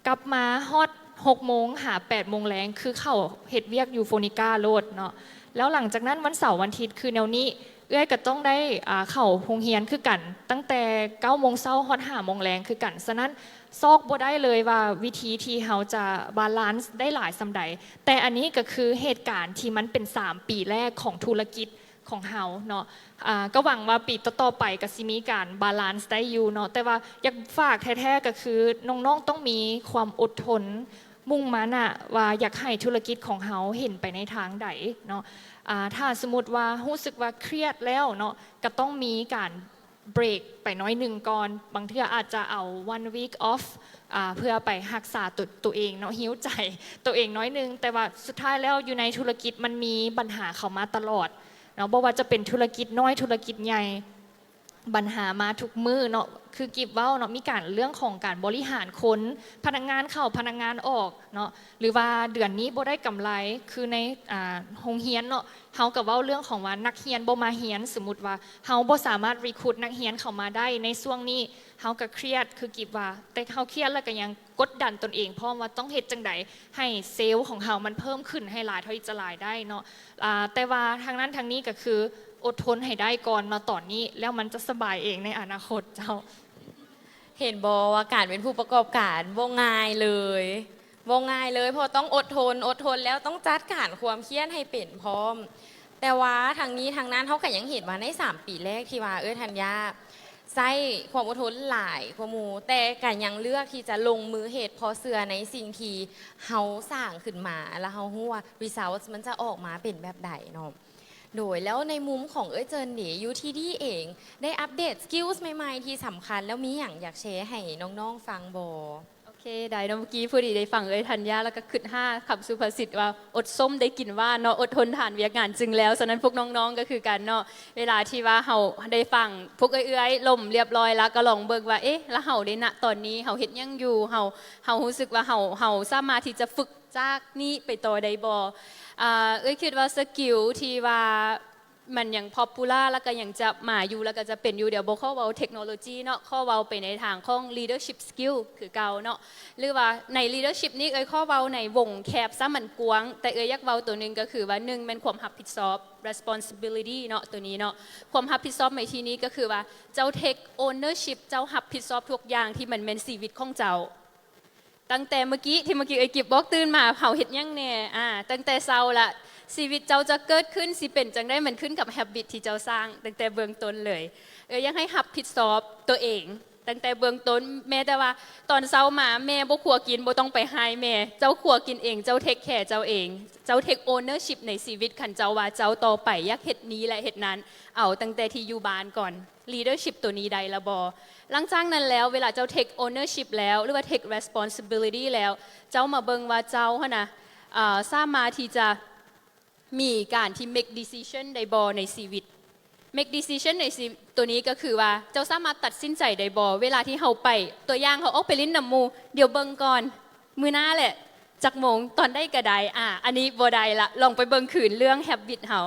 ກັບມາຮອດຫົກໂມງຫາແປດໂມງແລງ ຄືເຂົ້າເຮັດວຽກຢູ່ໂຟນິກ້າໂລດເນາະ. ແລ້ວຫຼັງຈາກນັ້ນວັນເສົາວັນທິດຄືແນວນີ້ ເອື້ອຍກໍຕ້ອງໄດ້ ອ່າ ເຂົ້າໂຮງຮຽນຄືກັນ ຕັ້ງແຕ່ເກົ້າໂມງເຊົ້າຮອດຫ້າໂມງແລງຄືກັນ. ສະນັ້ນ ຊອກບໍ່ໄດ້ເລີຍວ່າວິທີທີ່ເຮົາຈະ balance ໄດ້ຫຼາຍສ່ຳໃດ. ແຕ່ອັນນີ້ກໍຄືເຫດການທີ່ມັນເປັນສາມປີແລກຂອງທຸລະກິດ ຂອງເຮົາເນາະ, ອ່າ ກໍຫວັງວ່າປີຕໍ່ໆໄປກໍຊິມີການ balance ໄດ້ຢູ່ເນາະ, ແຕ່ວ່າຢາກຝາກແທ້ໆ ກໍຄືນ້ອງໆຕ້ອງມີຄວາມອົດທົນ ມຸ່ງມານະ ວ່າຢາກໃຫ້ທຸລະກິດຂອງເຮົາເຫັນໄປໃນທາງໃດເນາະ. ອ່າ ຖ້າສົມມຸດວ່າຮູ້ສຶກວ່າຄຽດແລ້ວເນາະ ກໍຕ້ອງມີການ break ໄປໜ້ອຍໜຶ່ງກ່ອນ, ບາງເທື່ອອາດຈະເອົາ one week off ອ່າ ເພື່ອໄປຮັກສາຕົວ ຕົວເອງເນາະ, heal ໃຈຕົວເອງໜ້ອຍໜຶ່ງ. ແຕ່ວ່າສຸດທ້າຍແລ້ວຢູ່ໃນທຸລະກິດມັນມີບັນຫາເຂົ້າມາຕະຫຼອດເນາະ, ບໍ່ວ່າຈະເປັນທຸລະກິດນ້ອຍ ທຸລະກິດໃຫຍ່ ບັນຫາມາທຸກມື້ເນາະ. ຄືກິບເວົ້າເນາະ ມີການເລື່ອງຂອງການບໍລິຫານຄົນ, ພະນັກງານເຂົ້າ ພະນັກງານອອກເນາະ, ຫຼືວ່າເດືອນນີ້ບໍ່ໄດ້ກຳໄລ. ຄືໃນ ອ່າ ໂຮງຮຽນເນາະ ເຮົາກໍເວົ້າເລື່ອງຂອງວ່ານັກຮຽນບໍ່ມາຮຽນ, ສົມມຸດວ່າເຮົາບໍ່ສາມາດ recruit ນັກຮຽນເຂົ້າມາໄດ້ໃນຊ່ວງນີ້ ເຮົາກໍຄຽດ ຄືກິບວ່າ, ແຕ່ເຮົາຄຽດແລ້ວກໍຍັງກົດດັນຕົນເອງພ້ອມວ່າຕ້ອງເຮັດຈັ່ງໃດໃຫ້ເຊວຂອງເຮົາມັນເພີ່ມຂຶ້ນໃຫ້ຫຼາຍເທົ່າທີ່ຈະຫຼາຍໄດ້ເນາະ. ອ່າ ແຕ່ວ່າທາງນັ້ນທາງນີ້ກໍຄືອົດທົນໃຫ້ໄດ້ກ່ອນເນາະຕອນນີ້, ແລ້ວມັນຈະສະບາຍເອງໃນອະນາຄົດເຈົ້າ. ເຫັນບໍ່ວ່າການເປັນຜູ້ປະກອບການບໍ່ງ່າຍເລີຍ, ບໍ່ງ່າຍເລີຍ ເພາະຕ້ອງອົດທົນ, ອົດທົນແລ້ວຕ້ອງຈັດການຄວາມຄຽດໃຫ້ເປັນພ້ອມ. ແຕ່ວ່າທັງນີ້ທັງນັ້ນ ເຮົາກໍຍັງເຫັນວ່າໃນສາມປີແລກທີ່ວ່າເອື້ອຍທັນຍາໃຊ້ຄວາມອົດທົນຫຼາຍກວ່າໝູ່, ແຕ່ກໍຍັງເລືອກທີ່ຈະລົງມືເຮັດ ເພາະເຊື່ອໃນສິ່ງທີ່ເຮົາສ້າງຂຶ້ນມາ ແລ້ວເຮົາຮູ້ວ່າ results ມັນຈະອອກມາເປັນແບບໃດເນາະ. ໂດຍ ແລ້ວໃນມຸມຂອງເອື້ອຍເຈີນເດ ຢູ່ທີ່ດີເອງ ໄດ້ອັບເດດ skills ໃໝ່ໆທີ່ສຳຄັນ ແລ້ວມີຫຍັງຢາກແຊໃຫ້ນ້ອງໆຟັງບໍ່? ໂອເຄ ໄດ້ເນາະ, ເມື່ອກີ້ພໍດີໄດ້ຟັງເອື້ອຍທັນຍາ ແລ້ວກໍຄິດຫາຄຳສຸພາສິດວ່າ ອົດສົ້ມໄດ້ກິນຫວານເນາະ, ອົດທົນທານວຽກງານຈຶ່ງແລ້ວ. ສະນັ້ນພວກນ້ອງໆກໍຄືກັນເນາະ, ເວລາທີ່ວ່າເຮົາໄດ້ຟັງພວກເອື້ອຍໆລົມລຽບຮ້ອຍແລ້ວ ກໍລອງເບິ່ງວ່າ ເອະ ແລ້ວເຮົາເດ ນະຕອນນີ້ເຮົາເຮັດຫຍັງຢູ່? ເຮົາ ເຮົາຮູ້ສຶກວ່າເຮົາ ເຮົາສາມາດທີ່ຈະຝຶກຈາກນີ້ໄປຕໍ່ໄດ້ບໍ່? ອ່າ ເອື້ອຍຄິດວ່າ skill ທີ່ວ່າ ມັນຍັງ popular ແລ້ວກໍຍັງຈະມາຢູ່ ແລ້ວກໍຈະເປັນຢູ່, ດຽວບໍ່ຂໍເວົ້າເທັກໂນໂລຈີເນາະ, ຂໍເວົ້າໄປໃນທາງຂອງ leadership skill ຄືເກົ່າເນາະ, ຫຼືວ່າໃນ leadership ນີ້ເອື້ອຍຂໍເວົ້າໃນວົງແຄບຊະ ມັນກວ້າງ, ແຕ່ເອື້ອຍຢາກເວົ້າໂຕໜຶ່ງກໍຄືວ່າ ໜຶ່ງ ແມ່ນຄວາມຮັບຜິດຊອບ responsibility ເນາະ, ໂຕນີ້ເນາະ, ຄວາມຮັບຜິດຊອບໃນທີ່ນີ້ກໍຄືວ່າ ເຈົ້າ take ownership ເຈົ້າຮັບຜິດຊອບທຸກຢ່າງທີ່ມັນແມ່ນຊີວິດຂອງເຈົ້າ. ຕັ້ງແຕ່ເມື່ອກີ້ ທີ່ເມື່ອກີ້ເອື້ອຍກິບບອກ ຕື່ນມາເຮົາເຮັດຫຍັງແດ່? ອາ ຕັ້ງແຕ່ເຊົ້າລະ ຊີວິດເຈົ້າຈະເກີດຂຶ້ນ ຊິເປັນຈັ່ງໃດ ມັນຂຶ້ນກັບ habit ທີ່ເຈົ້າສ້າງຕັ້ງແຕ່ເບື້ອງຕົ້ນເລີຍ. ເອື້ອຍຢາກໃຫ້ຮັບຜິດຊອບຕົວເອງຕັ້ງແຕ່ເບື້ອງຕົ້ນ, ແມ້ແຕ່ວ່າຕອນເຊົ້າມາແມ່ບໍ່ຄົວກິນ ບໍ່ຕ້ອງໄປຮ້າຍແມ່, ເຈົ້າຄົວກິນເອງ, ເຈົ້າ take care ເຈົ້າເອງ, ເຈົ້າ take ownership ໃນຊີວິດ. ຄັນເຈົ້າວ່າເຈົ້າຕໍ່ໄປຢາກເຮັດນີ້ ແລະ ເຮັດນັ້ນ, ເອົາຕັ້ງແຕ່ທີ່ຢູ່ບ້ານກ່ອນ. leadership ໂຕນີ້ໄດ້ລະບໍ່? ຫຼັງຈາກນັ້ນແລ້ວ ເວລາເຈົ້າ take ownership ແລ້ວ ຫຼືວ່າ take responsibility ແລ້ວ ເຈົ້າມາເບິ່ງວ່າເຈົ້າຫັ້ນນະ ເອີ ສາມາດທີ່ຈະມີການທີ່ make decision ໄດ້ບໍ່ໃນຊີວິດ? make decision ໃນຊີ ໂຕນີ້ກໍຄືວ່າເຈົ້າສາມາດຕັດສິນໃຈໄດ້ບໍ່? ເວລາທີ່ເຮົາໄປ ຕົວຢ່າງ ເຮົາອອກໄປຫຼິ້ນນຳໝູ່, ດຽວເບິ່ງກ່ອນ ມື້ໜ້າແຫຼະ ຈັກໂມງ ຕອນໃດກໍໄດ້. ອາ ອັນນີ້ບໍ່ໄດ້ລະ, ລອງໄປເບິ່ງຄືນເລື່ອງ habit ເຮົາ.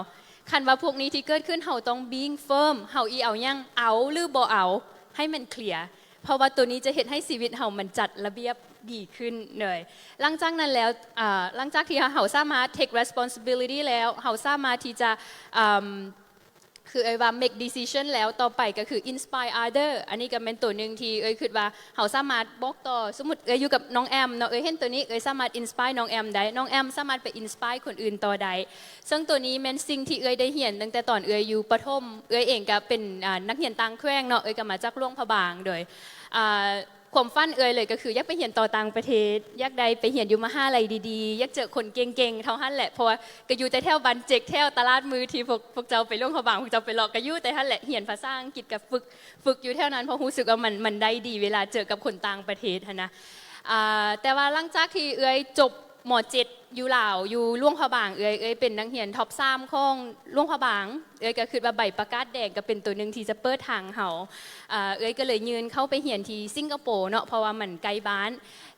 ຄັນວ່າພວກນີ້ທີ່ເກີດຂຶ້ນ ເຮົາຕ້ອງ being firm ເຮົາອີເອົາຫຍັງ ເອົາ ຫຼື ບໍ່ເອົາ ໃຫ້ມັນເຄລຍ, ເພາະວ່າໂຕນີ້ຈະເຮັດໃຫ້ຊີວິດເຮົາມັນຈັດລະບຽບດີຂຶ້ນເລີຍ. ຫຼັງຈາກນັ້ນແລ້ວ ອາ ຫຼັງຈາກທີ່ເຮົາສາມາດ take responsibility ແລ້ວ ເຮົາສາມາດທີ່ຈະ ອາ ຄືເອີຍວ່າ make decision ແລ້ວ ຕໍ່ໄປກໍຄື inspire other. ອັນນີ້ກໍແມ່ນໂຕໜຶ່ງທີ່ເອີຍຄິດວ່າເຮົາສາມາດບອກຕໍ່. ສົມມຸດເອີຍຢູ່ກັບນ້ອງແອມເນາະ, ເອີຍເຫັນໂຕນີ້ ເອີຍສາມາດ inspire ນ້ອງແອມໄດ້, ນ້ອງແອມສາມາດໄປ inspire ຄົນອື່ນຕໍ່ໄດ້. ເຊິ່ງໂຕນີ້ແມ່ນສິ່ງທີ່ເອີຍໄດ້ຮຽນຕັ້ງແຕ່ຕອນເອີຍຢູ່ປະຖົມ. ເອີຍເອງກໍເປັນ ອາ ນັກຮຽນຕ່າງແຂວງເນາະ, ເອີຍກໍມາຈາກຫຼວງພະບາງ. ໂດຍ ອາ ຄວາມຝັນເອື້ອຍເລີຍກໍຄືຢາກໄປຮຽນຕໍ່ຕ່າງປະເທດ, ຢາກໄດ້ໄປຮຽນຢູ່ມະຫາໄລດີໆ, ຢາກເຈີຄົນເກັ່ງໆເທົ່າຫັ້ນແຫຼະ, ເພາະວ່າກໍຢູ່ແຕ່ແຖວບ້ານເຈັກ ແຖວຕະຫຼາດມືທີ່ພວກ ພວກເຈົ້າໄປຫຼວງພະບາງ ພວກເຈົ້າໄປເລາະ ກໍຢູ່ແຕ່ຫັ້ນແຫຼະ, ຮຽນພາສາອັງກິດກໍຝຶກ ຝຶກຢູ່ແຖວນັ້ນ ເພາະຮູ້ສຶກວ່າມັນ ມັນໄດ້ດີເວລາເຈີກັບຄົນຕ່າງປະເທດຫັ້ນນະ. ອາ ແຕ່ວ່າຫຼັງຈາກທີ່ເອື້ອຍຈົບ ມໍເຈັດ ຢູ່ລາວ ຢູ່ຫຼວງພະບາງ, ເອື້ອຍ ເອື້ອຍເປັນນັກຮຽນທັອບສາມຂອງຫຼວງພະບາງ. ເອື້ອຍກໍຄິດວ່າໃບປະກາດແດງກໍເປັນໂຕໜຶ່ງທີ່ຈະເປີດທາງເຮົາ. ເອີ ເອື້ອຍກໍເລີຍຍື່ນເຂົ້າໄປຮຽນທີ່ສິງກະໂປເນາະ, ເພາະວ່າມັນໃກ້ບ້ານ.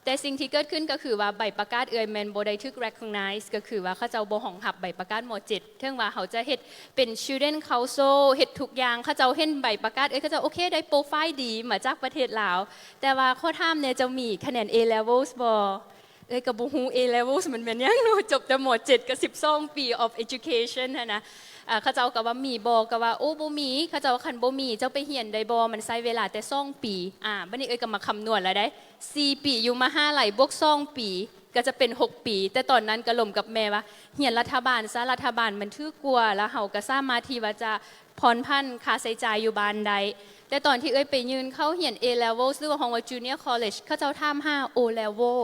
ແຕ່ສິ່ງທີ່ເກີດຂຶ້ນກໍຄືວ່າໃບປະກາດເອື້ອຍແມ່ນບໍ່ໄດ້ຖືກ recognize, ກໍຄືວ່າເຂົາເຈົ້າບໍ່ຮອງຮັບໃບປະກາດ ມໍເຈັດ. ເຖິງວ່າເຮົາຈະເຮັດເປັນ student council ເຮັດທຸກຢ່າງ, ເຂົາເຈົ້າເຫັນໃບປະກາດເອື້ອຍ ເຂົາເຈົ້າໂອເຄ ໄດ້ໂປຣໄຟລ໌ດີ ມາຈາກປະເທດລາວ, ແຕ່ວ່າຂໍຖາມແດ່ ເຈົ້າມີຄະແນນ A levels ບໍ່? ເອື້ອຍກໍບໍ່ຮູ້ A levels ມັນແມ່ນຫຍັງເນາະ, ຈົບແຕ່ ມໍເຈັດ ກໍສິບສອງປີ of education ຫັ້ນນະ. ເຂົາເຈົ້າກໍວ່າມີບໍ່? ກໍວ່າ ໂອ້ ບໍ່ມີ. ເຂົາເຈົ້າວ່າ ຄັນບໍ່ມີ ເຈົ້າໄປຮຽນໄດ້ບໍ່? ມັນໃຊ້ເວລາແຕ່ສອງປີ. ອາ ບາດນີ້ເອື້ອຍກໍມາຄຳນວນແລ້ວເດ້, ສີ່ປີຢູ່ມະຫາໄລບວກສອງປີ ກໍຈະເປັນຫົກປີ. ແຕ່ຕອນນັ້ນກໍລົມກັບແມ່ວ່າ ຮຽນລັດຖະບານຊະ, ລັດຖະບານມັນຖືກກວ່າ ແລ້ວເຮົາກໍສາມາດທີ່ວ່າຈະຜ່ອນຜັນຄ່າໃຊ້ຈ່າຍຢູ່ບ້ານໄດ້. ແຕ່ຕອນທີ່ເອື້ອຍໄປຍື່ນເຂົ້າຮຽນ A levels ຫຼືວ່າຮ້ອງວ່າ junior college ເຂົາເຈົ້າຖາມຫາ O level.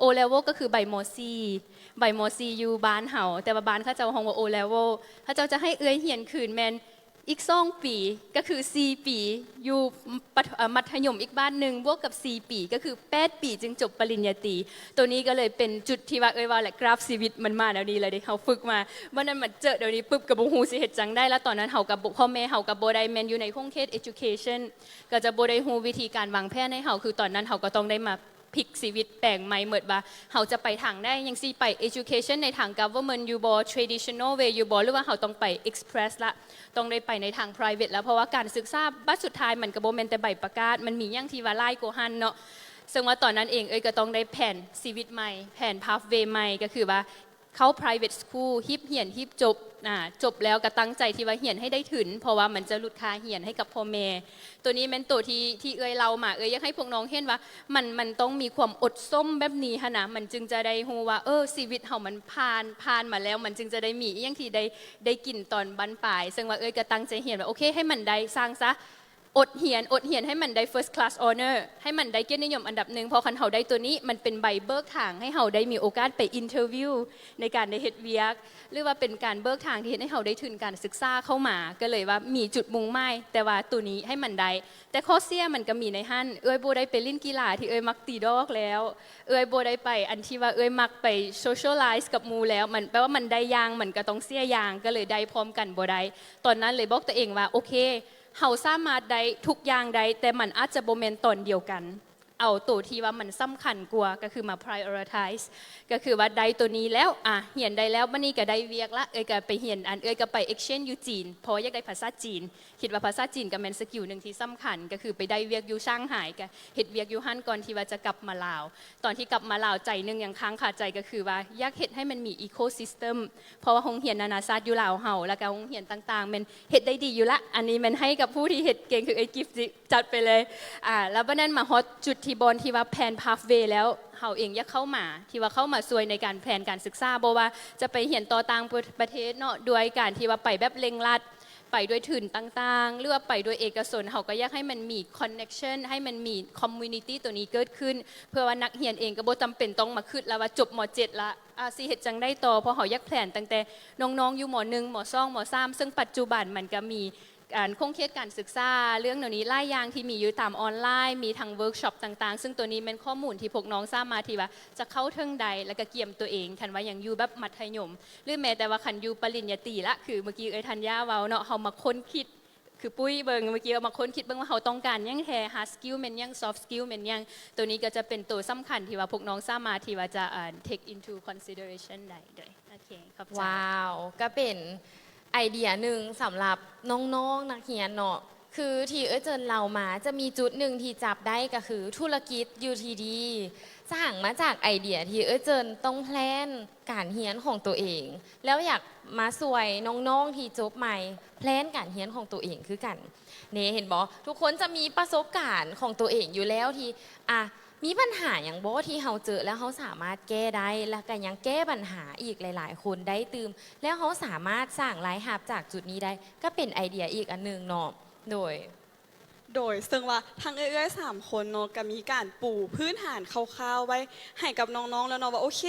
O level ກໍຄືໃບ ມໍສີ່ ໃບ ມໍສີ່ ຢູ່ບ້ານເຮົາ, ແຕ່ວ່າບ້ານເຂົາເຈົ້າຮ້ອງວ່າ O level. ເຂົາເຈົ້າຈະໃຫ້ເອື້ອຍຮຽນຄືນແມ່ນອີກສອງປີ ກໍຄືສີ່ປີ ຢູ່ປະ ເອີ ມັດທະຍົມອີກບ້ານໜຶ່ງ ບວກກັບສີ່ປີ ກໍຄືແປດປີຈຶ່ງຈົບປະລິນຍາຕີ. ໂຕນີ້ກໍເລີຍເປັນຈຸດທີ່ວ່າເອື້ອຍວ່າແຫຼະ ກຣາຟຊີວິດມັນມາແນວນີ້ແຫຼະເດ້, ເຮົາຝຶກມາ ບັດນັ້ນມາເຈີແນວນີ້ປຶບ ກໍບໍ່ຮູ້ຊິເຮັດຈັ່ງໃດ. ແລ້ວຕອນນັ້ນເຮົາກໍບໍ່ ພໍ່ແມ່ເຮົາກໍບໍ່ໄດ້ແມ່ນຢູ່ໃນຂົງເຂດ education ກໍຈະບໍ່ໄດ້ຮູ້ວິທີການວາງແຜນໃຫ້ເຮົາ, ຄືຕອນນັ້ນເຮົາກໍຕ້ອງໄດ້ມາ ພລິກຊີວິດແປງໃໝ່ໝົດວ່າເຮົາຈະໄປທາງໃດ, ຍັງຊິໄປ education ໃນທາງ government ຢູ່ບໍ່, traditional way ຢູ່ບໍ່ ຫຼືວ່າເຮົາຕ້ອງໄປ express ລະ, ຕ້ອງໄດ້ໄປໃນທາງ private ລະ, ເພາະວ່າການສຶກສາບັດສຸດທ້າຍມັນກໍບໍ່ແມ່ນແຕ່ໃບປະກາດ, ມັນມີຫຍັງທີ່ວ່າຫຼາຍກວ່າຫັ້ນເນາະ. ເຊິ່ງວ່າຕອນນັ້ນເອງເອື້ອຍກໍຕ້ອງໄດ້ແຜນຊີວິດໃໝ່, ແຜນ pathway ໃໝ່, ກໍຄືວ່າ ເຂົ້າ private school ຮີບຮຽນຮີບຈົບ, ອາ ຈົບແລ້ວກໍຕັ້ງໃຈທີ່ວ່າຮຽນໃຫ້ໄດ້ທຶນ ເພາະວ່າມັນຈະຫຼຸດຄ່າຮຽນໃຫ້ກັບພໍ່ແມ່. ໂຕນີ້ແມ່ນໂຕທີ່ ທີ່ເອື້ອຍເລົ່າມາ, ເອື້ອຍຢາກໃຫ້ພວກນ້ອງເຫັນວ່າ ມັນ ມັນຕ້ອງມີຄວາມອົດສົມແບບນີ້ຫັ້ນນະ, ມັນຈຶ່ງຈະໄດ້ຮູ້ວ່າ ເອີ ຊີວິດເຮົາມັນຜ່ານ ຜ່ານມາແລ້ວ, ມັນຈຶ່ງຈະໄດ້ມີອີ່ຫຍັງທີ່ໄດ້ ໄດ້ກິນຕອນບັ້ນປາຍ. ເຊິ່ງວ່າເອື້ອຍກໍຕັ້ງໃຈຮຽນວ່າ ໂອເຄ ໃຫ້ມັນໄດ້ ສ້າງຊະ ອົດຮຽນ, ອົດຮຽນໃຫ້ມັນໄດ້ first class honor, ໃຫ້ມັນໄດ້ກຽດນິຍົມອັນດັບໜຶ່ງ, ເພາະຄັນເຮົາໄດ້ໂຕນີ້ ມັນເປັນໃບເບີກທາງໃຫ້ເຮົາໄດ້ມີໂອກາດໄປ interview ໃນການໄດ້ເຮັດວຽກ ຫຼືວ່າເປັນການເບີກທາງທີ່ເຮັດໃຫ້ເຮົາໄດ້ທຶນການສຶກສາເຂົ້າມາ, ກໍເລີຍວ່າມີຈຸດມຸ່ງໝາຍ, ແຕ່ວ່າໂຕນີ້ໃຫ້ມັນໄດ້. ແຕ່ຂໍ້ເສຍມັນກໍມີໃນຫັ້ນ, ເອື້ອຍບໍ່ໄດ້ໄປຫຼິ້ນກິລາທີ່ເອື້ອຍມັກຕີດອກແລ້ວ, ເອື້ອຍບໍ່ໄດ້ໄປອັນທີ່ວ່າເອື້ອຍມັກໄປ socialize ກັບໝູ່ແລ້ວ, ມັນແປວ່າມັນໄດ້ຢ່າງ ມັນກໍຕ້ອງເສຍຢ່າງ, ກໍເລີຍໄດ້ພ້ອມກັນບໍ່ໄດ້. ຕອນນັ້ນເລີຍບອກຕົວເອງວ່າ ໂອເຄ ເຮົາສາມາດໄດ້ທຸກຢ່າງໄດ້, ແຕ່ມັນອາດຈະບໍ່ແມ່ນຕອນດຽວກັນ. ເອົາໂຕທີ່ວ່າມັນສຳຄັນກວ່າ, ກໍຄືມາ prioritize, ກໍຄືວ່າໄດ້ໂຕນີ້ແລ້ວ, ອາ ຮຽນໄດ້ແລ້ວ, ບັດນີ້ກໍໄດ້ວຽກລະ, ເອື້ອຍກໍໄປຮຽນ, ອັນ ເອື້ອຍກໍໄປ exchange ຢູ່ຈີນ, ເພາະວ່າຢາກໄດ້ພາສາຈີນ, ຄິດວ່າພາສາຈີນກໍແມ່ນສະກິວໜຶ່ງທີ່ສຳຄັນ, ກໍຄືໄປໄດ້ວຽກຢູ່ຊ່າງໄຮ, ກໍເຮັດວຽກຢູ່ຫັ້ນກ່ອນທີ່ວ່າຈະກັບມາລາວ. ຕອນທີ່ກັບມາລາວ, ໃຈໜຶ່ງຍັງຄ້າງຄາໃຈ, ກໍຄືວ່າຢາກເຮັດໃຫ້ມັນມີ ecosystem, ເພາະວ່າໂຮງຮຽນນານາຊາດຢູ່ລາວເຮົາ ແລ້ວກໍໂຮງຮຽນຕ່າງໆ ແມ່ນເຮັດໄດ້ດີຢູ່ລະ, ອັນນີ້ແມ່ນໃຫ້ກັບຜູ້ທີ່ເຮັດເກັ່ງ ຄືເອື້ອຍກິບຊິ ຈັດໄປເລີຍ. ອາ ແລ້ວບັດນັ້ນມາຮອດຈຸດທີ່ບ່ອນທີ່ວ່າແພນ pathway ແລ້ວ, ເຮົາເອງຢາກເຂົ້າມາ ທີ່ວ່າເຂົ້າມາຊ່ວຍໃນການແພນການສຶກສາ, ບໍ່ວ່າຈະໄປຮຽນຕໍ່ຕ່າງປະ ປະເທດເນາະ, ດ້ວຍການທີ່ວ່າໄປແບບເລັ່ງລັດ, ໄປດ້ວຍທຶນຕ່າງໆ ຫຼືວ່າໄປດ້ວຍເອກະຊົນ, ເຮົາກໍຢາກໃຫ້ມັນມີ connection, ໃຫ້ມັນມີ community ໂຕນີ້ເກີດຂຶ້ນ, ເພື່ອວ່ານັກຮຽນເອງກໍບໍ່ຈຳເປັນຕ້ອງມາຄິດແລ້ວວ່າຈົບ ມໍເຈັດ ລະ ອາ ຊິເຮັດຈັ່ງໃດຕໍ່, ເພາະເຮົາຢາກແພນຕັ້ງແຕ່ນ້ອງໆຢູ່ ມໍໜຶ່ງ ມໍສອງ ມໍສາມ, ເຊິ່ງປັດຈຸບັນມັນກໍມີ ອັນ ຂົງເຂດການສຶກສາເລື່ອງແນວນີ້ຫຼາຍຢ່າງທີ່ມີຢູ່ຕາມອອນລາຍ, ມີທັງ workshop ຕ່າງໆ, ເຊິ່ງໂຕນີ້ແມ່ນຂໍ້ມູນທີ່ພວກນ້ອງສາມາດທີ່ວ່າຈະເຂົ້າເຖິງໄດ້ ແລ້ວກໍກຽມຕົວເອງ, ຄັນວ່າຍັງຢູ່ແບບມັດທະຍົມ ຫຼືແມ້ແຕ່ວ່າຄັນຢູ່ປະລິນຍາຕີລະ, ຄືເມື່ອກີ້ເອື້ອຍທັນຍາເວົ້າເນາະ, ເຮົາມາຄົ້ນຄິດ ຄືປຸ້ຍເບິ່ງ, ເມື່ອກີ້ເຮົາມາຄົ້ນຄິດເບິ່ງວ່າເຮົາຕ້ອງການຫຍັງແທ້, hard skill ແມ່ນຫຍັງ, soft skill ແມ່ນຫຍັງ, ໂຕນີ້ກໍຈະເປັນໂຕສຳຄັນທີ່ວ່າພວກນ້ອງສາມາດທີ່ວ່າຈະ ເອີ take into consideration ໄດ້. ໂດຍ ໂອເຄ ຂອບໃຈ. ວ້າວ ກໍເປັນໄອເດຍໜຶ່ງສຳລັບນ້ອງໆນັກຮຽນເນາະ, ຄືທີ່ເອື້ອຍເຈີນເລົ່າມາ ຈະມີຈຸດໜຶ່ງທີ່ຈັບໄດ້ກໍຄືທຸລະກິດ ຢູທີດີ ສ້າງມາຈາກໄອເດຍທີ່ເອື້ອຍເຈີນຕ້ອງແພລນການຮຽນຂອງຕົວເອງ ແລ້ວຢາກມາຊ່ວຍນ້ອງໆທີ່ຈົບໃໝ່ແພລນການຮຽນຂອງຕົວເອງຄືກັນເນ. ເຫັນບໍ່? ທຸກຄົນຈະມີປະສົບການຂອງຕົວເອງຢູ່ແລ້ວທີ່ ອາ ມີບັນຫາຫຍັງບໍ່ທີ່ເຮົາເຈີແລ້ວເຮົາສາມາດແກ້ໄດ້ ແລ້ວກໍຍັງແກ້ບັນຫາອີກຫຼາຍໆຄົນໄດ້ຕື່ມ ແລ້ວເຮົາສາມາດສ້າງລາຍຮັບຈາກຈຸດນີ້ໄດ້ ກໍເປັນໄອເດຍອີກອັນໜຶ່ງເນາະ. ໂດຍ ໂດຍ ເຊິ່ງວ່າທັງເອື້ອຍໆສາມຄົນເນາະ ກໍມີການປູພື້ນຖານຄ່າວໆໄວ້ໃຫ້ກັບນ້ອງໆແລ້ວເນາະ ວ່າໂອເຄ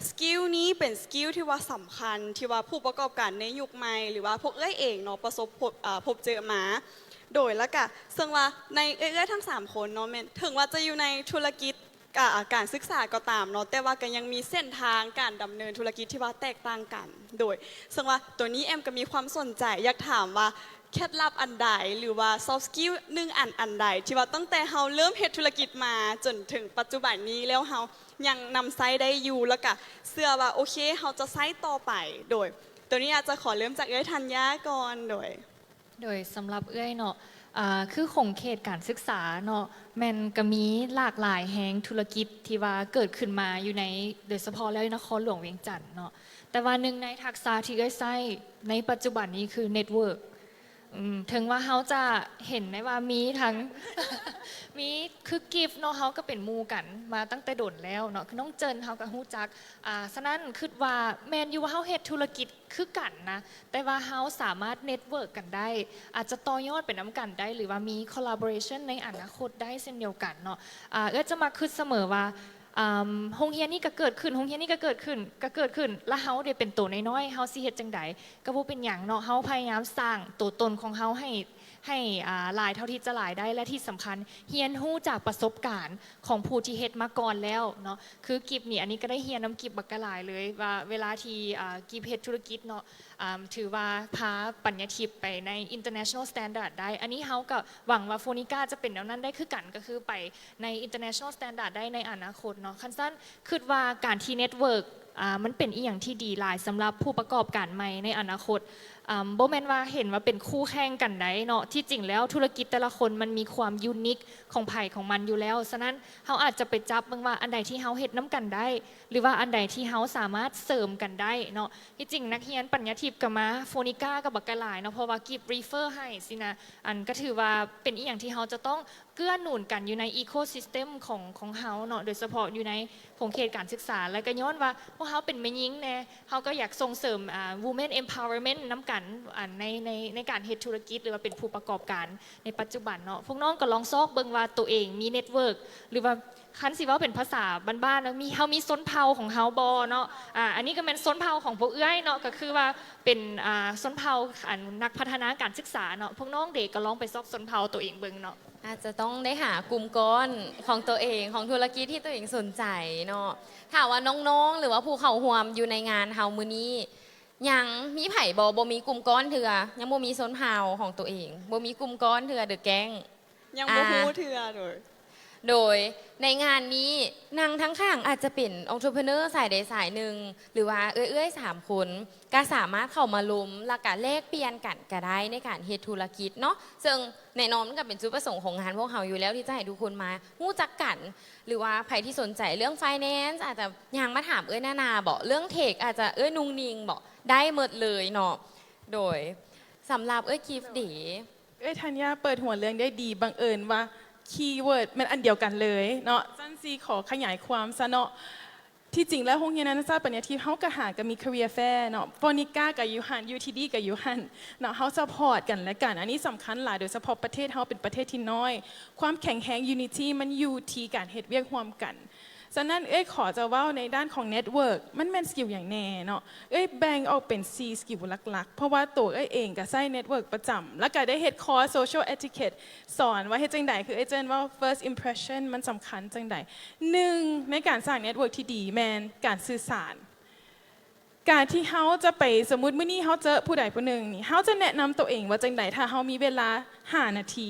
ສະກິວນີ້ເປັນສະກິວທີ່ວ່າສຳຄັນ ທີ່ວ່າຜູ້ປະກອບການໃນຍຸກໃໝ່ ຫຼືວ່າພວກເອື້ອຍເອງເນາະ ປະສົບພົບ ເອີ ພົບເຈີມາ. ໂດຍ ແລ້ວກະເຊິ່ງວ່າໃນເອື້ອຍໆທັງສາມຄົນເນາະ ແມ່ນເຖິງວ່າຈະຢູ່ໃນທຸລະກິດ ກະ ການສຶກສາກໍຕາມເນາະ ແຕ່ວ່າກໍຍັງມີເສັ້ນທາງການດຳເນີນທຸລະກິດທີ່ວ່າແຕກຕ່າງກັນ. ໂດຍ ເຊິ່ງວ່າໂຕນີ້ແອມກໍມີຄວາມສົນໃຈ ຢາກຖາມວ່າເຄັດລັບອັນໃດ ຫຼືວ່າຊອບສະກິວໜຶ່ງອັນ ອັນໃດ ທີ່ວ່າຕັ້ງແຕ່ເຮົາເລີ່ມເຮັດທຸລະກິດມາຈົນເຖິງປັດຈຸບັນນີ້ ແລ້ວເຮົາຍັງນຳໃຊ້ໄດ້ຢູ່ ແລ້ວກະເຊື່ອວ່າ ໂອເຄ ເຮົາຈະໃຊ້ຕໍ່ໄປ. ໂດຍ ໂຕນີ້ອາດຈະຂໍເລີ່ມຈາກເອື້ອຍທັນຍາກ່ອນ. ໂດຍ ໂດຍ ສຳລັບເອື້ອຍເນາະ ອາ ຄືຂົງເຂດການສຶກສາເນາະ ແມ່ນກະມີຫຼາກຫຼາຍແຮງທຸລະກິດທີ່ວ່າເກີດຂຶ້ນມາຢູ່ໃນ ໂດຍສະເພາະແລ້ວຢູ່ນະຄອນຫຼວງວຽງຈັນເນາະ ແຕ່ວ່າໜຶ່ງໃນທັກສະທີ່ເອື້ອຍໃຊ້ໃນປັດຈຸບັນນີ້ຄືເນັດເວີກ. ອືມ ເຖິງວ່າເຮົາຈະເຫັນໄດ້ວ່າມີທັງ ມີ ຄືກິບເນາະ ເຮົາກໍເປັນໝູ່ກັນມາຕັ້ງແຕ່ດົນແລ້ວເນາະ ຄືນ້ອງເຈີນເຮົາກໍຮູ້ຈັກ ອາ ສະນັ້ນຄິດວ່າແມ່ນຢູ່ວ່າເຮົາເຮັດທຸລະກິດ ຄືກັນນະ ແຕ່ວ່າເຮົາສາມາດເນັດເວີກກັນໄດ້ ອາດຈະຕໍ່ຍອດໄປນຳກັນໄດ້ ຫຼືວ່າມີ collaboration ໃນອະນາຄົດໄດ້ເຊັ່ນດຽວກັນເນາະ. ອາ ເອື້ອຍຈະມັກຄິດສະເໝີວ່າ ອາ ໂຮງຮຽນນີ້ກໍເກີດຂຶ້ນ ໂຮງຮຽນນີ້ກໍເກີດຂຶ້ນ ກໍເກີດຂຶ້ນ ແລ້ວເຮົາເດເປັນໂຕນ້ອຍໆ ເຮົາຊິເຮັດຈັ່ງໃດ? ກໍບໍ່ເປັນຫຍັງເນາະ ເຮົາພະຍາຍາມສ້າງໂຕຕົນຂອງເຮົາໃຫ້ ໃຫ້ ອາ ຫຼາຍເທົ່າທີ່ຈະຫຼາຍໄດ້ ແລະ ທີ່ສຳຄັນ ຮຽນຮູ້ຈາກປະສົບການຂອງຜູ້ທີ່ເຮັດມາກ່ອນແລ້ວເນາະ. ຄືກິບນີ້ ອັນນີ້ກໍໄດ້ຮຽນນຳກິບບັກກະຫຼາຍເລີຍ ວ່າເວລາທີ່ ອາ ກິບເຮັດທຸລະກິດເນາະ ອາ ຖືວ່າພາປັນຍາທິບໄປໃນ international standard ໄດ້. ອັນນີ້ເຮົາກໍຫວັງວ່າໂຟນິກາຈະເປັນແນວນັ້ນໄດ້ຄືກັນ ກໍຄືໄປໃນ international standard ໄດ້ໃນອະນາຄົດເນາະ. ຄັນຊັ້ນ ຄິດວ່າການທີ່ເນັດເວີກ ອາ ມັນເປັນອີ່ຫຍັງທີ່ດີຫຼາຍສຳລັບຜູ້ປະກອບການໃໝ່ໃນອະນາຄົດ. ອາ ບໍ່ແມ່ນວ່າເຫັນວ່າເປັນຄູ່ແຂ່ງກັນໃດເນາະ ທີ່ຈິງແລ້ວທຸລະກິດແຕ່ລະຄົນມັນມີຄວາມ unique ຂອງໃຜຂອງມັນຢູ່ແລ້ວ. ສະນັ້ນ ເຮົາອາດຈະໄປຈັບເບິ່ງວ່າອັນໃດທີ່ເຮົາເຮັດນຳກັນໄດ້ ຫຼືວ່າອັນໃດທີ່ເຮົາສາມາດເສີມກັນໄດ້ເນາະ. ທີ່ຈິງນັກຮຽນປັນຍາທິບກໍມາ ໂຟນິກາກໍບັກກະຫຼາຍເນາະ ເພາະວ່າກິບ refer ໃຫ້ຊີ້ນະ. ອັນ ກໍຖືວ່າເປັນອີ່ຫຍັງທີ່ເຮົາຈະຕ້ອງ ເກື້ອໜູນກັນຢູ່ໃນ ecosystem ຂອງ ຂອງເຮົາເນາະ ໂດຍສະເພາະຢູ່ໃນຂົງເຂດການສຶກສາ. ແລ້ວກໍຍ້ອນວ່າພວກເຮົາເປັນແມ່ຍິງແດ່ ເຮົາກໍຢາກສົ່ງເສີມ ອາ women empowerment ນຳກັນ ອັນ ໃນ ໃນ ໃນການເຮັດທຸລະກິດ ຫຼືວ່າເປັນຜູ້ປະກອບການໃນປັດຈຸບັນເນາະ. ພວກນ້ອງກໍລອງຊອກເບິ່ງວ່າໂຕເອງມີ network ຫຼືວ່າ ຄັນຊິເວົ້າເປັນພາສາບ້ານໆເນາະ ມີ ເຮົາມີຊົນເຜົ່າຂອງເຮົາບໍ່ເນາະ. ອາ ອັນນີ້ກໍແມ່ນຊົນເຜົ່າຂອງພວກເອື້ອຍເນາະ ກໍຄືວ່າເປັນ ອາ ຊົນເຜົ່າ ອັນ ນັກພັດທະນາການສຶກສາເນາະ. ພວກນ້ອງເດ ກໍລອງໄປຊອກຊົນເຜົ່າໂຕເອງເບິ່ງເນາະ. ອາດຈະຕ້ອງໄດ້ຫາກຸ່ມກ້ອນຂອງຕົວເອງ ຂອງທຸລະກິດທີ່ຕົວເອງສົນໃຈເນາະ. ຖ້າວ່ານ້ອງໆ ຫຼືວ່າຜູ້ເຂົ້າຮ່ວມຢູ່ໃນງານເຮົາມື້ນີ້ ຍັງມີໃຜບໍ່ ບໍ່ມີກຸ່ມກ້ອນເທື່ອ ຍັງບໍ່ມີຊົນເຜົ່າຂອງຕົວເອງ ບໍ່ມີກຸ່ມກ້ອນເທື່ອ The Gang ຍັງບໍ່ ອາ ຮູ້ເທື່ອ ໂດຍ ໂດຍໃນງານນີ້ນັ່ງທາງຂ້າງອາດຈະເປັນ entrepreneur ສາຍໃດສາຍໜຶ່ງ ຫຼືວ່າເອື້ອຍໆສາມຄົນ ກໍສາມາດເຂົ້າມາລົມ ແລ້ວກະແລກປ່ຽນກັນກໍໄດ້ໃນການເຮັດທຸລະກິດເນາະ. ເຊິ່ງແນ່ນອນມັນກໍເປັນຈຸດປະສົງຂອງງານພວກເຮົາຢູ່ແລ້ວ ທີ່ຈະໃຫ້ທຸກຄົນມາຮູ້ຈັກກັນ ຫຼືວ່າໃຜທີ່ສົນໃຈເລື່ອງ finance ອາດຈະຍ່າງມາຖາມເອື້ອຍນານາເບາະ ເລື່ອງ tech ອາດຈະເອື້ອຍນຸ່ງນິ່ງເບາະ ໄດ້ໝົດເລີຍເນາະ. ໂດຍ ສຳລັບເອື້ອຍກິບເດ ເອື້ອຍທັນຍາເປີດຫົວເລື່ອງໄດ້ດີ ບັງເອີນວ່າ keyword ແມ່ນອັນດຽວກັນເລີຍເນາະ. ຊັ້ນຊິຂໍຂະຫຍາຍຄວາມຊະເນາະ. ທີ່ຈິງແລ້ວໂຮງຮຽນນານາຊາດປັນຍາທິບເຮົາກະຫາກະມີ career fair ເນາະ ໂຟນິກາກະຢູ່ຫັ້ນ ຢູທີດີກະຢູ່ຫັ້ນເນາະ. ເຮົາ support ກັນແລະກັນ ອັນນີ້ສຳຄັນຫຼາຍ ໂດຍສະເພາະປະເທດເຮົາເປັນປະເທດທີ່ນ້ອຍ ຄວາມແຂງແຮງ unity ມັນຢູ່ທີ່ການເຮັດວຽກຮ່ວມກັນ. ສະນັ້ນເອື້ອຍຂໍຈະເວົ້າໃນດ້ານຂອງ network ມັນແມ່ນ skill ຫຍັງແນ່ເນາະ. ເອື້ອຍແບ່ງອອກເປັນສີ່ skill ຫຼັກໆ ເພາະວ່າໂຕເອື້ອຍເອງກະໃຊ້ network ປະຈຳ ແລ້ວກະໄດ້ເຮັດຄອສ social etiquette ສອນວ່າເຮັດຈັ່ງໃດ ຄືເອື້ອຍເຈີນເວົ້າ first impression ມັນສຳຄັນຈັ່ງໃດ. ໜຶ່ງ ໃນການສ້າງ network ທີ່ດີແມ່ນການສື່ສານ. ການທີ່ເຮົາຈະໄປ ສົມມຸດມື້ນີ້ເຮົາເຈີຜູ້ໃດຜູ້ໜຶ່ງນີ້ ເຮົາຈະແນະນຳໂຕເອງວ່າຈັ່ງໃດ ຖ້າເຮົາມີເວລາຫ້ານາທີ.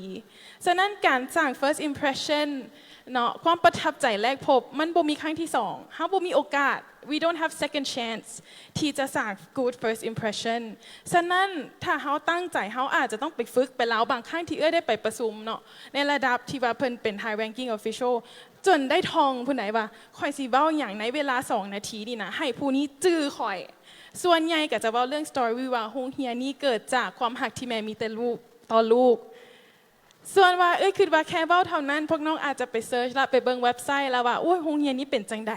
ສະນັ້ນການສ້າງ first impression ເນາະ ຄວາມປະທັບໃຈແລກພົບ ມັນບໍ່ມີຄັ້ງທີສອງ ເຮົາບໍ່ມີໂອກາດ we don't have second chance ທີ່ຈະສ້າງ good first impression. ສະນັ້ນຖ້າເຮົາຕັ້ງໃຈ ເຮົາອາດຈະຕ້ອງໄປຝຶກ ໄປເລົ່າ. ບາງຄັ້ງທີ່ເອື້ອຍໄດ້ໄປປະຊຸມເນາະ ໃນລະດັບທີ່ວ່າເພິ່ນເປັນ high ranking official ຈົນໄດ້ທ່ອງພຸ້ນໃດວ່າ ຂ້ອຍຊິເວົ້າຫຍັງໃນເວລາສອງນາທີນີ້ນະ ໃຫ້ຜູ້ນີ້ຈື່ຂ້ອຍ. ສ່ວນໃຫຍ່ກໍຈະເວົ້າເລື່ອງ story ວ່າໂຮງຮຽນນີ້ເກີດຈາກຄວາມຮັກທີ່ແມ່ມີແຕ່ລູກ ຕໍ່ລູກ. ສ່ວນວ່າເອື້ອຍຄິດວ່າແຄ່ເວົ້າເທົ່ານັ້ນ ພວກນ້ອງອາດຈະໄປ search ລະ ໄປເບິ່ງເວັບໄຊລະວ່າ ໂອ້ຍ ໂຮງຮຽນນີ້ເປັນຈັ່ງໃດ.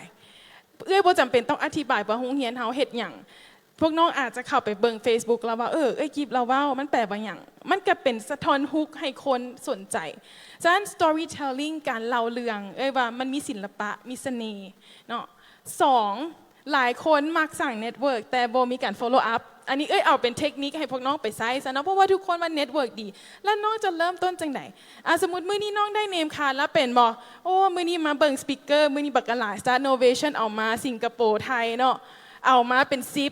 ເອື້ອຍບໍ່ຈຳເປັນຕ້ອງອະທິບາຍວ່າໂຮງຮຽນເຮົາເຮັດຫຍັງ. ພວກນ້ອງອາດຈະເຂົ້າໄປເບິ່ງ Facebook ລະວ່າ ເອີ ເອື້ອຍກິບລາວເວົ້າ ມັນແປວ່າຫຍັງ? ມັນກະເປັນສະທ້ອນຮຸກໃຫ້ຄົນສົນໃຈ. ສະນັ້ນ storytelling ການເລົ່າເລື່ອງ ເອື້ອຍວ່າມັນມີສິລະປະ ມີສະເໜ່ເນາະ. ສອງ ຫຼາຍຄົນມັກສ້າງ network ແຕ່ບໍ່ມີການ follow up. ອັນນີ້ເອື້ອຍເອົາເປັນເທັກນິກໃຫ້ພວກນ້ອງໄປໃຊ້ຊະເນາະ ເພາະວ່າທຸກຄົນວ່າ network ດີ. ແລ້ວນ້ອງຈະເລີ່ມຕົ້ນຈັ່ງໃດ? ອາ ສົມມຸດມື້ນີ້ນ້ອງໄດ້ name card ລະເປັນບໍ່? ໂອ້ ມື້ນີ້ມາເບິ່ງ speaker ມື້ນີ້ບັກກະຫຼາຍ Start Novation ເອົາມາ ສິງກະໂປ ໄທເນາະ ເອົາມາເປັນສິບ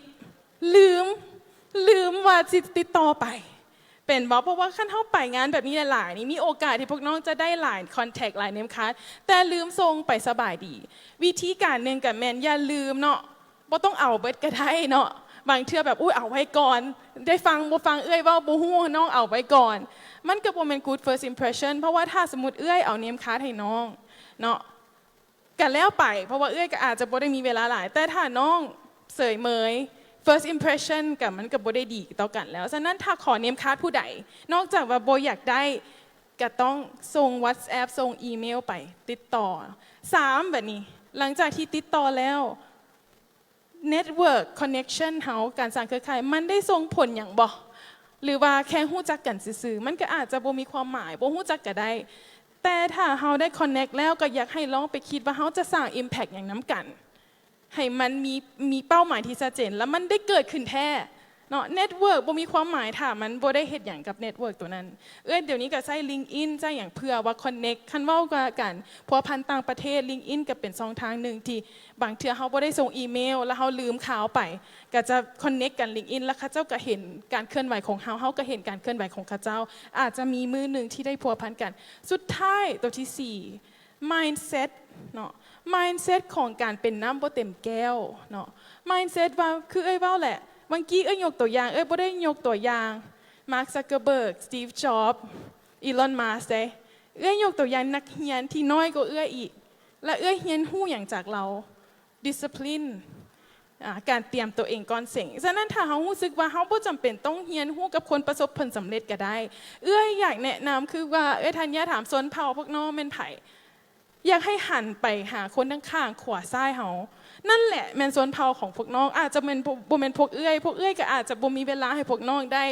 ລືມ ລືມວ່າຊິຕິດຕໍ່ໄປ ເປັນບໍ່? ເພາະວ່າຄັນເຮົາໄປງານແບບນີ້ຫຼາຍໆນີ້ ມີໂອກາດທີ່ພວກນ້ອງຈະໄດ້ຫຼາຍ contact ຫຼາຍ name card ແຕ່ລືມສົ່ງໄປສະບາຍດີ. ວິທີການໜຶ່ງກະແມ່ນຢ່າລືມເນາະ ບໍ່ຕ້ອງເອົາເບິດກະໄດ້ເນາະ. ບາງເທື່ອແບບ ອຸ້ຍ ເອົາໄວ້ກ່ອນ ໄດ້ຟັງບໍ່ຟັງເອື້ອຍເວົ້າບໍ່ຮູ້ ນ້ອງເອົາໄວ້ກ່ອນ ມັນກະບໍ່ແມ່ນ good first impression. ເພາະວ່າຖ້າສົມມຸດເອື້ອຍເອົາ name card ໃຫ້ນ້ອງເນາະ ກະແລ້ວໄປ ເພາະວ່າເອື້ອຍກະອາດຈະບໍ່ໄດ້ມີເວລາຫຼາຍ ແຕ່ຖ້ານ້ອງເສີຍເໝີຍ first impression ກະມັນກະບໍ່ໄດ້ດີຕໍ່ກັນແລ້ວ. ສະນັ້ນຖ້າຂໍ name card ຜູ້ໃດ ນອກຈາກວ່າບໍ່ຢາກໄດ້ ກະຕ້ອງສົ່ງ WhatsApp ສົ່ງອີເມວໄປຕິດຕໍ່. ສາມ ບາດນີ້ ຫຼັງຈາກທີ່ຕິດຕໍ່ແລ້ວ network connection ເຮົາ ການສ້າງເຄືອຂ່າຍ ມັນໄດ້ສົ່ງຜົນຫຍັງບໍ່? ຫຼືວ່າແຄ່ຮູ້ຈັກກັນຊື່ໆ ມັນກະອາດຈະບໍ່ມີຄວາມໝາຍ ບໍ່ຮູ້ຈັກກະໄດ້. ແຕ່ຖ້າເຮົາໄດ້ connect ແລ້ວ ກະຢາກໃຫ້ລອງໄປຄິດວ່າເຮົາຈະສ້າງ impact ຫຍັງນຳກັນ ໃຫ້ມັນມີ ມີເປົ້າໝາຍທີ່ຊັດເຈນ ແລ້ວມັນໄດ້ເກີດຂຶ້ນແທ້ເນາະ. network ບໍ່ມີຄວາມໝາຍຖ້າມັນບໍ່ໄດ້ເຮັດຫຍັງກັບ network ໂຕນັ້ນ. ເອື້ອຍດຽວນີ້ກະໃຊ້ LinkedIn ໃຊ້ຫຍັງ ເພື່ອວ່າ connect. ຄັນເວົ້າວ່າການພົວພັນຕ່າງປະເທດ LinkedIn ກະເປັນຊ່ອງທາງໜຶ່ງທີ່ບາງເທື່ອເຮົາບໍ່ໄດ້ສົ່ງອີເມວ ແລ້ວເຮົາລືມຂ່າວໄປ ກະຈະ connect ກັນ LinkedIn ແລ້ວເຂົາເຈົ້າກະເຫັນການເຄື່ອນໄຫວຂອງເຮົາ ເຮົາກະເຫັນການເຄື່ອນໄຫວຂອງເຂົາເຈົ້າ. ອາດຈະມີມື້ໜຶ່ງທີ່ໄດ້ພົວພັນກັນ. ສຸດທ້າຍ ໂຕທີສີ່ mindset ເນາະ mindset ຂອງການເປັນນ້ຳບໍ່ເຕັມແກ້ວເນາະ. mindset ວ່າ ຄືເອື້ອຍເວົ້າແຫຼະ ບາງກີ້ເອື້ອຍຍົກຕົວຢ່າງ ເອື້ອຍບໍ່ໄດ້ຍົກຕົວຢ່າງ Mark Zuckerberg, Steve Jobs, Elon Musk ເດ້. ເອື້ອຍຍົກຕົວຢ່າງນັກຮຽນທີ່ນ້ອຍກວ່າເອື້ອຍອີກ ແລະ ເອື້ອຍຮຽນຮູ້ຫຍັງຈາກລາວ? discipline ອາ ການຕຽມໂຕເອງກ່ອນເສັງ. ສະນັ້ນຖ້າເຮົາຮູ້ສຶກວ່າເຮົາບໍ່ຈຳເປັນຕ້ອງຮຽນຮູ້ກັບຄົນປະສົບຜົນສຳເລັດກະໄດ້. ເອື້ອຍຢາກແນະນຳ ຄືວ່າເອື້ອຍທັນຍາຖາມຊົນເຜົ່າພວກນ້ອງແມ່ນໃຜ? ຢາກໃຫ້ຫັນໄປຫາຄົນທາງຂ້າງຂວາຊ້າຍເຮົາ. ນັ້ນແຫຼະແມ່ນຊົນເຜົ່າຂອງພວກນ້ອງ. ອາດຈະແມ່ນ ບໍ່ແມ່ນພວກເອື້ອຍ ພວກເອື້ອຍກະອາດຈະບໍ່ມີເວລາໃຫ້ພວກນ້ອງໄດ້.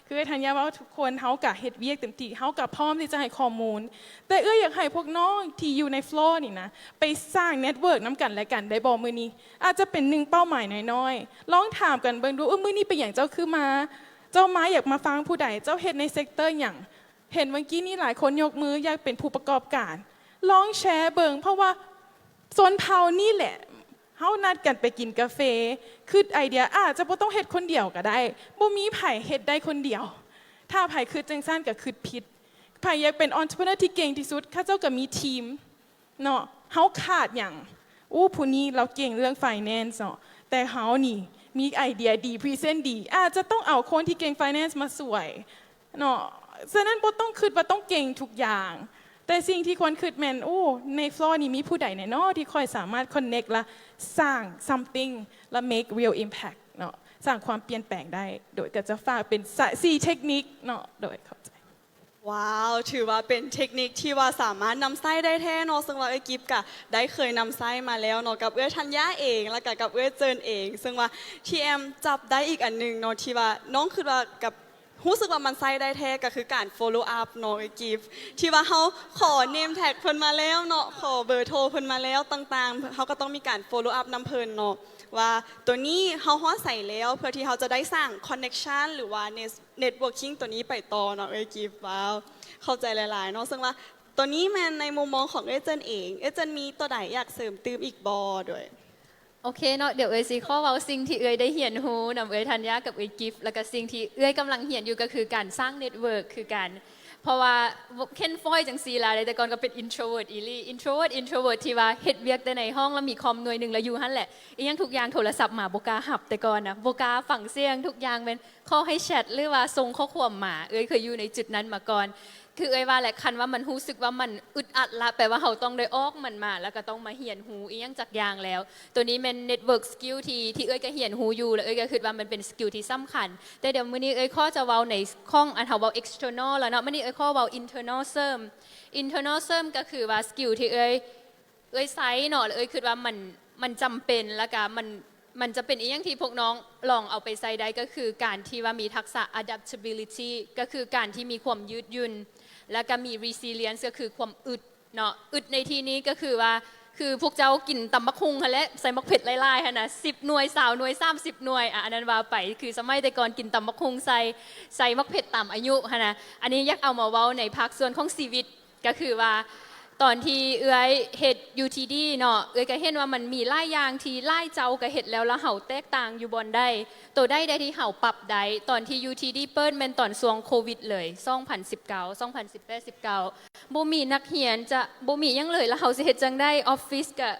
ຄືທ່ານຍາເວົ້າ ທຸກຄົນເຮົາກະເຮັດວຽກເຕັມທີ່ ເຮົາກະພ້ອມທີ່ຈະໃຫ້ຂໍ້ມູນ. ແຕ່ເອື້ອຍຢາກໃຫ້ພວກນ້ອງທີ່ຢູ່ໃນ floor ນີ້ນະ ໄປສ້າງ network ນຳກັນແລະກັນໄດ້ບໍ່ມື້ນີ້? ອາດຈະເປັນໜຶ່ງເປົ້າໝາຍນ້ອຍໆ. ລອງຖາມກັນເບິ່ງດູ ເອີ ມື້ນີ້ເປັນຫຍັງເຈົ້າຄືມາ? ເຈົ້າມາຢາກມາຟັງຜູ້ໃດ? ເຈົ້າເຮັດໃນ sector ຫຍັງ? ເຫັນເມື່ອກີ້ນີ້ຫຼາຍຄົນຍົກມື ຢາກເປັນຜູ້ປະກອບການ. ລອງແຊເບິ່ງ ເພາະວ່າຊົນເຜົ່ານີ້ແຫຼະ ເຮົານັດກັນໄປກິນກາເຟ ຄຶດໄອເດຍ ອາດຈະບໍ່ຕ້ອງເຮັດຄົນດຽວກະໄດ້. ບໍ່ມີໃຜເຮັດໄດ້ຄົນດຽວ. ຖ້າໃຜຄຶດຈັ່ງຊັ້ນກະຄຶດຜິດ. ໃຜຢາກເປັນ entrepreneur ທີ່ເກັ່ງທີ່ສຸດ ເຂົາເຈົ້າກະມີທີມເນາະ. ເຮົາຂາດຫຍັງ? ໂອ້ ຜູ້ນີ້ລາວເກັ່ງເລື່ອງ finance ເນາະ ແຕ່ເຮົານີ້ມີໄອເດຍດີ present ດີ ອາດຈະຕ້ອງເອົາຄົນທີ່ເກັ່ງ finance ມາຊ່ວຍ ເນາະ. ສະນັ້ນບໍ່ຕ້ອງຄຶດວ່າຕ້ອງເກັ່ງທຸກຢ່າງ ແຕ່ສິ່ງທີ່ຄວນຄຶດແມ່ນ ໂອ້ ໃນ floor ນີ້ມີຜູ້ໃດແດ່ເນາະທີ່ຂ້ອຍສາມາດ connect ລະສ້າງ something ລະ make real impact ເນາະ ສ້າງຄວາມປ່ຽນແປງໄດ້. ໂດຍກະຈະຝາກເປັນ ສ- ສີ່ເທັກນິກເນາະ. ໂດຍຂອບໃຈ. ວ້າວ ຖືວ່າເປັນເທັກນິກທີ່ວ່າສາມາດນຳໃຊ້ໄດ້ແທ້ເນາະ ເຊິ່ງວ່າເອື້ອຍກິບກະໄດ້ເຄີຍນຳໃຊ້ມາແລ້ວເນາະ ກັບເອື້ອຍທັນຍາເອງ ລະກະກັບເອື້ອຍເຈີນເອງ ເຊິ່ງວ່າ ທີເອັມ ຈັບໄດ້ອີກອັນໜຶ່ງເນາະ ທີ່ວ່ານ້ອງຄຶດວ່າກັບ ຮູ້ສຶກວ່າມັນໃຊ້ໄດ້ແທ້ກະຄືການ follow up ເນາະ ເອື້ອຍກິບ ທີ່ວ່າເຮົາຂໍ name tag ເພິ່ນມາແລ້ວເນາະ ຂໍເບີໂທເພິ່ນມາແລ້ວຕ່າງໆ ເຮົາກະຕ້ອງມີການ follow up ນຳເພິ່ນເນາະ ວ່າໂຕນີ້ເຮົາຮອດໃສແລ້ວ ເພື່ອທີ່ເຮົາຈະໄດ້ສ້າງ connection ຫຼືວ່າ net- networking ໂຕນີ້ໄປຕໍ່ເນາະ ເອື້ອຍກິບ. ວ້າວ ຂອບໃຈຫຼາຍໆເນາະ ເຊິ່ງວ່າໂຕນີ້ແມ່ນໃນມຸມມອງຂອງເອື້ອຍເຈີນເອງ ເອື້ອຍເຈີນມີໂຕໃດຢາກເສີມຕື່ມອີກບໍ່? ໂດຍ ໂອເຄເນາະ ດຽວເອື້ອຍຊິຂໍເວົ້າສິ່ງທີ່ເອື້ອຍໄດ້ຮຽນຮູ້ນຳເອື້ອຍທັນຍາກັບເອື້ອຍກິຟ ແລ້ວກໍສິ່ງທີ່ເອື້ອຍກຳລັງຮຽນຢູ່ກໍຄືການສ້າງເນັດເວີກຄືກັນ ເພາະວ່າເຄັນຟອຍຈັ່ງຊີ້ລະ ແຕ່ກ່ອນກໍເປັນ introvert ອີ່ຫຼີ introvert introvert ທີ່ວ່າເຮັດວຽກແຕ່ໃນຫ້ອງ ແລ້ວມີຄອມໜ່ວຍໜຶ່ງ ແລ້ວຢູ່ຫັ້ນແຫຼະ ອີ່ຫຍັງທຸກຢ່າງ ໂທລະສັບມາບໍ່ກ້າຮັບ ແຕ່ກ່ອນນະ ບໍ່ກ້າຟັງສຽງ ທຸກຢ່າງແມ່ນ ຂໍໃຫ້ແຊັດ ຫຼືວ່າສົ່ງຂໍ້ຄວາມມາ ເອື້ອຍເຄີຍຢູ່ໃນຈຸດນັ້ນມາກ່ອນ ຄືເອື້ອຍວ່າແຫຼະ ຄັນວ່າມັນຮູ້ສຶກວ່າມັນອຶດອັດລະ ແປວ່າເຮົາຕ້ອງໄດ້ອອກມັນມາ ແລ້ວກໍຕ້ອງມາຮຽນຮູ້ອີ່ຫຍັງຈັກຢ່າງແລ້ວ ໂຕນີ້ແມ່ນ network skill ທີ່ ທີ່ເອື້ອຍກໍຮຽນຮູ້ຢູ່ ແລ້ວເອື້ອຍກໍຄິດວ່າມັນເປັນ skill ທີ່ສຳຄັນ ແຕ່ດຽວມື້ນີ້ເອື້ອຍຂໍຈະເວົ້າໃນຂອງ ອັນ ເຮົາເວົ້າ external ແລ້ວເນາະ ມື້ນີ້ເອື້ອຍຂໍເວົ້າ internal ເສີມ internal ເສີມກໍຄືວ່າ skill ທີ່ເອື້ອຍ ເອື້ອຍໃຊ້ເນາະ ແລ້ວເອື້ອຍຄິດວ່າມັນ ມັນຈຳເປັນ ແລ້ວກະມັນ ມັນຈະເປັນອີ່ຫຍັງທີ່ພວກນ້ອງລອງເອົາໄປໃຊ້ໄດ້ ກໍຄືການທີ່ວ່າມີທັກສະ adaptability ກໍຄືການທີ່ມີຄວາມຍືດຫຍຸ່ນ ແລ້ວກະມີ resilience ກໍຄືຄວາມອຶດເນາະ ອຶດໃນທີ່ນີ້ກໍຄືວ່າ ຄືພວກເຈົ້າກິນຕຳບັກຫຸ່ງຫັ້ນແຫຼະ ໃສ່ໝາກເຜັດຫຼາຍໆຫັ້ນນະ ສິບໜ່ວຍ ຊາວໜ່ວຍ ສາມສິບໜ່ວຍ ອາ ອັນນັ້ນວ່າໄປ ຄືສະໄໝແຕ່ກ່ອນກິນຕຳບັກຫຸ່ງໃສ່ ໃສ່ໝາກເຜັດຕາມອາຍຸຫັ້ນນະ ອັນນີ້ຢາກເອົາມາເວົ້າໃນພາກສ່ວນຂອງຊີວິດ ກໍຄືວ່າຕອນທີ່ເອື້ອຍເຮັດ UTD ເນາະ ເອື້ອຍກໍເຫັນວ່າມັນມີຫຼາຍຢ່າງທີ່ຫຼາຍເຈົ້າກໍເຮັດແລ້ວ ແລ້ວເຮົາແຕກຕ່າງຢູ່ບ່ອນໃດ? ໂຕໃດໄດ້ທີ່ເຮົາປັບໄດ້? ຕອນທີ່ UTD ເປີດແມ່ນຕອນຊ່ວງໂຄວິດເລີຍ ສອງພັນສິບເກົ້າ ສອງພັນສິບແປດ ສິບເກົ້າ ບໍ່ມີນັກຮຽນ ຈະບໍ່ມີຫຍັງເລີຍ ແລ້ວເຮົາຊິເຮັດຈັ່ງໃດ? ອອບຟິດກໍ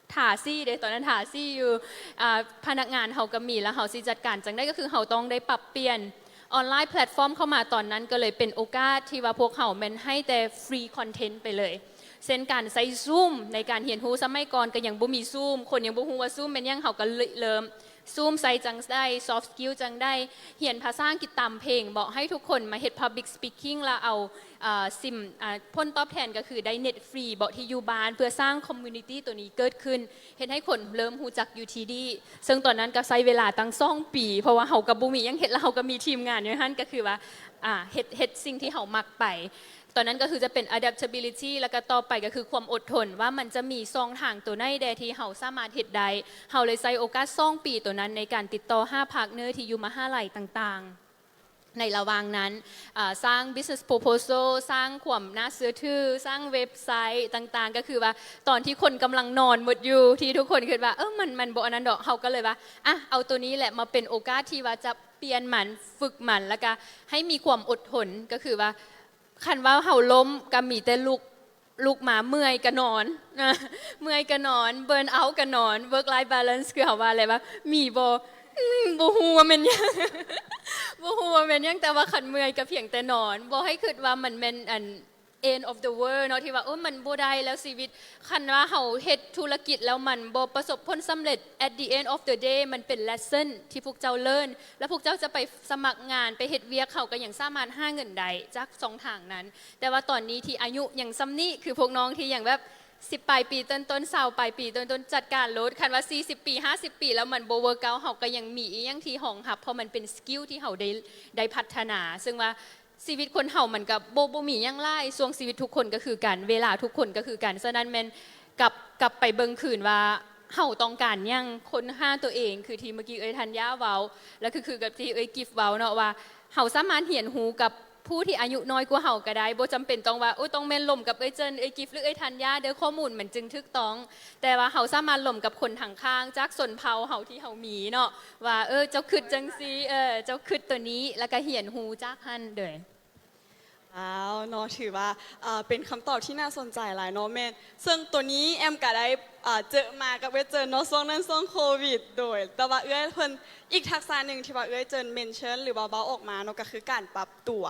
ທາສີເດ້ ຕອນນັ້ນທາສີຢູ່ ອາ ພະນັກງານເຮົາກໍມີ ແລ້ວເຮົາຊິຈັດການຈັ່ງໃດ? ກໍຄືເຮົາຕ້ອງໄດ້ປັບປ່ຽນ ອອນລາຍແພລດຟອມເຂົ້າມາຕອນນັ້ນ ກໍເລີຍເປັນໂອກາດທີ່ວ່າພວກເຮົາແມ່ນໃຫ້ແຕ່ຟຣີຄອນເທັນໄປເລີຍ ເຊັ່ນ ການໃຊ້ຊູມໃນການຮຽນຮູ້ ສະໄໝກ່ອນກໍຍັງບໍ່ມີຊູມ ຄົນຍັງບໍ່ຮູ້ວ່າຊູມແມ່ນຫຍັງ ເຮົາກໍເລີ່ມ ຊູມໃຊ້ຈັ່ງໃດ ຊອບສະກິວຈັ່ງໃດ ຮຽນພາສາອັງກິດຕາມເພງເບາະ ໃຫ້ທຸກຄົນມາເຮັດ Public Speaking ແລ້ວເອົາ ອາ ຊິມ ອາ ຜົນຕອບແທນກໍຄືໄດ້ເນັດຟຣີເບາະ ທີ່ຢູ່ບ້ານ ເພື່ອສ້າງຄອມມູນິຕີ້ໂຕນີ້ເກີດຂຶ້ນ ເຮັດໃຫ້ຄົນເລີ່ມຮູ້ຈັກ UTD ເຊິ່ງຕອນນັ້ນກໍໃຊ້ເວລາຕັ້ງສອງປີ ເພາະວ່າເຮົາກໍບໍ່ມີຫຍັງເຮັດ ແລ້ວເຮົາກໍມີທີມງານຢູ່ຫັ້ນ ກໍຄືວ່າ ອາ ເຮັດ ເຮັດສິ່ງທີ່ເຮົາມັກໄປ ຕອນນັ້ນກໍຄືຈະເປັນ adaptability ແລ້ວກໍຕໍ່ໄປກໍຄືຄວາມອົດທົນ ວ່າມັນຈະມີຊ່ອງທາງໂຕໃດແດ່ທີ່ເຮົາສາມາດເຮັດໄດ້ ເຮົາເລີຍໃຊ້ໂອກາດສອງປີໂຕນັ້ນໃນການຕິດຕໍ່ຫາພາດເນີທີ່ຢູ່ມະຫາໄລຕ່າງໆ ໃນລະຫວ່າງນັ້ນ ອາ ສ້າງ business proposal ສ້າງຄວາມໜ້າເຊື່ອຖື ສ້າງເວັບໄຊຕ່າງໆ ກໍຄືວ່າຕອນທີ່ຄົນກຳລັງນອນໝົດຢູ່ ທີ່ທຸກຄົນຄິດວ່າ ເອີ ມັນ ມັນບໍ່ອັນນັ້ນດອກ ເຮົາກໍເລີຍວ່າ ອະ ເອົາໂຕນີ້ແຫຼະມາເປັນໂອກາດທີ່ວ່າຈະປ່ຽນມັນ ຝຶກມັນ ແລ້ວກໍໃຫ້ມີຄວາມອົດທົນ ກໍຄືວ່າ ຄັນວ່າເຮົາລົ້ມກໍມີແຕ່ລຸກ ລຸກມາເມື່ອຍກໍນອນ ເມື່ອຍກໍນອນ ເບີນເອົາກໍນອນ ເວີກໄລຟ໌ບາລານສ໌ ຄືເຮົາວ່າແຫຼະວ່າມີບໍ່? ອືມ ບໍ່ຮູ້ວ່າແມ່ນຫຍັງ ບໍ່ຮູ້ວ່າແມ່ນຫຍັງ ແຕ່ວ່າຄັນເມື່ອຍກໍພຽງແຕ່ນອນ ບໍ່ໃຫ້ຄິດວ່າມັນແມ່ນ ອັນ end of the world ເນາະ ທີ່ວ່າ ໂອ້ ມັນບໍ່ໄດ້ແລ້ວຊີວິດ ຄັນວ່າເຮົາເຮັດທຸລະກິດແລ້ວມັນບໍ່ປະສົບຜົນສຳເລັດ at the end of the day ມັນເປັນ lesson ທີ່ພວກເຈົ້າ learn ແລ້ວພວກເຈົ້າຈະໄປສະໝັກງານ ໄປເຮັດວຽກ ເຂົາກໍຍັງສາມາດຫາເງິນໄດ້ຈາກຊ່ອງທາງນັ້ນ ແຕ່ວ່າຕອນນີ້ທີ່ອາຍຸຍັງສ່ຳນີ້ ຄືພວກນ້ອງທີ່ຍັງແບບ ສິບປາຍປີຕົ້ນໆ ຊາວປາຍປີຕົ້ນໆ ຈັດການໂລດ ຄັນວ່າສີ່ສິບປີ ຫ້າສິບປີ ແລ້ວມັນບໍ່ເວີກເອົາ ເຮົາກໍຍັງມີອີ່ຫຍັງທີ່ຮອງຮັບ ເພາະມັນເປັນສະກິວທີ່ເຮົາໄດ້ ໄດ້ພັດທະນາ ເຊິ່ງວ່າຊີວິດຄົນເຮົາມັນກໍບໍ່ ບໍ່ມີຫຍັງຫຼາຍ ຊ່ວງຊີວິດທຸກຄົນກໍຄືກັນ ເວລາທຸກຄົນກໍຄືກັນ ສະນັ້ນແມ່ນກັບ ກັບໄປເບິ່ງຄືນວ່າເຮົາຕ້ອງການຫຍັງ ຄົ້ນຫາຕົວເອງ ຄືທີ່ເມື່ອກີ້ເອື້ອຍທັນຍາເວົ້າ ແລະ ຄື ຄືກັບທີ່ເອື້ອຍກິຟເວົ້າເນາະ ວ່າເຮົາສາມາດຮຽນຮູ້ກັບ ຜູ້ທີ່ອາຍຸນ້ອຍກວ່າເຮົາກໍໄດ້ ບໍ່ຈຳເປັນຕ້ອງວ່າ ໂອ້ຍ ຕ້ອງແມ່ນລົມກັບເອື້ອຍເຈີນ ເອື້ອຍກິຟ ຫຼື ເອື້ອຍທັນຍາເດີ້ ຂໍ້ມູນມັນຈຶ່ງຖືກຕ້ອງ ແຕ່ວ່າເຮົາສາມາດລົມກັບຄົນຂ້າງໆ ຈາກຊົນເຜົ່າເຮົາທີ່ເຮົາມີເນາະ ວ່າ ເອີ ເຈົ້າຄິດຈັ່ງຊີ້ ເອີ ເຈົ້າຄິດໂຕນີ້ ແລ້ວກໍຮຽນຮູ້ຈາກຫັ້ນເດີ້. ວ້າວ ເນາະ ຖືວ່າ ເປັນຄຳຕອບທີ່ໜ້າສົນໃຈຫຼາຍເນາະ ແມ່ນ ເຊິ່ງໂຕນີ້ແອມກໍໄດ້ ເຈີມາກັບເອື້ອຍເຈີນເນາະ ຊ່ວງນັ້ນຊ່ວງໂຄວິດ ໂດຍ ແຕ່ວ່າເອື້ອຍເພິ່ນ ອີກທັກສະໜຶ່ງທີ່ວ່າເອື້ອຍເຈີນເມັນເຊີນ ຫຼືວ່າເວົ້າອອກມາເນາະ ກໍຄືການປັບຕົວ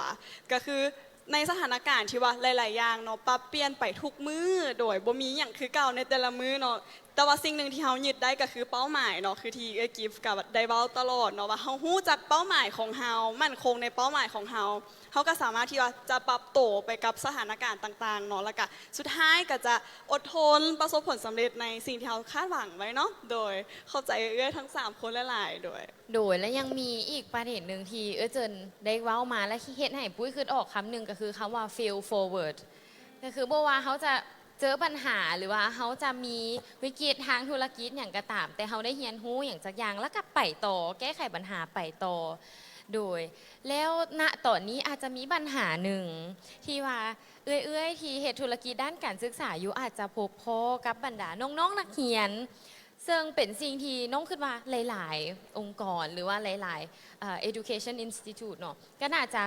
ກໍຄື ໃນສະຖານະການທີ່ວ່າຫຼາຍໆຢ່າງເນາະ ປັບປ່ຽນໄປທຸກມື້ ໂດຍບໍ່ມີຫຍັງຄືເກົ່າໃນແຕ່ລະມື້ເນາະ ແຕ່ວ່າສິ່ງໜຶ່ງທີ່ເຮົາຍຶດໄດ້ກໍຄືເປົ້າໝາຍເນາະ ຄືທີ່ເອື້ອຍກິຟກໍໄດ້ເວົ້າຕະຫຼອດເນາະ ວ່າເຮົາຮູ້ຈັກເປົ້າໝາຍຂອງເຮົາ ໝັ້ນຄົງໃນເປົ້າໝາຍຂອງເຮົາ ເຮົາກໍສາມາດທີ່ວ່າຈະປັບໂຕໄປກັບສະຖານະການຕ່າງໆເນາະ ແລ້ວກໍສຸດທ້າຍກໍຈະອົດທົນ ປະສົບຜົນສຳເລັດໃນສິ່ງທີ່ເຮົາຄາດຫວັງໄວ້ເນາະ ໂດຍ ຂອບໃຈເອື້ອຍທັງສາມຄົນຫຼາຍໆ ໂດຍ. ໂດຍ ແລະ ຍັງມີອີກປະເດັນໜຶ່ງທີ່ເອື້ອຍເຈີນໄດ້ເວົ້າມາ ແລະ ເຮັດໃຫ້ປຸ້ຍຄິດອອກຄຳໜຶ່ງ ກໍຄືຄຳວ່າ fail forward ກໍຄືບໍ່ວ່າເຮົາຈະເຈີບັນຫາ ຫຼືວ່າເຮົາຈະມີວິກິດທາງທຸລະກິດຫຍັງກໍຕາມ ແຕ່ເຮົາໄດ້ຮຽນຮູ້ຫຍັງຈັກຢ່າງ ແລ້ວກໍໄປຕໍ່ ແກ້ໄຂບັນຫາໄປຕໍ່ ໂດຍ ແລ້ວນະຕອນນີ້ອາດຈະມີບັນຫາໜຶ່ງທີ່ວ່າເອື້ອຍໆທີ່ເຮັດທຸລະກິດດ້ານການສຶກສາຢູ່ ອາດຈະພົບພໍ້ກັບບັນດານ້ອງໆນັກຮຽນ ເຊິ່ງເປັນສິ່ງທີ່ນ້ອງຄິດວ່າຫຼາຍໆອົງກອນ ຫຼືວ່າຫຼາຍໆ ເອີ education institute ເນາະ ກໍໜ້າຈະ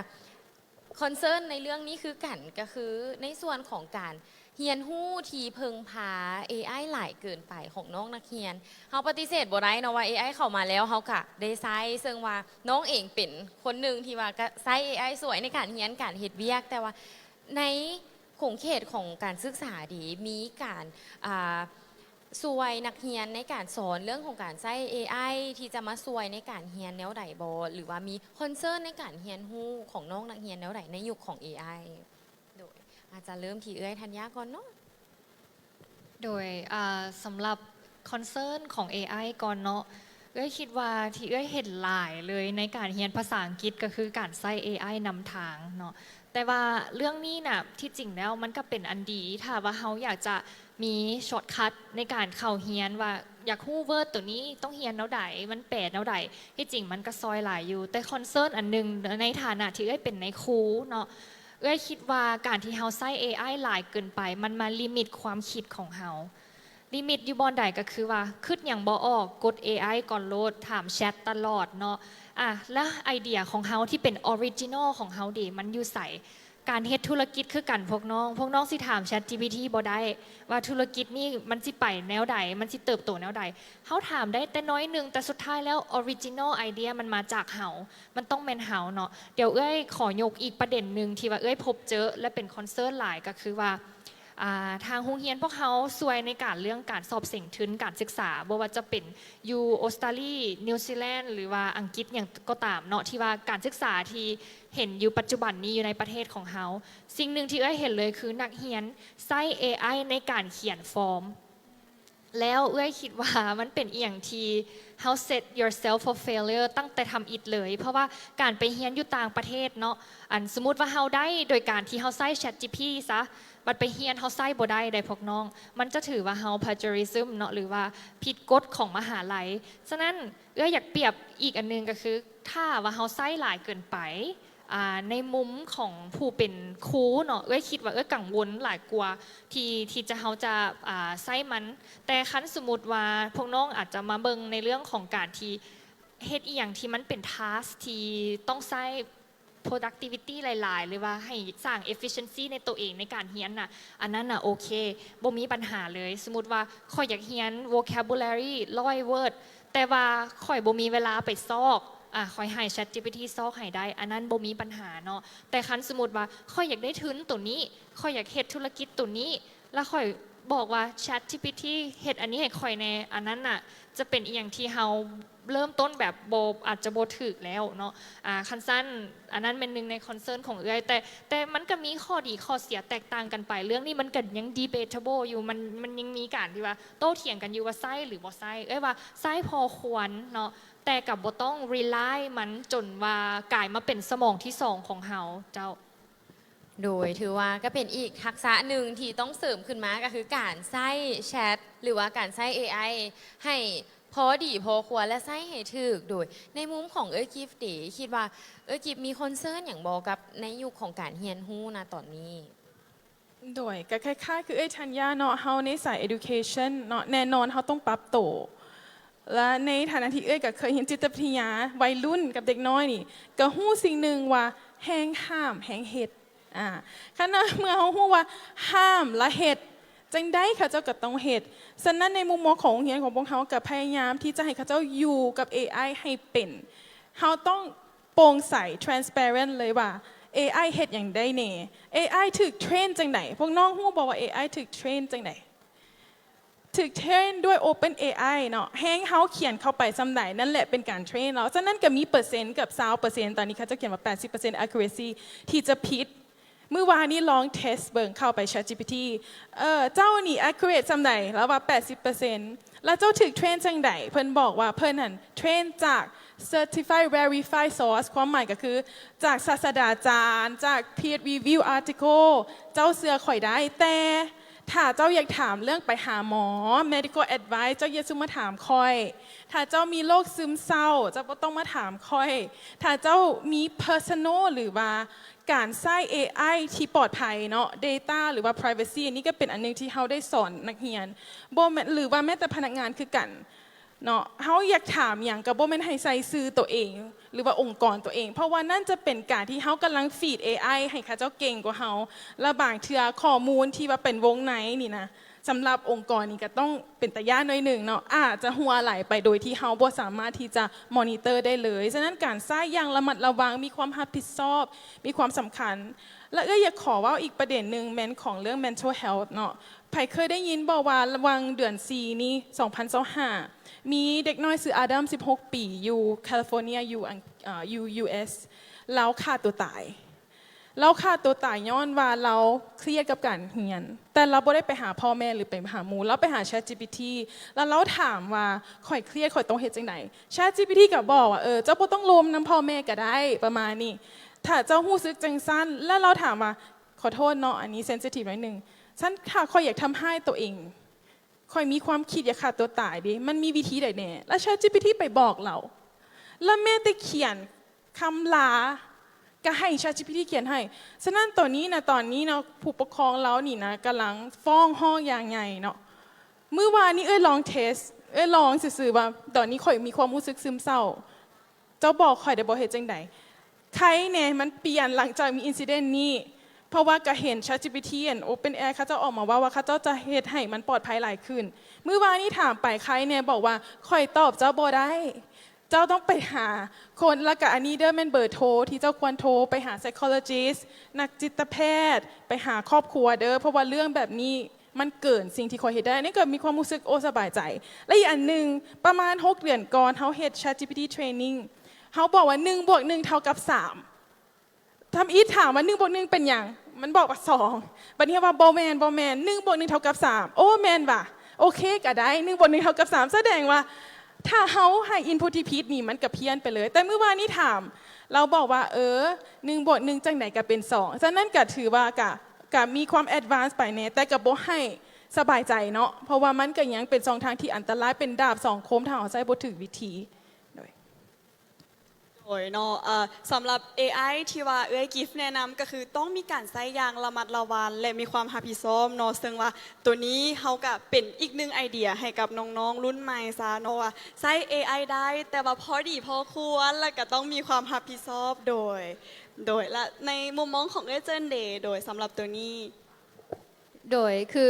concern ໃນເລື່ອງນີ້ຄືກັນ ກໍຄືໃນສ່ວນຂອງການຮຽນຮູ້ທີ່ເພິ່ງພາ ເອໄອ ຫຼາຍເກີນໄປຂອງນ້ອງນັກຮຽນ. ເຮົາປະຕິເສດບໍ່ໄດ້ເນາະວ່າ ເອໄອ ເຂົ້າມາແລ້ວເຮົາກະໄດ້ໃຊ້ ເຊິ່ງວ່ານ້ອງເອງເປັນຄົນໜຶ່ງທີ່ວ່າກະໃຊ້ ເອໄອ ຊ່ວຍໃນການຮຽນການເຮັດວຽກ, ແຕ່ວ່າໃນຂົງເຂດຂອງການສຶກສາເດ ມີການ ອ່າ ຊ່ວຍນັກຮຽນໃນການສອນເລື່ອງຂອງການໃຊ້ ເອໄອ ທີ່ຈະມາຊ່ວຍໃນການຮຽນແນວໃດບໍ່ ຫຼືວ່າມີ concern ໃນການຮຽນຮູ້ຂອງນ້ອງນັກຮຽນແນວໃດໃນຍຸກຂອງ ເອໄອ? ໂດຍ ອາດຈະເລີ່ມທີ່ເອື້ອຍທັນຍາກ່ອນເນາະ. ໂດຍ ເອີ ສຳລັບ concern ຂອງ ເອໄອ ກ່ອນເນາະ, ເອື້ອຍຄິດວ່າທີ່ເອື້ອຍເຫັນຫຼາຍເລີຍໃນການຮຽນພາສາອັງກິດ ກໍຄືການໃຊ້ ເອໄອ ນຳທາງເນາະ. ແຕ່ວ່າເລື່ອງນີ້ນະ ທີ່ຈິງແລ້ວມັນກໍເປັນອັນດີ ຖ້າວ່າເຮົາຢາກຈະມີ shortcut ໃນການເຂົ້າຮຽນ ວ່າຢາກຮູ້ word ໂຕນີ້ຕ້ອງຮຽນແນວໃດ ມັນແປແນວໃດ, ທີ່ຈິງມັນກໍຊ່ອຍຫຼາຍຢູ່. ແຕ່ concern ອັນໜຶ່ງ ໃນຖານະທີ່ເອື້ອຍເປັນນາຍຄູເນາະ, ເອື້ອຍຄິດວ່າການທີ່ເຮົາໃຊ້ ເອໄອ ຫຼາຍເກີນໄປ ມັນມາ limit ຄວາມຄິດຂອງເຮົາ. limit ຢູ່ບ່ອນໃດ ກໍຄືວ່າຄິດຫຍັງບໍ່ອອກ ກົດ ເອໄອ ກ່ອນໂລດ, ຖາມ Chat ຕະຫຼອດເນາະ. ອາ ແລ້ວໄອເດຍຂອງເຮົາທີ່ເປັນ original ຂອງເຮົາເດ ມັນຢູ່ໃສ? ການເຮັດທຸລະກິດຄືກັນພວກນ້ອງ, ພວກນ້ອງຊິຖາມ ChatGPT ບໍ່ໄດ້ວ່າທຸລະກິດນີ້ມັນຊິໄປແນວໃດ, ມັນຊິເຕີບໂຕແນວໃດ. ເຮົາຖາມໄດ້ແຕ່ໜ້ອຍໜຶ່ງ, ແຕ່ສຸດທ້າຍແລ້ວ original idea ມັນມາຈາກເຮົາ, ມັນຕ້ອງແມ່ນເຮົາເນາະ. ດຽວເອື້ອຍຂໍຍົກອີກປະເດັນໜຶ່ງທີ່ວ່າເອື້ອຍພົບເຈີ ແລະ ເປັນ concern ຫຼາຍ ກໍຄືວ່າ ອ່າ ທາງໂຮງຮຽນພວກເຮົາຊ່ວຍໃນການເລື່ອງການສອບເສັງທຶນການສຶກສາ, ບໍ່ວ່າຈະເປັນຢູ່ອົດສະຕາລີ, ນິວຊີແລນ ຫຼືວ່າອັງກິດຫຍັງກໍຕາມເນາະ, ທີ່ວ່າການສຶກສາທີ່ເຫັນຢູ່ປັດຈຸບັນນີ້ຢູ່ໃນປະເທດຂອງເຮົາ, ສິ່ງໜຶ່ງທີ່ເອື້ອຍເຫັນເລີຍຄືນັກຮຽນໃຊ້ ເອໄອ ໃນການຂຽນຟອມ. ແລ້ວເອື້ອຍຄິດວ່າມັນເປັນອີ່ຫຍັງທີ່ເຮົາ set yourself for failure ຕັ້ງແຕ່ທຳອິດເລີຍ, ເພາະວ່າການໄປຮຽນຢູ່ຕ່າງປະເທດເນາະ, ອັນ ສົມມຸດວ່າເຮົາໄດ້ໂດຍການທີ່ເຮົາໃຊ້ ChatGPT ຊະ, ບັດໄປຮຽນເຮົາໃຊ້ບໍ່ໄດ້ໃດ໋ພວກນ້ອງ, ມັນຈະຖືວ່າເຮົາ plagiarism ເນາະ ຫຼືວ່າຜິດກົດຂອງມະຫາໄລ. ສະນັ້ນ ເອື້ອຍຢາກປຽບອີກອັນໜຶ່ງກໍຄື ຖ້າວ່າເຮົາໃຊ້ຫຼາຍເກີນໄປ ອ່າ ໃນມຸມຂອງຜູ້ເປັນຄູເນາະ, ເອື້ອຍຄິດວ່າເອື້ອຍກັງວົນຫຼາຍກວ່າທີ່ ທີ່ຈະ ເຮົາຈະ ອ່າ ໃຊ້ມັນ. ແຕ່ຄັນສົມມຸດວ່າພວກນ້ອງອາດຈະມາເບິ່ງໃນເລື່ອງຂອງການທີ່ເຮັດອີ່ຫຍັງທີ່ມັນເປັນ task ທີ່ຕ້ອງໃຊ້ productivity ຫຼາຍໆ ຫຼືວ່າໃຫ້ສ້າງ efficiency ໃນໂຕເອງໃນການຮຽນນະ, ອັນນັ້ນນະໂອເຄ ບໍ່ມີບັນຫາເລີຍ. ສົມມຸດວ່າຂ້ອຍຢາກຮຽນ vocabulary ຮ້ອຍ word ແຕ່ວ່າຂ້ອຍບໍ່ມີເວລາໄປຊອກ, ອາ ຂ້ອຍໃຫ້ ChatGPT ຊອກໃຫ້ໄດ້, ອັນນັ້ນບໍ່ມີບັນຫາເນາະ. ແຕ່ຄັນສົມມຸດວ່າຂ້ອຍຢາກໄດ້ທຶນໂຕນີ້, ຂ້ອຍຢາກເຮັດທຸລະກິດໂຕນີ້, ແລ້ວຂ້ອຍບອກວ່າ ChatGPT ເຮັດອັນນີ້ໃຫ້ຂ້ອຍແດ່, ອັນນັ້ນນະຈະເປັນອີ່ຫຍັງທີ່ເຮົາເລີ່ມຕົ້ນແບບບໍ່ ອາດຈະບໍ່ຖືກແລ້ວເນາະ. ອາ ຄັນຊັ້ນ ອັນນັ້ນແມ່ນໜຶ່ງໃນ concern ຂອງເອື້ອຍ, ແຕ່ ແຕ່ມັນກໍມີຂໍ້ດີຂໍ້ເສຍແຕກຕ່າງກັນໄປ. ເລື່ອງນີ້ມັນກໍຍັງ debatable ຢູ່, ມັນ ມັນຍັງມີການທີ່ວ່າໂຕ້ຖຽງກັນຢູ່ວ່າໃຊ້ຫຼືບໍ່ໃຊ້. ເອື້ອຍວ່າໃຊ້ພໍຄວນເນາະ, ແຕ່ກໍບໍ່ຕ້ອງ rely ມັນຈົນວ່າກາຍມາເປັນສະໝອງທີສອງຂອງເຮົາເຈົ້າ. ໂດຍ ຖືວ່າກໍເປັນອີກທັກສະໜຶ່ງທີ່ຕ້ອງເສີມຂຶ້ນມາ ກໍຄືການໃຊ້ Chat ຫຼືວ່າການໃຊ້ ເອໄອ ໃຫ້ພໍດີພໍຄວນ ແລະ ໃຊ້ໃຫ້ຖືກ. ໂດຍ ໃນມຸມຂອງເອື້ອຍກິບເດ ຄິດວ່າເອື້ອຍກິບມີ concern ຫຍັງບໍ່ກັບໃນຍຸກຂອງການຮຽນຮູ້ນະຕອນນີ້? ໂດຍ ກໍຄ້າຍໆຄືເອື້ອຍທັນຍາເນາະ, ເຮົາໃນສາຍ education ເນາະ ແນ່ນອນເຮົາຕ້ອງປັບໂຕ ແລະ ໃນຖານະທີ່ເອື້ອຍກໍເຄີຍຮຽນຈິດຕະວິທະຍາໄວລຸ້ນກັບເດັກນ້ອຍນີ້ ກໍຮູ້ສິ່ງໜຶ່ງວ່າ ແຮງຫ້າມແຮງເຮັດ. ອາ ຄັນເມື່ອເຮົາຮູ້ວ່າຫ້າມແລະເຮັດ ຈັ່ງໃດເຂົາເຈົ້າກໍຕ້ອງເຮັດ. ສະນັ້ນ ໃນມຸມມອງຂອງໂຮງຮຽນຂອງພວກເຮົາ ກໍພະຍາຍາມທີ່ຈະໃຫ້ເຂົາເຈົ້າຢູ່ກັບ ເອໄອ ໃຫ້ເປັນ. ເຮົາຕ້ອງໂປ່ງໃສ transparent ເລີຍວ່າ ເອໄອ ເຮັດຫຍັງໄດ້ແດ່, ເອໄອ ຖືກເທຣນຈັ່ງໃດ. ພວກນ້ອງຮູ້ບໍ່ວ່າ ເອໄອ ຖືກເທຣນຈັ່ງໃດ? ຖືກເທຣນດ້ວຍ OpenAI ເນາະ, ແຮງເຮົາຂຽນເຂົ້າໄປສ່ຳໃດ ນັ້ນແຫຼະເປັນການເທຣນເນາະ. ສະນັ້ນກໍມີເປີເຊັນເກືອບຊາວເປີເຊັນ, ຕອນນີ້ເຂົາເຈົ້າຂຽນວ່າແປດສິບເປີເຊັນ accuracy ທີ່ຈະຜິດ. ມື້ວານນີ້ລອງ test ເບິ່ງ, ເຂົ້າໄປ ChatGPT ເອີ ເຈົ້ານີ້ accurate ສ່ຳໃດ? ລາວວ່າແປດສິບເປີເຊັນ. ແລ້ວເຈົ້າຖືກເທຣນຈັ່ງໃດ? ເພິ່ນບອກວ່າເພິ່ນຫັ້ນເທຣນຈາກ Certified Verified Source ຄວາມໝາຍກໍຄືຈາກສາດສະດາຈານ, ຈາກ peer review article, ເຈົ້າເຊື່ອຂ້ອຍໄດ້. ແຕ່ ຖ້າເຈົ້າຢາກຖາມເລື່ອງໄປຫາໝໍ, medical advice, ເຈົ້າຢ່າສູ່ມາຖາມຂ້ອຍ. ຖ້າເຈົ້າມີໂລກຊຶມເສົ້າ, ເຈົ້າບໍ່ຕ້ອງມາຖາມຂ້ອຍ. ຖ້າເຈົ້າມີ personal ຫຼືວ່າການໃຊ້ ເອໄອ ທີ່ປອດໄພເນາະ, data ຫຼືວ່າ privacy ອັນນີ້ກໍເປັນອັນໜຶ່ງທີ່ເຮົາໄດ້ສອນນັກຮຽນ, ບໍ່ແມ່ນ ຫຼືວ່າແມ້ແຕ່ພະນັກງານຄືກັນເນາະ. ເຮົາຢາກຖາມຫຍັງກໍບໍ່ແມ່ນໃຫ້ໃສ່ຊື່ຕົວເອງ ຫຼືວ່າອົງກອນຕົວເອງ, ເພາະວ່ານັ້ນຈະເປັນການທີ່ເຮົາກຳລັງ feed ເອໄອ ໃຫ້ເຂົາເຈົ້າເກັ່ງກວ່າເຮົາ, ແລະ ບາງເທື່ອຂໍ້ມູນທີ່ວ່າເປັນວົງໃນນີ້ນະ, ສຳລັບອົງກອນນີ້ກໍຕ້ອງເປັນຕາຢ້ານໜ້ອຍໜຶ່ງເນາະ, ອາດຈະຮົ່ວໄຫຼໄປໂດຍທີ່ເຮົາບໍ່ສາມາດທີ່ຈະ monitor ໄດ້ເລີຍ. ສະນັ້ນການໃຊ້ຢ່າງລະມັດລະວັງ, ມີຄວາມຮັບຜິດຊອບ, ມີຄວາມສຳຄັນ. ແລະ ເອື້ອຍຢາກຂໍເວົ້າອີກປະເດັນໜຶ່ງ ແມ່ນຂອງເລື່ອງ mental health ເນາະ. ໃຜເຄີຍໄດ້ຍິນບໍ່ວ່າ ລະຫວ່າງເດືອນສີ່ນີ້ ສອງພັນຊາວຫ້າ ມີເດັກນ້ອຍຊື່ Adam ສິບຫົກປີ ຢູ່ California ຢູ່ອັງ ເອີ ຢູ່ US ລາວຂ້າຕົວຕາຍ. ລາວຂ້າຕົວຕາຍຍ້ອນວ່າລາວຄຽດກັບການຮຽນ, ແຕ່ລາວບໍ່ໄດ້ໄປຫາພໍ່ແມ່ ຫຼື ໄປຫາໝູ່, ລາວໄປຫາ ChatGPT ແລ້ວລາວຖາມວ່າ ຂ້ອຍຄຽດ ຂ້ອຍຕ້ອງເຮັດຈັ່ງໃດ? ChatGPT ກໍບອກວ່າ ເອີ ເຈົ້າບໍ່ຕ້ອງລົມນຳພໍ່ແມ່ກໍໄດ້ ປະມານນີ້. ຖ້າເຈົ້າຮູ້ສຶກຈັ່ງຊັ້ນ ແລ້ວລາວຖາມວ່າ ຂໍໂທດເນາະ ອັນນີ້ sensitive ໜ້ອຍໜຶ່ງ, ຊັ້ນຖ້າຂ້ອຍຢາກທຳຮ້າຍຕົວເອງ, ຂ້ອຍມີຄວາມຄິດຢາກຂ້າຕົວຕາຍເດ, ມັນມີວິທີໃດແດ່? ແລ້ວ ChatGPT ໄປບອກລາວ, ແລ້ວແມ້ແຕ່ຂຽນຄຳລາ ກໍໃຫ້ ChatGPT ຂຽນໃຫ້. ສະນັ້ນໂຕນີ້ນະ ຕອນນີ້ນະ ຜູ້ປົກຄອງລາວນີ້ນະ ກຳລັງຟ້ອງຮ້ອງຢ່າງໃຫຍ່ເນາະ. ມື້ວານນີ້ເອື້ອຍລອງ test ເອື້ອຍລອງຊື່ໆວ່າ ຕອນນີ້ຂ້ອຍມີຄວາມຮູ້ສຶກຊຶມເສົ້າ, ເຈົ້າບອກຂ້ອຍໄດ້ບໍ່ ເຮັດຈັ່ງໃດ? ໄຄແດ່ ມັນປ່ຽນຫຼັງຈາກມີ incident ນີ້, ເພາະວ່າກໍເຫັນ ChatGPT and OpenAI ເຂົາເຈົ້າອອກມາເວົ້າວ່າ ເຂົາເຈົ້າຈະເຮັດໃຫ້ມັນປອດໄພຫຼາຍຂຶ້ນ. ມື້ວານນີ້ຖາມໄປ ໄຄແດ່ ບອກວ່າ ຂ້ອຍຕອບເຈົ້າບໍ່ໄດ້, ເຈົ້າຕ້ອງໄປຫາຄົນ, ແລ້ວກໍອັນນີ້ເດີ ແມ່ນເບີໂທທີ່ເຈົ້າຄວນໂທ, ໄປຫາ psychologist ນັກຈິດຕະແພດ, ໄປຫາຄອບຄົວເດີ, ເພາະວ່າເລື່ອງແບບນີ້ ມັນເກີນສິ່ງທີ່ຂ້ອຍເຮັດໄດ້. ອັນນີ້ກໍມີຄວາມຮູ້ສຶກ ໂອ້ ສະບາຍໃຈ. ແລະ ອີກອັນໜຶ່ງ, ປະມານຫົກເດືອນກ່ອນ ເຮົາເຮັດ ChatGPT training, ເຮົາບອກວ່າ ໜຶ່ງບວກໜຶ່ງເທົ່າກັບສາມ. ທຳອິດຖາມວ່າ ໜຶ່ງບວກໜຶ່ງເປັນຫຍັງ? ມັນບອກວ່າ ສອງ. ບັດນີ້ວ່າ ບໍ່ແມ່ນ, ບໍ່ແມ່ນ, ໜຶ່ງບວກໜຶ່ງເທົ່າກັບສາມ. ໂອ້ ແມ່ນຫວາ? ໂອເຄ ກໍໄດ້, ໜຶ່ງບວກໜຶ່ງເທົ່າກັບສາມ. ສະແດງວ່າ ຖ້າເຮົາໃຫ້ input ທີ່ຜິດນີ້ ມັນກໍພຽນໄປເລີຍ. ແຕ່ມື້ວານນີ້ຖາມ, ລາວບອກວ່າ ເອີ ໜຶ່ງບວກໜຶ່ງຈັ່ງໃດກໍເປັນສອງ. ສະນັ້ນກໍຖືວ່າ ກໍ ກໍມີຄວາມ advance ໄປແດ່, ແຕ່ກໍບໍ່ໃຫ້ສະບາຍໃຈເນາະ, ເພາະວ່າມັນກໍຍັງເປັນຊ່ອງທາງທີ່ອັນຕະລາຍ, ເປັນດາບສອງຄົມ ຖ້າເຮົາໃຊ້ບໍ່ຖືກວິທີ. ໂດຍ ໂດຍເນາະ, ເອີ ສຳລັບ ເອໄອ ທີ່ວ່າເອື້ອຍກິຟແນະນຳ ກໍຄືຕ້ອງມີການໃຊ້ຢ່າງລະມັດລະວັງ ແລະ ມີຄວາມຮັບຜິດຊອບເນາະ, ເຊິ່ງວ່າໂຕນີ້ເຮົາກໍເປັນອີກໜຶ່ງໄອເດຍໃຫ້ກັບນ້ອງໆລຸ້ນໃໝ່ຊະເນາະ ວ່າໃຊ້ ເອໄອ ໄດ້ ແຕ່ວ່າພໍດີພໍຄວນ ແລະ ກໍຕ້ອງມີຄວາມຮັບຜິດຊອບ. ໂດຍ ໂດຍ ແລະ ໃນມຸມມອງຂອງເອື້ອຍເຈີນເດ ໂດຍ ສຳລັບໂຕນີ້? ໂດຍ ຄື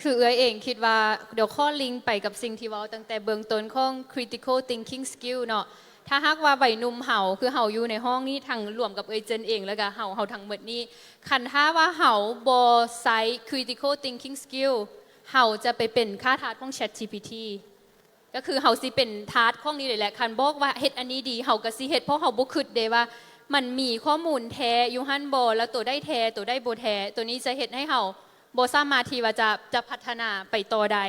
ຄືເອື້ອຍເອງຄິດວ່າ ດຽວຂໍລິງໄປກັບສິ່ງທີ່ເວົ້າຕັ້ງແຕ່ເບື້ອງຕົ້ນຂອງ critical thinking skill ເນາະ. ຖ້າຫາກວ່າໄວໜຸ່ມເຮົາ ຄືເຮົາຢູ່ໃນຫ້ອງນີ້ ທັງລວມກັບເອື້ອຍເຈີນເອງ ແລ້ວກະເຮົາ ເຮົາທັງໝົດນີ້, ຄັນຖ້າວ່າເຮົາບໍ່ໃຊ້ critical thinking skill ເຮົາຈະໄປເປັນຂ້າທາດຂອງ ChatGPT. ກໍຄືເຮົາຊິເປັນທາດຂອງນີ້ເລີຍແຫຼະ. ຄັນບອກວ່າເຮັດອັນນີ້ດີ ເຮົາກໍຊິເຮັດ, ເພາະເຮົາບໍ່ຄິດເດ້ວ່າມັນມີຂໍ້ມູນແທ້ຢູ່ຫັ້ນບໍ່ ແລ້ວໂຕໃດແທ້ ໂຕໃດບໍ່ແທ້. ໂຕນີ້ຈະເຮັດໃຫ້ເຮົາບໍ່ສາມາດທີ່ວ່າຈະ ຈະພັດທະນາໄປຕໍ່ໄດ້.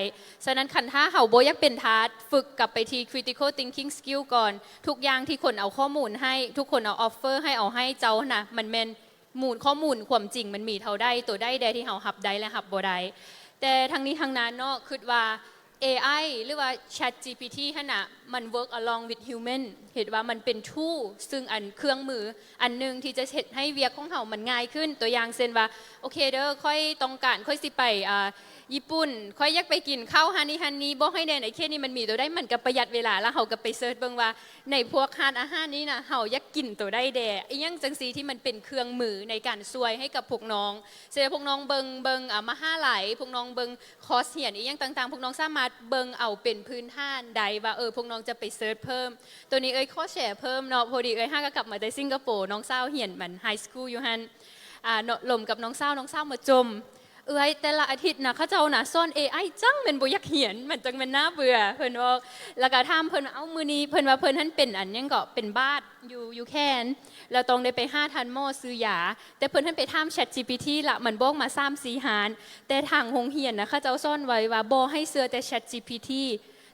ສະນັ້ນ ຄັນຖ້າເຮົາບໍ່ຢາກເປັນທາດ, ຝຶກກັບໄປທີ່ critical thinking skill ກ່ອນ. ທຸກຢ່າງທີ່ຄົນເອົາຂໍ້ມູນໃຫ້, ທຸກຄົນເອົາ offer ໃຫ້, ເອົາໃຫ້ເຈົ້າຫັ້ນນະ, ມັນແມ່ນ ມູນ ຂໍ້ມູນຄວາມຈິງມັນມີເທົ່າໃດ, ໂຕໃດແດ່ທີ່ເຮົາຮັບໄດ້ ແລະ ຮັບບໍ່ໄດ້. ແຕ່ທັງນີ້ທັງນັ້ນເນາະ, ຄິດວ່າ ເອໄອ ຫຼືວ່າ ChatGPT ຫັ້ນນະ ມັນ work along with human, ເຮັດວ່າມັນເປັນ tool ຊຶ່ງອັນ ເຄື່ອງມືອັນໜຶ່ງທີ່ຈະເຮັດໃຫ້ວຽກຂອງເຮົາມັນງ່າຍຂຶ້ນ. ຕົວຢ່າງເຊັ່ນວ່າ ໂອເຄເດີ, ຂ້ອຍຕ້ອງການ, ຂ້ອຍຊິໄປ ອ່າ ຍີ່ປຸ່ນ, ຂ້ອຍຢາກໄປກິນເຂົ້າຮ້ານນີ້ຮ້ານນີ້, ບອກໃຫ້ແດ່ ໃນເຂດນີ້ມັນມີໂຕໃດ, ມັນກໍປະຢັດເວລາ. ແລ້ວເຮົາກໍໄປເສີດເບິ່ງວ່າ ໃນພວກຮ້ານອາຫານນີ້ນະ ເຮົາຢາກກິນໂຕໃດແດ່ ອີ່ຫຍັງຈັ່ງຊີ້ ທີ່ມັນເປັນເຄື່ອງມືໃນການຊ່ວຍໃຫ້ກັບພວກນ້ອງ. ເຊັ່ນ ພວກນ້ອງເບິ່ງ ເບິ່ງ ອ່າ ມະຫາໄລ, ພວກນ້ອງເບິ່ງຄອສຮຽນອີ່ຫຍັງຕ່າງໆ, ພວກນ້ອງສາມາດເບິ່ງເອົາເປັນພື້ນຖານໄດ້ວ່າ ເອີ ພວກນ້ອງຈະໄປເສີດເພີ່ມ. ໂຕນີ້ເອື້ອຍຂໍແຊເພີ່ມເນາະ, ພໍດີເອື້ອຍຫາກໍກັບມາແຕ່ສິງກະໂປ, ນ້ອງສາວຮຽນມັນ high school ຢູ່ຫັ້ນ ອ່າ ເນາະ, ລົມກັບນ້ອງສາວ, ນ້ອງສາວມາຈົ່ມ ເອື້ອຍ ແຕ່ລະອາທິດນະ ເຂົາເຈົ້ານະສອນ ເອໄອ ຈັ່ງແມ່ນບໍ່ຢາກຮຽນ, ມັນຈັ່ງແມ່ນໜ້າເບື່ອ, ເພິ່ນບອກ. ແລ້ວກໍຖາມເພິ່ນວ່າ ເອົ້າ ມື້ນີ້ ເພິ່ນວ່າເພິ່ນຫັ້ນເປັນອັນຫຍັງເກາະ, ເປັນບາດຢູ່ ຢູ່ແຂນ, ແລ້ວຕ້ອງໄດ້ໄປຫາທ່ານໝໍຊື້ຢາ, ແຕ່ເພິ່ນຫັ້ນໄປຖາມ ChatGPT ລະ ມັນບອກມາສາມສີ່ຮ້ານ. ແຕ່ທາງໂຮງຮຽນນະ ເຂົາເຈົ້າສອນໄວ້ວ່າບໍ່ໃຫ້ເຊື່ອແຕ່ ChatGPT,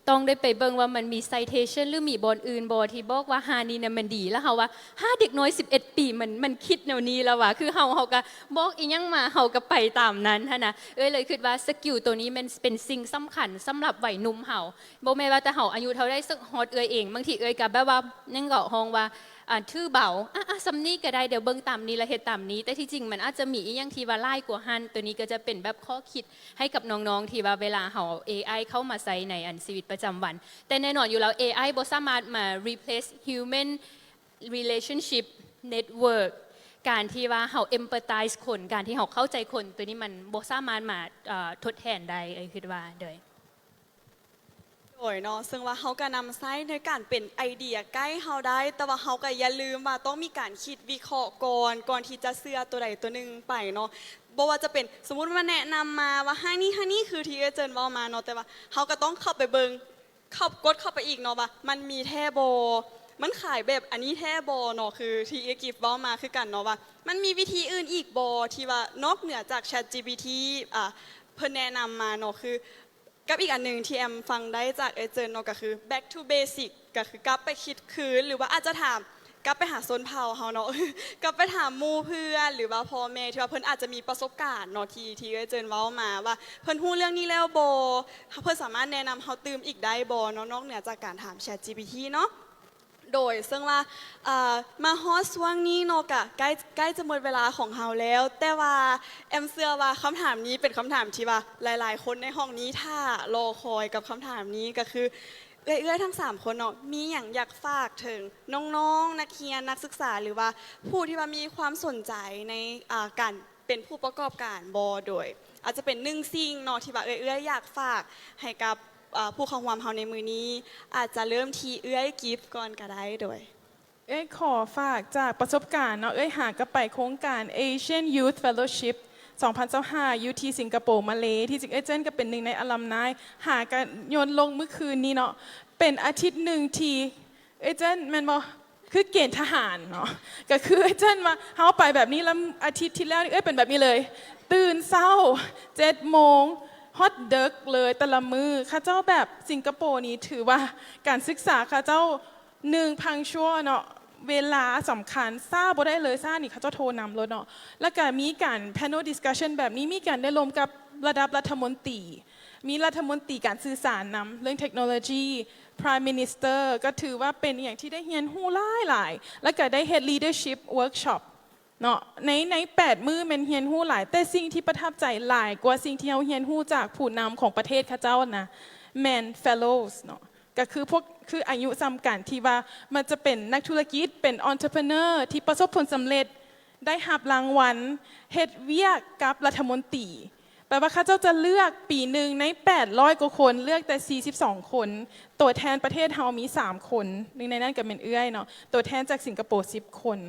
ຕ້ອງໄດ້ໄປເບິ່ງວ່າມັນມີ citation ຫຼືມີບ່ອນອື່ນບໍ່ທີ່ບອກວ່າຮ້ານນີ້ນະມັນດີ ແລ້ວເຮົາວ່າ ຮາ ເດັກນ້ອຍສິບເອັດປີ ມັນ ມັນຄິດແນວນີ້ແລ້ວວ່າ ຄືເຮົາ ເຮົາກໍບອກອີ່ຫຍັງມາ ເຮົາກໍໄປຕາມນັ້ນຫັ້ນນະ. ເອື້ອຍເລີຍຄິດວ່າສະກິວໂຕນີ້ແມ່ນເປັນສິ່ງສຳຄັນສຳລັບໄວໜຸ່ມເຮົາ ບໍ່ແມ່ນວ່າແຕ່ເຮົາອາຍຸເທົ່າໃດ ເຊິ່ງຮອດເອື້ອຍເອງ ບາງທີເອື້ອຍກໍແບບວ່າ ຍັງເກາະ ຮ້ອງວ່າ ອ່າ ຖືເບົາ ອ່ະ ອ່ະ ສ່ຳນີ້ກໍໄດ້ ດຽວເບິ່ງຕາມນີ້ ແລ້ວເຮັດຕາມນີ້ ແຕ່ທີ່ຈິງມັນອາດຈະມີອີ່ຫຍັງທີ່ວ່າຫຼາຍກວ່າຫັ້ນ. ໂຕນີ້ກໍຈະເປັນແບບຂໍ້ຄິດໃຫ້ກັບນ້ອງໆ ທີ່ວ່າເວລາເຮົາເອົາ ເອໄອ ເຂົ້າມາໃຊ້ໃນອັນຊີວິດປະຈຳວັນ. ແຕ່ແນ່ນອນຢູ່ແລ້ວ ເອໄອ ບໍ່ສາມາດມາ replace human relationship network ການທີ່ວ່າເຮົາ empathize ຄົນ ການທີ່ເຮົາເຂົ້າໃຈຄົນ ໂຕນີ້ມັນບໍ່ສາມາດມາ ເອີ ທົດແທນໄດ້ ເອື້ອຍຄິດວ່າ ໂດຍ ໂດຍເນາະ ເຊິ່ງວ່າເຮົາກໍນຳໃຊ້ໃນການເປັນໄອເດຍໄກເຮົາໄດ້ ແຕ່ວ່າເຮົາກໍຢ່າລືມວ່າຕ້ອງມີການຄິດວິເຄາະກ່ອນ ກ່ອນທີ່ຈະເຊື່ອໂຕໃດໂຕໜຶ່ງໄປເນາະ. ບໍ່ວ່າຈະເປັນ ສົມມຸດວ່າແນະນຳມາວ່າຮ້ານນີ້ ຮ້ານນີ້ ຄືທີ່ເອື້ອຍເຈີນເວົ້າມາເນາະ ແຕ່ວ່າເຮົາກໍຕ້ອງເຂົ້າໄປເບິ່ງ ເຂົ້າ ກົດເຂົ້າໄປອີກເນາະວ່າມັນມີແທ້ບໍ່ ມັນຂາຍແບບອັນນີ້ແທ້ບໍ່ເນາະ ຄືທີ່ເອື້ອຍກິບເວົ້າມາຄືກັນເນາະວ່າ ມັນມີວິທີອື່ນອີກບໍ່ ທີ່ວ່ານອກເໜືອຈາກ ChatGPT ອ່າ ເພິ່ນແນະນຳມາເນາະ ຄື ກັບອີກອັນໜຶ່ງທີ່ແອມຟັງໄດ້ຈາກເອື້ອຍເຈີນເນາະ ກໍຄື back to basic ກໍຄືກັບໄປຄິດຄືນ ຫຼືວ່າອາດຈະຖາມ ກັບໄປຫາຊົນເຜົ່າເຮົາເນາະ ກັບໄປຖາມໝູ່ເພື່ອນ ຫຼືວ່າພໍ່ແມ່ທີ່ວ່າເພິ່ນອາດຈະມີປະສົບການເນາະ ທີ່ ທີ່ເອື້ອຍເຈີນເວົ້າມາວ່າ ເພິ່ນຮູ້ເລື່ອງນີ້ແລ້ວບໍ່ ເພິ່ນສາມາດແນະນຳເຮົາຕື່ມອີກໄດ້ບໍ່ເນາະ ນອກເໜືອຈາກການຖາມ ChatGPT ເນາະ. ໂດຍ ເຊິ່ງວ່າ ເອີ ມາຮອດຊ່ວງນີ້ເນາະ ກະໃກ້ ໃກ້ຈະໝົດເວລາຂອງເຮົາແລ້ວ ແຕ່ວ່າແອມເຊື່ອວ່າຄຳຖາມນີ້ເປັນຄຳຖາມທີ່ວ່າຫຼາຍໆຄົນໃນຫ້ອງນີ້ຖ້າລໍຄອຍກັບຄຳຖາມນີ້ ກໍຄື ເອື້ອຍໆທັງສາມຄົນເນາະ ມີຫຍັງຢາກຝາກເຖິງນ້ອງໆ ນັກຮຽນ ນັກສຶກສາ ຫຼືວ່າຜູ້ທີ່ວ່າມີຄວາມສົນໃຈໃນ ອາ ການເປັນຜູ້ປະກອບການບໍ່? ໂດຍ ອາດຈະເປັນໜຶ່ງສິ່ງເນາະ ທີ່ວ່າເອື້ອຍໆຢາກຝາກໃຫ້ກັບ ອາ ຜູ້ເຂົ້າຮ່ວມເຮົາໃນມື້ນີ້ ອາດຈະເລີ່ມທີ່ເອື້ອຍກິບກ່ອນກໍໄດ້. ໂດຍ ເອື້ອຍຂໍຝາກຈາກປະສົບການເນາະ ເອື້ອຍຫາກັບໄປໂຄງການ Asian Youth Fellowship ສອງພັນຊາວຫ້າ ຢູ່ທີ່ສິງກະໂປ ມາເລ ທີ່ຈິງເອື້ອຍເຈີນກໍເປັນໜຶ່ງໃນ alumni ຫາກະຍົນລົງມື້ຄືນນີ້ເນາະ ເປັນອາທິດໜຶ່ງທີ່ ເອື້ອຍເຈີນແມ່ນບໍ່? ຄືເກນທະຫານເນາະ ກໍຄືເອື້ອຍເຈີນວ່າເຮົາໄປແບບນີ້ ແລ້ວອາທິດທີ່ແລ້ວນີ້ເອື້ອຍເປັນແບບນີ້ເລີຍ ຕື່ນເຊົ້າເຈັດໂມງ ຮອດເດິກເລີຍແຕ່ລະມື້. ເຂົາເຈົ້າແບບ ສິງກະໂປນີ້ຖືວ່າການສຶກສາເຂົາເຈົ້າ ໜຶ່ງ punctual ເນາະ ເວລາສຳຄັນ ຊ້າບໍ່ໄດ້ເລີຍ ຊ້ານີ້ເຂົາເຈົ້າໂທນຳໂລດເນາະ. ແລ້ວກະມີການ panel discussion ແບບນີ້ ມີການໄດ້ລົມກັບລະດັບລັດຖະມົນຕີ ມີລັດຖະມົນຕີການສື່ສານນຳ ເລື່ອງເທັກໂນໂລຢີ Prime Minister ກໍຖືວ່າເປັນອີ່ຫຍັງທີ່ໄດ້ຮຽນຮູ້ຫຼາຍໆ ແລ້ວກະໄດ້ເຮັດ leadership workshop ເນາະ ໃນ ໃນແປດມື້ແມ່ນຮຽນຮູ້ຫຼາຍ ແຕ່ສິ່ງທີ່ປະທັບໃຈຫຼາຍກວ່າສິ່ງທີ່ເຮົາຮຽນຮູ້ຈາກຜູ້ນຳຂອງປະເທດເຂົາເຈົ້ານະ ແມ່ນ fellows ເນາະ ກໍຄືພວກ ຄືອາຍຸສ່ຳກັນ ທີ່ວ່າມັນຈະເປັນນັກທຸລະກິດ ເປັນ entrepreneur ທີ່ປະສົບຜົນສຳເລັດ ໄດ້ຮັບລາງວັນເຮັດວຽກກັບລັດຖະມົນຕີ ແປວ່າເຂົາເຈົ້າຈະເລືອກປີໜຶ່ງໃນແປດຮ້ອຍກວ່າຄົນ ເລືອກແຕ່ສີ່ສິບສອງຄົນ ຕົວແທນປະເທດເຮົາມີສາມຄົນ ໜຶ່ງໃນນັ້ນກໍແມ່ນເອື້ອຍເນາະ ຕົວແທນຈາກສິງກະໂປສິບຄົນ.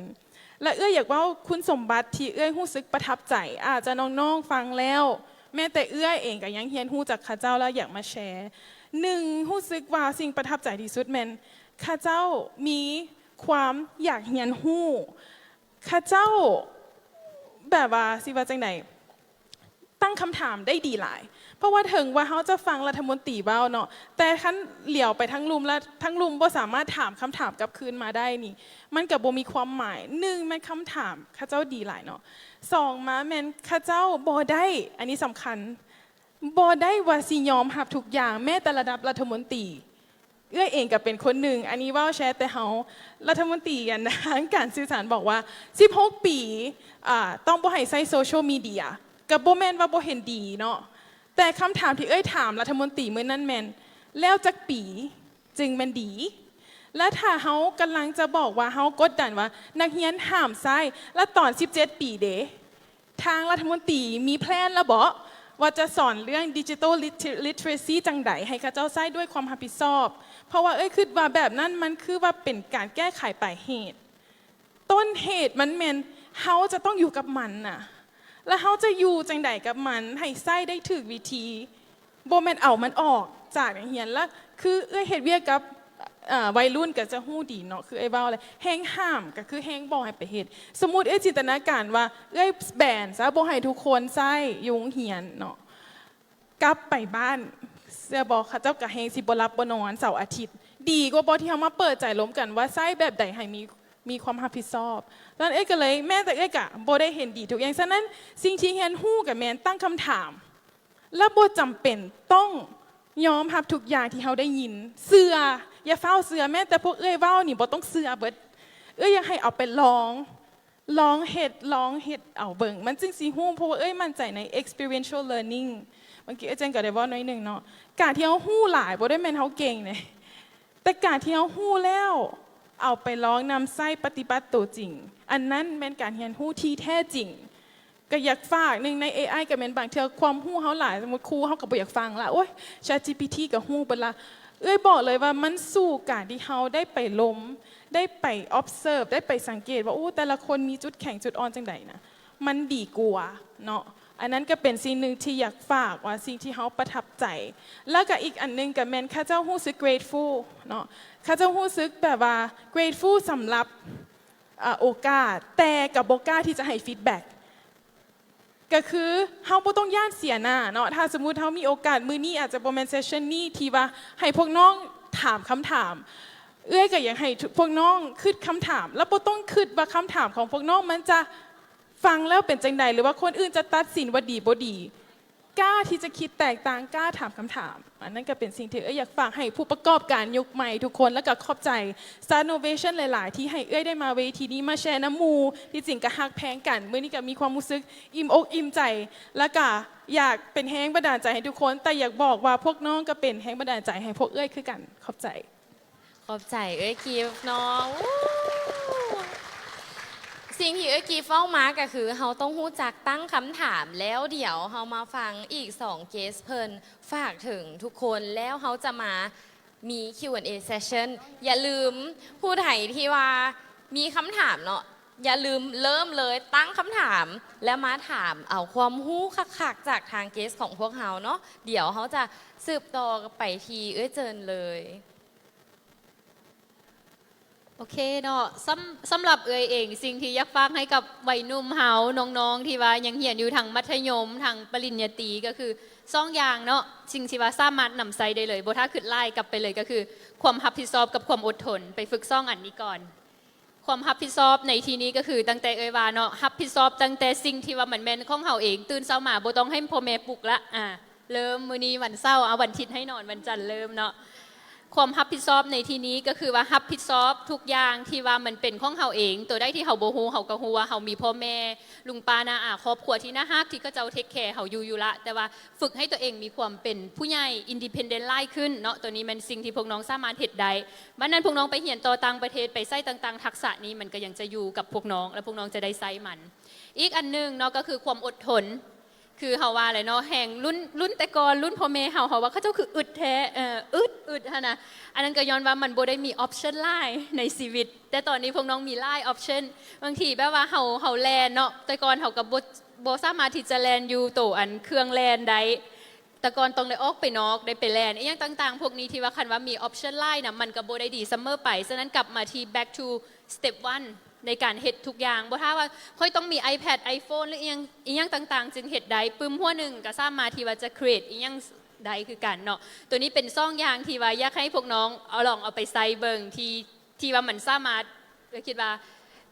ແລະ ເອື້ອຍຢາກເວົ້າຄຸນສົມບັດທີ່ເອື້ອຍຮູ້ສຶກປະທັບໃຈ ອາດຈະນ້ອງໆຟັງແລ້ວ ແມ້ແຕ່ເອື້ອຍເອງກໍຍັງຮຽນຮູ້ຈາກເຂົາເຈົ້າ ແລະ ຢາກມາແຊ. ໜຶ່ງ ຮູ້ສຶກວ່າສິ່ງປະທັບໃຈທີ່ສຸດແມ່ນ ເຂົາເຈົ້າມີຄວາມຢາກຮຽນຮູ້ ເຂົາເຈົ້າ ແບບວ່າ ຊິວ່າຈັ່ງໃດ ຕັ້ງຄຳຖາມໄດ້ດີຫຼາຍ ເພາະວ່າເຖິງວ່າເຮົາຈະຟັງລັດຖະມົນຕີເວົ້າເນາະ ແຕ່ຄັນຫຼຽວໄປທາງລຸ່ມ ແລ້ວທາງລຸ່ມບໍ່ສາມາດຖາມຄຳຖາມກັບຄືນມາໄດ້ນີ້ ມັນກໍບໍ່ມີຄວາມໝາຍ. ໜຶ່ງ ແມ່ນຄຳຖາມເຂົາເຈົ້າດີຫຼາຍເນາະ ສອງ ມາແມ່ນເຂົາເຈົ້າບໍ່ໄດ້ ອັນນີ້ສຳຄັນ ບໍ່ໄດ້ວ່າຊິຍອມຮັບທຸກຢ່າງ ແມ້ແຕ່ລະດັບລັດຖະມົນຕີ ເອື້ອຍເອງກໍເປັນຄົນໜຶ່ງ ອັນນີ້ເວົ້າແຊແຕ່ເຮົາ ລັດຖະມົນຕີອັນ ທາງການສື່ສານບອກວ່າ ສິບຫົກປີ ອ່າ ຕ້ອງບໍ່ໃຫ້ໃຊ້ໂຊຊຽວມີເດຍ ກໍບໍ່ແມ່ນວ່າບໍ່ເຫັນດີເນາະ ແຕ່ຄຳຖາມທີ່ເອື້ອຍຖາມລັດຖະມົນຕີມື້ນັ້ນແມ່ນ ແລ້ວຈັກປີຈຶ່ງແມ່ນດີ? ແລະ ຖ້າເຮົາກຳລັງຈະບອກວ່າເຮົາກົດດັນວ່ານັກຮຽນຫ້າມໃຊ້ ແລະ ຕອນສິບເຈັດປີເດ? ທາງລັດຖະມົນຕີມີແພລນແລ້ວເບາະ ວ່າຈະສອນເລື່ອງ digital liter- literacy ຈັ່ງໃດ ໃຫ້ເຂົາເຈົ້າໃຊ້ດ້ວຍຄວາມຮັບຜິດຊອບ? ເພາະວ່າເອື້ອຍຄິດວ່າແບບນັ້ນມັນຄືວ່າເປັນການແກ້ໄຂປາຍເຫດ. ຕົ້ນເຫດມັນແມ່ນເຮົາຈະຕ້ອງຢູ່ກັບມັນນະ ແລະ ເຮົາຈະຢູ່ຈັ່ງໃດກັບມັນໃຫ້ໃຊ້ໄດ້ຖືກວິທີ? ບໍ່ແມ່ນເອົາມັນອອກຈາກນັກຮຽນ ແລະ ຄືເອື້ອຍເຮັດວຽກກັບ ເອີ ໄວລຸ້ນກໍຈະຮູ້ດີເນາະ ຄືເອື້ອຍເວົ້າແຫຼະ ແຮງຫ້າມກໍຄືແຮງບອກໃຫ້ໄປເຮັດ. ສົມມຸດເອື້ອຍຈິນຕະນາການວ່າເອື້ອຍແບນຊະ ບໍ່ໃຫ້ທຸກຄົນໃຊ້ຢູ່ໂຮງຮຽນເນາະ ກັບໄປບ້ານ ເຊື່ອບໍ່ ເຂົາເຈົ້າກໍແຮງຊິບໍ່ຫຼັບບໍ່ນອນເສົາອາທິດ ດີກວ່າບໍ່ທີ່ເຮົາມາເປີດໃຈລົມກັນວ່າໃຊ້ແບບໃດໃຫ້ມີ ມີຄວາມຮັບຜິດຊອບ. ສະນັ້ນເອື້ອຍກໍເລີຍ ແມ້ແຕ່ເອື້ອຍກໍບໍ່ໄດ້ເຫັນດີທຸກຢ່າງ. ສະນັ້ນສິ່ງທີ່ຮຽນຮູ້ກໍແມ່ນຕັ້ງຄຳຖາມ ແລະ ບໍ່ຈຳເປັນຕ້ອງຍອມຮັບທຸກຢ່າງທີ່ເຮົາໄດ້ຍິນ. ເຊື່ອ ຢ່າຟ້າວເຊື່ອ ແມ້ແຕ່ພວກເອື້ອຍເວົ້ານີ້ບໍ່ຕ້ອງເຊື່ອເບິດ. ເອື້ອຍຢາກໃຫ້ເອົາໄປລອງ ລອງເຮັດ ລອງເຮັດເອົາເບິ່ງ ມັນຈຶ່ງຊິຮູ້ ເພາະວ່າເອື້ອຍໝັ້ນໃຈໃນ experiential learning. ເມື່ອກີ້ເອື້ອຍເຈີນກໍໄດ້ເວົ້າໜ້ອຍໜຶ່ງເນາະ ການທີ່ເຮົາຮູ້ຫຼາຍບໍ່ໄດ້ແມ່ນເຮົາເກັ່ງເດ້ ແຕ່ການທີ່ເຮົາຮູ້ແລ້ວ ເອົາໄປລອງນຳໃຊ້ປະຕິບັດໂຕຈິງ ອັນນັ້ນແມ່ນການຮຽນຮູ້ທີ່ແທ້ຈິງ. ກໍຢາກຝາກໜຶ່ງໃນ ເອໄອ ກໍແມ່ນບາງເທື່ອຄວາມຮູ້ເຮົາຫຼາຍ ສົມມຸດຄູເຮົາກໍບໍ່ຢາກຟັງລະ ໂອ້ຍ ChatGPT ກໍຮູ້ເບິດລະ. ເອື້ອຍບອກເລີຍວ່າມັນສູ້ການທີ່ເຮົາໄດ້ໄປລົມ ໄດ້ໄປ observe ໄດ້ໄປສັງເກດວ່າ ໂອ້ ແຕ່ລະຄົນມີຈຸດແຂງຈຸດອ່ອນຈັ່ງໃດນະ ມັນດີກວ່າເນາະ. ອັນນັ້ນກໍເປັນສິ່ງໜຶ່ງທີ່ຢາກຝາກວ່າ ສິ່ງທີ່ເຮົາປະທັບໃຈ ແລ້ວກໍອີກອັນໜຶ່ງກໍແມ່ນເຂົາເຈົ້າຮູ້ສຶກ grateful ເນາະ ເຂົາເຈົ້າຮູ້ສຶກແບບວ່າ grateful ສຳລັບ ອາ ໂອກາດ ແຕ່ກໍບໍ່ກ້າທີ່ຈະໃຫ້ feedback ກໍຄືເຮົາບໍ່ຕ້ອງຢ້ານເສຍໜ້າເນາະ. ຖ້າສົມມຸດເຮົາມີໂອກາດ ມື້ນີ້ອາດຈະບໍ່ແມ່ນ session ນີ້ທີ່ວ່າໃຫ້ພວກນ້ອງຖາມຄຳຖາມ ເອື້ອຍກໍຢາກໃຫ້ພວກນ້ອງຄິດຄຳຖາມ ແລະ ບໍ່ຕ້ອງຄິດວ່າຄຳຖາມຂອງພວກນ້ອງມັນຈະຟັງແລ້ວເປັນຈັ່ງໃດ ຫຼືວ່າຄົນອື່ນຈະຕັດສິນວ່າດີບໍ່ດີ. ກ້າທີ່ຈະຄິດແຕກຕ່າງ ກ້າຖາມຄຳຖາມ. ອັນນັ້ນກໍເປັນສິ່ງທີ່ເອື້ອຍຢາກຝາກໃຫ້ຜູ້ປະກອບການຍຸກໃໝ່ທຸກຄົນ ແລ້ວກໍຂອບໃຈ Start Novation ຫຼາຍໆ ທີ່ໃຫ້ເອື້ອຍໄດ້ມາເວທີນີ້ ມາແຊນຳໝູ່. ທີ່ຈິງກໍຮັກແພງກັນ ມື້ນີ້ກໍມີຄວາມຮູ້ສຶກອີ່ມອົກອີ່ມໃຈ ແລ້ວກໍຢາກເປັນແຮງບັນດານໃຈໃຫ້ທຸກຄົນ ແຕ່ຢາກບອກວ່າພວກນ້ອງກໍເປັນແຮງບັນດານໃຈໃຫ້ພວກເອື້ອຍຄືກັນ. ຂອບໃຈ. ຂອບໃຈເອື້ອຍກິຟເນາະ. ສິ່ງທີ່ເອື້ອຍກິຟເວົ້າມາກໍຄື ເຮົາຕ້ອງຮູ້ຈັກຕັ້ງຄຳຖາມ. ແລ້ວດຽວເຮົາມາຟັງອີກສອງ guest ເພິ່ນຝາກເຖິງທຸກຄົນ ແລ້ວເຮົາຈະມາມີ Q and A session. ຢ່າລືມ ຜູ້ໃດທີ່ວ່າມີຄຳຖາມເນາະ ຢ່າລືມເລີ່ມເລີຍ ຕັ້ງຄຳຖາມ ແລ້ວມາຖາມເອົາຄວາມຮູ້ຄັກໆ ຈາກທາງ guest ຂອງພວກເຮົາເນາະ. ດຽວເຮົາຈະສືບຕໍ່ໄປທີ່ເອື້ອຍເຈີນເລີຍ. ໂອເຄເນາະ ສຳ ສຳລັບເອື້ອຍເອງ ສິ່ງທີ່ຢາກຝາກໃຫ້ກັບໄວໜຸ່ມເຮົາ ນ້ອງໆ ທີ່ວ່າຍັງຮຽນຢູ່ທັງມັດທະຍົມ ທັງປະລິນຍາຕີ ກໍຄືສອງຢ່າງເນາະ ສິ່ງທີ່ວ່າສາມາດນຳໃຊ້ໄດ້ເລີຍ ບໍ່ຖ້າຄິດຫຼາຍ ກັບໄປເລີຍ ກໍຄືຄວາມຮັບຜິດຊອບກັບຄວາມອົດທົນ. ໄປຝຶກສອງອັນນີ້ກ່ອນ. ຄວາມຮັບຜິດຊອບໃນທີ່ນີ້ກໍຄື ຕັ້ງແຕ່ເອື້ອຍວ່າເນາະ ຮັບຜິດຊອບຕັ້ງແຕ່ສິ່ງທີ່ວ່າມັນແມ່ນຂອງເຮົາເອງ. ຕື່ນເຊົ້າມາບໍ່ຕ້ອງໃຫ້ພໍ່ແມ່ປຸກລະ ອາ ເລີ່ມມື້ນີ້ວັນເສົາ ເອົາວັນທິດໃຫ້ນອນ ວັນຈັນເລີ່ມເນາະ. ຄວາມຮັບຜິດຊອບໃນທີ່ນີ້ກໍຄືວ່າ ຮັບຜິດຊອບທຸກຢ່າງທີ່ວ່າມັນເປັນຂອງເຮົາເອງ. ໂຕໃດທີ່ເຮົາບໍ່ຮູ້ ເຮົາກໍຮູ້ວ່າເຮົາມີພໍ່ແມ່ ລຸງປ້ານ້າອາ ຄອບຄົວທີ່ໜ້າຮັກ ທີ່ເຂົາເຈົ້າ take care ເຮົາຢູ່ຢູ່ລະ ແຕ່ວ່າຝຶກໃຫ້ຕົວເອງມີຄວາມເປັນຜູ້ໃຫຍ່ independent ຫຼາຍຂຶ້ນເນາະ. ໂຕນີ້ແມ່ນສິ່ງທີ່ພວກນ້ອງສາມາດເຮັດໄດ້. ບັດນັ້ນພວກນ້ອງໄປຮຽນຕໍ່ຕ່າງປະເທດ ໄປໃຊ້ຕ່າງໆ ທັກສະນີ້ມັນກໍຍັງຈະຢູ່ກັບພວກນ້ອງ ແລະ ພວກນ້ອງຈະໄດ້ໃຊ້ມັນ. ອີກອັນໜຶ່ງເນາະ ກໍຄືຄວາມອົດທົນ. ຄືເຮົາວ່າແຫຼະເນາະ ແຮງລຸ້ນ ລຸ້ນແຕ່ກ່ອນ ລຸ້ນພໍ່ແມ່ເຮົາ ເຮົາວ່າເຂົາເຈົ້າຄືອຶດແທ້ ອຶດ ອຶດຫັ້ນນະ. ອັນນັ້ນກໍຍ້ອນວ່າມັນບໍ່ໄດ້ມີ option ຫຼາຍໃນຊີວິດ ແຕ່ຕອນນີ້ພວກນ້ອງມີຫຼາຍ option. ບາງທີແບບວ່າເຮົາ ເຮົາແລ່ນເນາະ ແຕ່ກ່ອນເຮົາກໍບໍ່ ບໍ່ສາມາດທີ່ຈະແລ່ນຢູ່ໂຕອັນເຄື່ອງແລ່ນໄດ້ ແຕ່ກ່ອນຕ້ອງໄດ້ອອກໄປນອກ ໄດ້ໄປແລ່ນອີ່ຫຍັງຕ່າງໆ ພວກນີ້ ທີ່ວ່າຄັນວ່າມີ option ຫຼາຍນະ ມັນກໍບໍ່ໄດ້ດີສະເໝີໄປ. ສະນັ້ນກັບມາທີ່ back to step one ໃນການເຮັດທຸກຢ່າງ. ບໍ່ຖ້າວ່າຂ້ອຍຕ້ອງມີ iPad iPhone ຫຼືອີ່ຫຍັງ ອີ່ຫຍັງຕ່າງໆ ຈຶ່ງເຮັດໄດ້ ປຶ້ມຫົວໜຶ່ງກໍສາມາດທີ່ວ່າຈະ create ອີ່ຫຍັງໄດ້ຄືກັນເນາະ. ໂຕນີ້ເປັນສອງຢ່າງທີ່ວ່າຢາກໃຫ້ພວກນ້ອງເອົາ ລອງເອົາໄປໃຊ້ເບິ່ງ ທີ່ ທີ່ວ່າມັນສາມາດ ເອື້ອຍຄິດວ່າ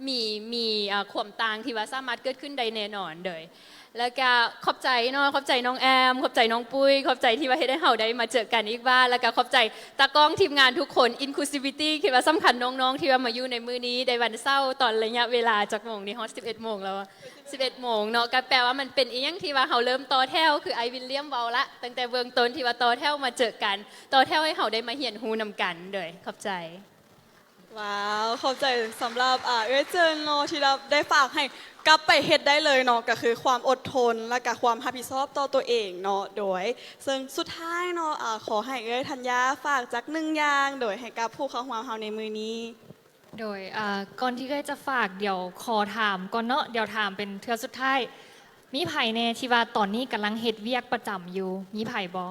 ມີ ມີ ເອີ ຄວາມຕ່າງທີ່ວ່າສາມາດເກີດຂຶ້ນໄດ້ແນ່ນອນເລີຍ. ແລ້ວກະຂອບໃຈເນາະ ຂອບໃຈນ້ອງແອມ ຂອບໃຈນ້ອງປຸ້ຍ ຂອບໃຈທີ່ວ່າເຮັດໃຫ້ເຮົາໄດ້ມາເຈີກັນອີກວ່າ ແລ້ວກະຂອບໃຈຕາກ້ອງ ທີມງານທຸກຄົນ inclusivity ຄິດວ່າສຳຄັນ ນ້ອງໆ ທີ່ວ່າມາຢູ່ໃນມື້ນີ້ ໃນວັນເສົາ ຕອນໄລຍະເວລາຈັກໂມງນີ້ ຮອດສິບເອັດໂມງແລ້ວ ສິບເອັດໂມງເນາະ. ກໍແປວ່າມັນເປັນອີ່ຫຍັງທີ່ວ່າເຮົາເລີ່ມຕໍ່ແຖວ ຄືອ້າຍວິນລຽມເວົ້າລະ ຕັ້ງແຕ່ເບື້ອງຕົ້ນທີ່ວ່າຕໍ່ແຖວມາເຈີກັນ ຕໍ່ແຖວໃຫ້ເຮົາໄດ້ມາຮຽນຮູ້ນຳກັນເດີ. ຂອບໃຈ. ວ້າວ ຂອບໃຈສຳລັບ ອາ ເອື້ອຍເຈີນເນາະ ທີ່ໄດ້ຝາກໃຫ້ກັບໄປເຮັດໄດ້ເລີຍເນາະ ກໍຄືຄວາມອົດທົນ ແລະກະຄວາມຮັບຜິດຊອບຕໍ່ຕົວເອງເນາະ. ໂດຍ ເຊິ່ງສຸດທ້າຍເນາະ ອາ ຂໍໃຫ້ເອື້ອຍທັນຍາຝາກຈັກໜຶ່ງຢ່າງ ໂດຍ ໃຫ້ກັບຜູ້ເຂົ້າຮ່ວມເຮົາໃນມື້ນີ້. ໂດຍ ອາ ກ່ອນທີ່ເອື້ອຍຈະຝາກ ດຽວຂໍຖາມກ່ອນເນາະ ດຽວຖາມເປັນເທື່ອສຸດທ້າຍ ມີໃຜແນ່ທີ່ວ່າຕອນນີ້ກຳລັງເຮັດວຽກປະຈຳຢູ່ ມີໃຜບໍ່?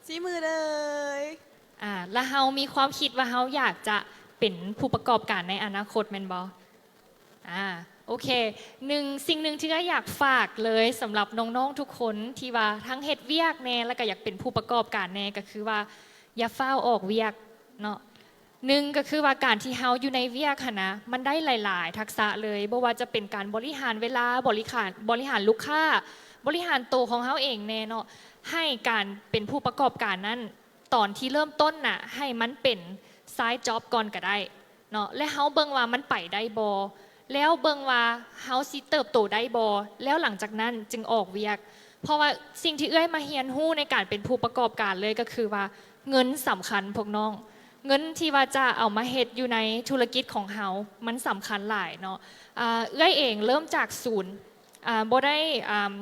ຊີ້ມືເລີຍ. ອາ ແລ້ວເຮົາມີຄວາມຄິດວ່າເຮົາຢາກຈະເປັນຜູ້ປະກອບການໃນອະນາຄົດແມ່ນບໍ່? ອາ ໂອເຄ ໜຶ່ງ ສິ່ງໜຶ່ງທີ່ເອື້ອຍຢາກຝາກເລີຍສຳລັບນ້ອງໆທຸກຄົນທີ່ວ່າທັງເຮັດວຽກແດ່ ແລ້ວກໍຢາກເປັນຜູ້ປະກອບການແດ່ ກໍຄືວ່າຢ່າຟ້າວອອກວຽກເນາະ. ໜຶ່ງ ກໍຄືວ່າການທີ່ເຮົາຢູ່ໃນວຽກຫັ້ນນະ ມັນໄດ້ຫຼາຍໆທັກສະເລີຍ ບໍ່ວ່າຈະເປັນການບໍລິຫານເວລາ, ບໍລິຫານ, ບໍລິຫານລູກຄ້າ, ບໍລິຫານໂຕຂອງເຮົາເອງແດ່ເນາະ. ໃຫ້ການເປັນຜູ້ປະກອບການນັ້ນ ຕອນທີ່ເລີ່ມຕົ້ນນະ ໃຫ້ມັນເປັນ side job ກ່ອນກໍໄດ້ເນາະ ແລະ ເຮົາເບິ່ງວ່າມັນໄປໄດ້ບໍ່ ແລ້ວເບິ່ງວ່າເຮົາຊິເຕີບໂຕໄດ້ບໍ່ ແລ້ວຫຼັງຈາກນັ້ນຈຶ່ງອອກວຽກ. ເພາະວ່າສິ່ງທີ່ເອື້ອຍມາຮຽນຮູ້ໃນການເປັນຜູ້ປະກອບການເລີຍ ກໍຄືວ່າເງິນສຳຄັນພວກນ້ອງ, ເງິນທີ່ວ່າຈະເອົາມາເຮັດຢູ່ໃນທຸລະກິດຂອງເຮົາ ມັນສຳຄັນຫຼາຍເນາະ. ອາ ເອື້ອຍເອງເລີ່ມຈາກສູນ ອາ ບໍ່ໄດ້ ອາ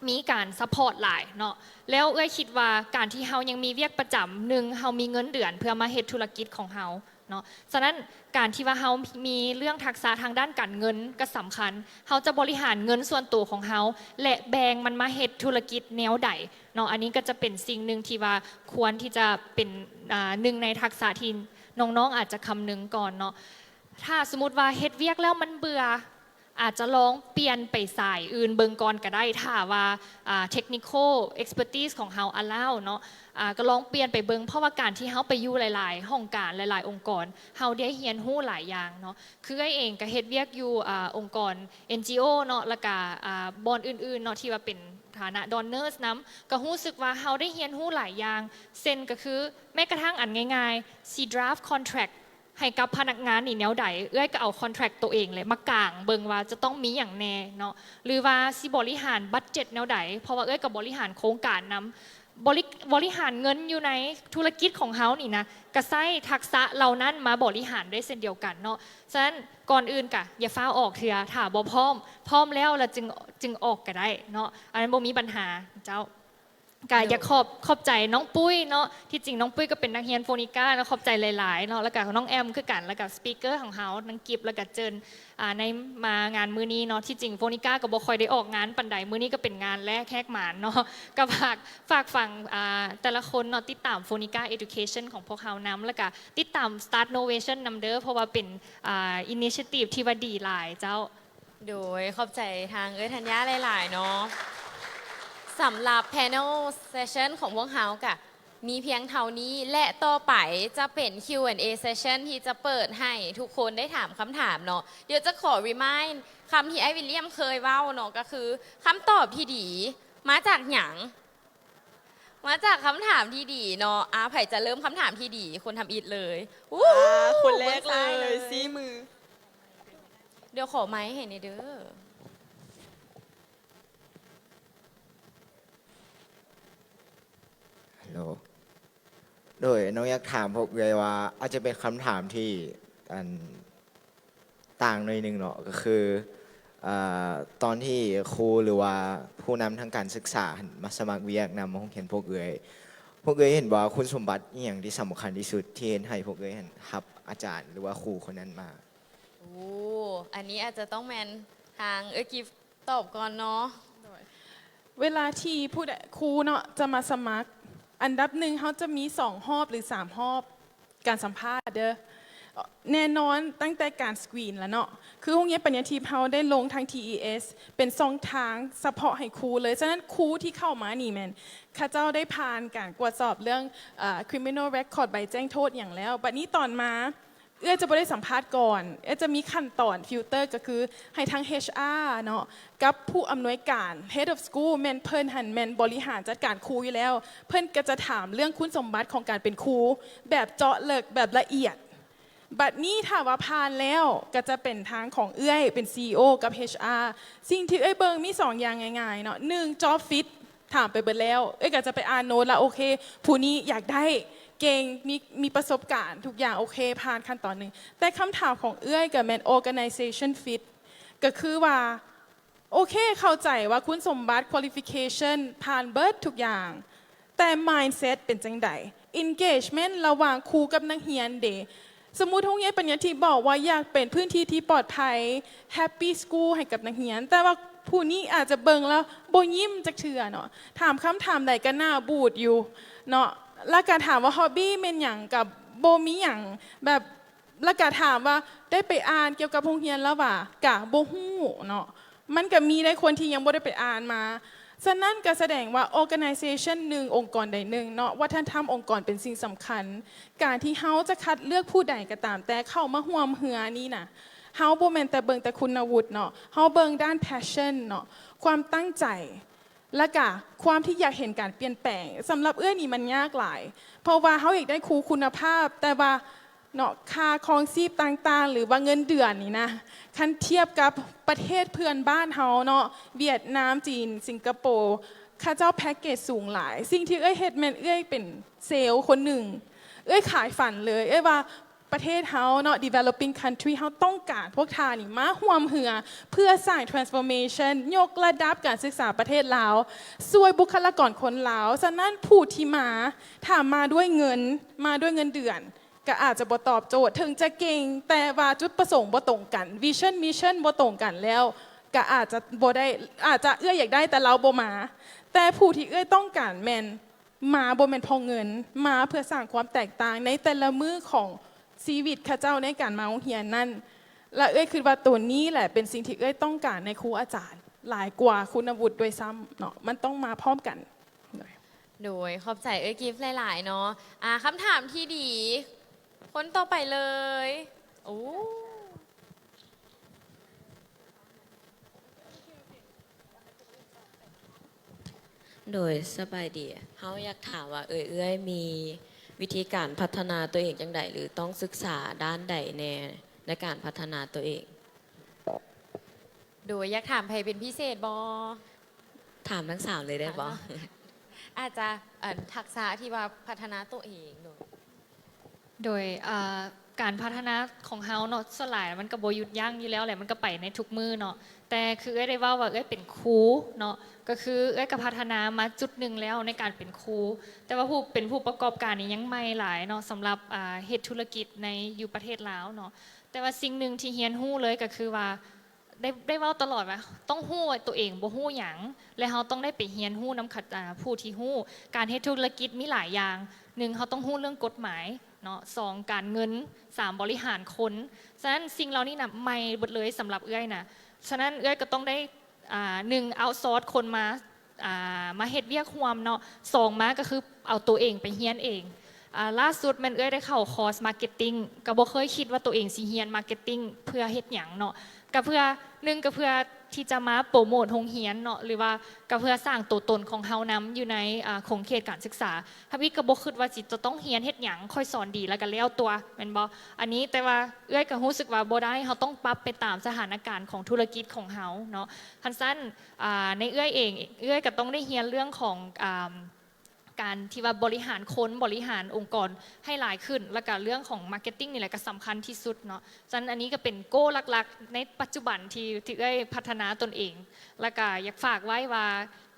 ມີການ support ຫຼາຍເນາະ ແລ້ວເອື້ອຍຄິດວ່າການທີ່ເຮົາຍັງມີວຽກປະຈຳ ໜຶ່ງ ເຮົາມີເງິນເດືອນເພື່ອມາເຮັດທຸລະກິດຂອງເຮົາເນາະ. ສະນັ້ນ ການທີ່ວ່າເຮົາມີເລື່ອງທັກສະທາງດ້ານການເງິນກໍສຳຄັນ, ເຮົາຈະບໍລິຫານເງິນສ່ວນຕົວຂອງເຮົາ ແລະ ແບ່ງມັນມາເຮັດທຸລະກິດແນວໃດເນາະ. ອັນນີ້ກໍຈະເປັນສິ່ງໜຶ່ງທີ່ວ່າຄວນທີ່ຈະເປັນ ອາ ໜຶ່ງໃນທັກສະທີ່ນ້ອງໆອາດຈະຄຳນຶງກ່ອນເນາະ. ຖ້າສົມມຸດວ່າເຮັດວຽກແລ້ວມັນເບື່ອ ອາດຈະລອງປ່ຽນໄປສາຍອື່ນເບິ່ງກ່ອນກໍໄດ້ ຖ້າວ່າ ອ່າ technical expertise ຂອງເຮົາ allow ເນາະ ອ່າ ກໍລອງປ່ຽນໄປເບິ່ງ ເພາະວ່າການທີ່ເຮົາໄປຢູ່ຫຼາຍໆຫ້ອງການ ຫຼາຍໆອົງກອນ ເຮົາໄດ້ຮຽນຮູ້ຫຼາຍຢ່າງເນາະ. ຄືເອື້ອຍເອງກໍເຮັດວຽກຢູ່ ອ່າ ອົງກອນ NGO ເນາະ ແລ້ວກໍ ອ່າ ບ່ອນອື່ນໆເນາະ ທີ່ວ່າເປັນຖານະ donors ນຳ ກໍຮູ້ສຶກວ່າເຮົາໄດ້ຮຽນຮູ້ຫຼາຍຢ່າງ ເຊັ່ນກໍຄື ແມ້ກະທັ່ງອັນງ່າຍໆ ຊິ draft contract ໃຫ້ກັບພະນັກງານນີ້ແນວໃດ ເອື້ອຍກໍເອົາ contract ໂຕເອງແຫຼະມາກາງເບິ່ງວ່າຈະຕ້ອງມີຫຍັງແດ່ເນາະ ຫຼືວ່າຊິບໍລິຫານບັດເຈັດແນວໃດ ເພາະວ່າເອື້ອຍກໍບໍລິຫານໂຄງການນຳ ບໍລິ ບໍລິຫານເງິນຢູ່ໃນທຸລະກິດຂອງເຮົານີ້ນະ ກໍໃຊ້ທັກສະເຫຼົ່ານັ້ນມາບໍລິຫານໄດ້ເຊັ່ນດຽວກັນເນາະ. ສະນັ້ນ ກ່ອນອື່ນກະຢ່າຟ້າວອອກເທື່ອ ຖ້າບໍ່ພ້ອມ ພ້ອມແລ້ວ ແລ້ວຈຶ່ງ ຈຶ່ງອອກກໍໄດ້ເນາະ ອັນນັ້ນບໍ່ມີບັນຫາເຈົ້າ. ກະຢາກຂອບ ໂດຍ ຂອບໃຈນ້ອງປຸ້ຍເນາະ ທີ່ຈິງນ້ອງປຸ້ຍກໍເປັນນັກຮຽນໂຟນິກາເນາະ ຂອບໃຈຫຼາຍໆເນາະ ແລ້ວກະນ້ອງແອມຄືກັນ ແລ້ວກະ speaker ຂອງເຮົາ ນາງກິບ ແລ້ວກະເຈີນ ອ່າ ໃນມາງານມື້ນີ້ເນາະ. ທີ່ຈິງໂຟນິກາກໍບໍ່ຄ່ອຍໄດ້ອອກງານປານໃດ ມື້ນີ້ກໍເປັນງານແລກແຫກໝານເນາະ ກໍຝາກ ຝາກຝັງ ອ່າ ແຕ່ລະຄົນເນາະ ຕິດຕາມ Phonica Education ຂອງພວກເຮົານຳ ແລ້ວກະຕິດຕາມ Start Novation ນຳເດີ ເພາະວ່າເປັນ ອ່າ initiative ທີ່ວ່າດີຫຼາຍເຈົ້າ. ໂດຍ ຂອບໃຈທາງເອື້ອຍທັນຍາຫຼາຍໆເນາະ. ສຳລັບ panel session ຂອງພວກເຮົາກະມີພຽງເທົ່ານີ້ ແລະ ຕໍ່ໄປຈະເປັນ Q and A session ທີ່ຈະເປີດໃຫ້ທຸກຄົນໄດ້ຖາມຄຳຖາມເນາະ. ດຽວຈະຂໍ remind ຄຳທີ່ອ້າຍວິນລຽມເຄີຍເວົ້າເນາະ ກໍຄື ຄຳຕອບທີ່ດີມາຈາກຫຍັງ? ມາຈາກຄຳຖາມທີ່ດີເນາະ. ອາ ໃຜຈະເລີ່ມຄຳຖາມທີ່ດີ? ຄົນທຳອິດເລີຍ. ອູ້ ອາ ຄົນແລກເລີຍ ຊີ້ມື. ດຽວຂໍໄມໃຫ້ແດ່ເດີ. ຮັລໂຫຼ ໂດຍ ນ້ອງຢາກຖາມພວກເອື້ອຍວ່າ ອາດຈະເປັນຄຳຖາມທີ່ ອັນ ຕ່າງໜ້ອຍໜຶ່ງເນາະ ກໍຄື ເອີ ຕອນທີ່ຄູ ຫຼືວ່າຜູ້ນຳທາງການສຶກສາຫັ້ນມາສະໝັກວຽກນຳໂຮງຮຽນພວກເອື້ອຍ, ພວກເອື້ອຍເຫັນວ່າຄຸນສົມບັດອີ່ຫຍັງທີ່ສຳຄັນທີ່ສຸດ ທີ່ເຮັດໃຫ້ພວກເອື້ອຍຫັ້ນຮັບອາຈານ ຫຼືວ່າຄູຄົນນັ້ນມາ? ໂອ້ ອັນນີ້ອາດຈະຕ້ອງແມ່ນທາງເອື້ອຍກິບຕອບກ່ອນເນາະ. ໂດຍ ເວລາທີ່ຜູ້ໃດ ຄູເນາະ ຈະມາສະໝັກ ອັນດັບໜຶ່ງ ເຮົາຈະມີສອງຮອບ ຫຼື ສາມຮອບ ການສຳພາດເດີ. ແນ່ນອນ ຕັ້ງແຕ່ການສະກຣີນລະເນາະ ຄືໂຮງຮຽນປັນຍາທິບເຮົາໄດ້ລົງທາງ TES ເປັນຊ່ອງທາງສະເພາະໃຫ້ຄູເລີຍ. ສະນັ້ນ ຄູທີ່ເຂົ້າມານີ້ແມ່ນເຂົາເຈົ້າໄດ້ຜ່ານການກວດສອບເລື່ອງ ເອີ criminal record ໃບແຈ້ງໂທດຫຍັງແລ້ວ. ບັດນີ້ຕອນມາ ເອື້ອຍຈະບໍ່ໄດ້ສຳພາດກ່ອນ, ເອື້ອຍຈະມີຂັ້ນຕອນ filter ກໍຄືໃຫ້ທາງ HR ເນາະ ກັບຜູ້ອຳນວຍການ Head of School ແມ່ນເພິ່ນຫັ້ນແມ່ນບໍລິຫານຈັດການຄູຢູ່ແລ້ວ, ເພິ່ນກໍຈະຖາມເລື່ອງຄຸນສົມບັດຂອງການເປັນຄູ ແບບເຈາະເລິກ ແບບລະອຽດ. ບັດນີ້ຖ້າວ່າຜ່ານແລ້ວ ກໍຈະເປັນທາງຂອງເອື້ອຍເປັນ CEO ກັບ HR. ສິ່ງທີ່ເອື້ອຍເບິ່ງມີສອງຢ່າງງ່າຍໆເນາະ, ໜຶ່ງ job fit ຖາມໄປເບິດແລ້ວ, ເອື້ອຍກໍຈະໄປອ່ານໂນ້ດລະ ໂອເຄ ຜູ້ນີ້ຢາກໄດ້ ເກັ່ງ ມີ ມີປະສົບການທຸກຢ່າງ ໂອເຄ ຜ່ານຂັ້ນຕອນໜຶ່ງ. ແຕ່ຄຳຖາມຂອງເອື້ອຍກໍແມ່ນ organization fit ກໍຄືວ່າ ໂອເຄ ເຂົ້າໃຈວ່າຄຸນສົມບັດ qualification ຜ່ານເບິດທຸກຢ່າງ, ແຕ່ mindset ເປັນຈັ່ງໃດ? engagement ລະຫວ່າງຄູກັບນັກຮຽນເດ? ສົມມຸດໂຮງຮຽນປັນຍາທິບອກວ່າຢາກເປັນພື້ນທີ່ທີ່ປອດໄພ happy school ໃຫ້ກັບນັກຮຽນ, ແຕ່ວ່າຜູ້ນີ້ອາດຈະເບິ່ງແລ້ວບໍ່ຍິ້ມຈັກເທື່ອເນາະ. ຖາມຄຳຖາມໃດກໍໜ້າບູດຢູ່ເນາະ, ລະກະຖາມວ່າ hobby ແມ່ນຫຍັງ? ກະບໍ່ມີຫຍັງ ແບບ ແລ້ວກະຖາມວ່າໄດ້ໄປອ່ານກ່ຽວກັບໂຮງຮຽນລະຫວາ? ກະບໍ່ຮູ້ເນາະ. ມັນກະມີໄດ້ຄົນທີ່ຍັງບໍ່ໄດ້ໄປອ່ານມາ. ສະນັ້ນກະສະແດງວ່າ organization ໜຶ່ງ, ອົງກອນໃດໜຶ່ງເນາະ, ວັດທະນະທຳອົງກອນເປັນສິ່ງສຳຄັນ. ການທີ່ເຮົາຈະຄັດເລືອກຜູ້ໃດກໍຕາມແຕ່ເຂົ້າມາຮ່ວມເຮືອນີ້ນະ, ເຮົາບໍ່ແມ່ນແຕ່ເບິ່ງແຕ່ຄຸນນະວຸດເນາະ, ເຮົາເບິ່ງດ້ານ passion ເນາະ, ຄວາມຕັ້ງໃຈ ແລະກະຄວາມທີ່ຢາກເຫັນການປ່ຽນແປງ. ສຳລັບເອື້ອຍນີ້ມັນຍາກຫຼາຍ ເພາະວ່າເຮົາຢາກໄດ້ຄູຄຸນນະພາບ, ແຕ່ວ່າເນາະ ຄ່າຄອງຊີບຕ່າງໆ ຫຼືວ່າເງິນເດືອນນີ້ນະ, ຄັນທຽບກັບປະເທດເພື່ອນບ້ານເຮົາເນາະ, ຫວຽດນາມ, ຈີນ, ສິງກະໂປ, ເຂົາເຈົ້າແພັກເກດສູງຫຼາຍ. ສິ່ງທີ່ເອື້ອຍເຮັດແມ່ນເອື້ອຍເປັນເຊລຄົນໜຶ່ງ, ເອື້ອຍຂາຍຝັນເລີຍ, ເອື້ອຍວ່າ ປະເທດເຮົາເນາະ, developing country ເຮົາຕ້ອງການພວກທ່ານນີ້ມາຮ່ວມເຮືອ ເພື່ອສ້າງ transformation ຍົກລະດັບການສຶກສາປະເທດລາວ, ຊ່ວຍບຸກຄະລາກອນຄົນລາວ. ສະນັ້ນຜູ້ທີ່ມາ, ຖ້າມາດ້ວຍເງິນ, ມາດ້ວຍເງິນເດືອນ, ກະອາດຈະບໍ່ຕອບໂຈດ. ເຖິງຈະເກັ່ງ, ແຕ່ວ່າຈຸດປະສົງບໍ່ຕົງກັນ, vision mission ບໍ່ຕົງກັນແລ້ວ, ກະອາດຈະບໍ່ໄດ້, ອາດຈະເອື້ອຍຢາກໄດ້, ແຕ່ລາວບໍ່ມາ. ແຕ່ຜູ້ທີ່ເອື້ອຍຕ້ອງການແມ່ນ ມາບໍ່ແມ່ນເພາະເງິນ, ມາເພື່ອສ້າງຄວາມແຕກຕ່າງໃນແຕ່ລະມື້ຂອງຊີວິດເຂົາເຈົ້າໃນການມາໂຮງຮຽນນັ້ນ. ແລະເອື້ອຍຄິດວ່າໂຕນີ້ແຫຼະເປັນສິ່ງທີ່ເອື້ອຍຕ້ອງການໃນຄູອາຈານ ຫຼາຍກວ່າຄຸນນະວຸດດ້ວຍຊ້ຳເນາະ, ມັນຕ້ອງມາພ້ອມກັນ. ໂດຍ ຂອບໃຈເອື້ອຍກິຟຫຼາຍໆເນາະ. ອາ ຄຳຖາມທີ່ດີ, ຄົນຕໍ່ໄປເລີຍ. ໂອ້. ໂດຍ ສະບາຍດີ. ເຮົາຢາກຖາມວ່າ ເອື້ອຍ ເອື້ອຍມີວິທີການພັດທະນາຕົວເອງຈັ່ງໃດ ຫຼື ຕ້ອງສຶກສາດ້ານໃດແດ່ໃນການພັດທະນາຕົວເອງ? ໂດຍ ຢາກຖາມໃຜເປັນພິເສດບໍ່? ຖາມທັງສາມເລີຍໄດ້ບໍ່? ອາດຈະ ອັນ ທັກສະທີ່ວ່າພັດທະນາຕົວເອງ. ໂດຍ ໂດຍ ເອີ ການພັດທະນາຂອງເຮົາເນາະ ສ່ວນຫຼາຍມັນກໍບໍ່ຢຸດຢັ້ງຢູ່ແລ້ວແຫຼະ, ມັນກໍໄປໃນທຸກມື້ເນາະ. ແຕ່ຄືເອື້ອຍໄດ້ເວົ້າວ່າເອື້ອຍເປັນຄູເນາະ, ກໍຄືເອື້ອຍກໍພັດທະນາມາຈຸດໜຶ່ງແລ້ວໃນການເປັນຄູ, ແຕ່ວ່າຜູ້ ເປັນຜູ້ປະກອບການນີ້ຍັງໃໝ່ຫຼາຍເນາະ ສຳລັບ ອາ ເຮັດທຸລະກິດໃນ ຢູ່ປະເທດລາວເນາະ. ແຕ່ວ່າສິ່ງໜຶ່ງທີ່ຮຽນຮູ້ເລີຍກໍຄືວ່າ ໄດ້ ໄດ້ເວົ້າຕະຫຼອດວ່າ ຕ້ອງຮູ້ວ່າຕົວເອງບໍ່ຮູ້ຫຍັງ ແລະ ເຮົາຕ້ອງໄດ້ໄປຮຽນຮູ້ນຳ ອາ ຜູ້ທີ່ຮູ້. ການເຮັດທຸລະກິດມີຫຼາຍຢ່າງ, ໜຶ່ງ ເຮົາຕ້ອງຮູ້ເລື່ອງກົດໝາຍເນາະ, ສອງ ການເງິນ, ສາມ ບໍລິຫານຄົນ. ສະນັ້ນສິ່ງເຫຼົ່ານີ້ນະໃໝ່ເບິດເລີຍສຳລັບເອື້ອຍນະ. ສະນັ້ນເອື້ອຍກໍຕ້ອງໄດ້ ອາ ໜຶ່ງ ເອົາຊອດຄົນມາ ອາ ມາເຮັດວຽກຮ່ວມເນາະ, ສອງ ມາກໍຄືເອົາຕົວເອງໄປຮຽນເອງ. ອາ ລ່າສຸດແມ່ນເອື້ອຍໄດ້ເຂົ້າຄອສ marketing, ກໍບໍ່ເຄີຍຄິດວ່າຕົວເອງຊິຮຽນ marketing ເພື່ອເຮັດຫຍັງເນາະ, ກໍເພື່ອ ໜຶ່ງ ກໍເພື່ອທີ່ຈະມາໂປຣໂມດໂຮງຮຽນເນາະ ຫຼືວ່າກໍເພື່ອສ້າງຕົວຕົນຂອງເຮົານຳຢູ່ໃນ ອາ ຂົງເຂດການສຶກສາ. ທຳອິດກໍບໍ່ຄິດວ່າຊິຈະຕ້ອງຮຽນເຮັດຫຍັງ, ຂ້ອຍສອນດີແລ້ວກໍແລ້ວຕົວະ ແມ່ນບໍ່? ອັນນີ້ ແຕ່ວ່າເອື້ອຍກໍຮູ້ສຶກວ່າບໍ່ໄດ້, ເຮົາຕ້ອງປັບໄປຕາມສະຖານະການຂອງທຸລະກິດຂອງເຮົາເນາະ. ຄັນຊັ້ນ ອາ ໃນເອື້ອຍເອງ, ເອື້ອຍກໍຕ້ອງໄດ້ຮຽນເລື່ອງຂອງ ອາ ການທີ່ວ່າບໍລິຫານຄົນ, ບໍລິຫານອົງກອນໃຫ້ຫຼາຍຂຶ້ນ, ແລ້ວກະເລື່ອງຂອງ marketing ນີ້ແຫຼະກະສຳຄັນທີ່ສຸດເນາະ. ສະນັ້ນ ອັນນີ້ກະເປັນ goal ຫຼັກໆ ໃນປັດຈຸບັນທີ່ ທີ່ເອື້ອຍພັດທະນາຕົນເອງ, ແລ້ວກະຢາກຝາກໄວ້ວ່າ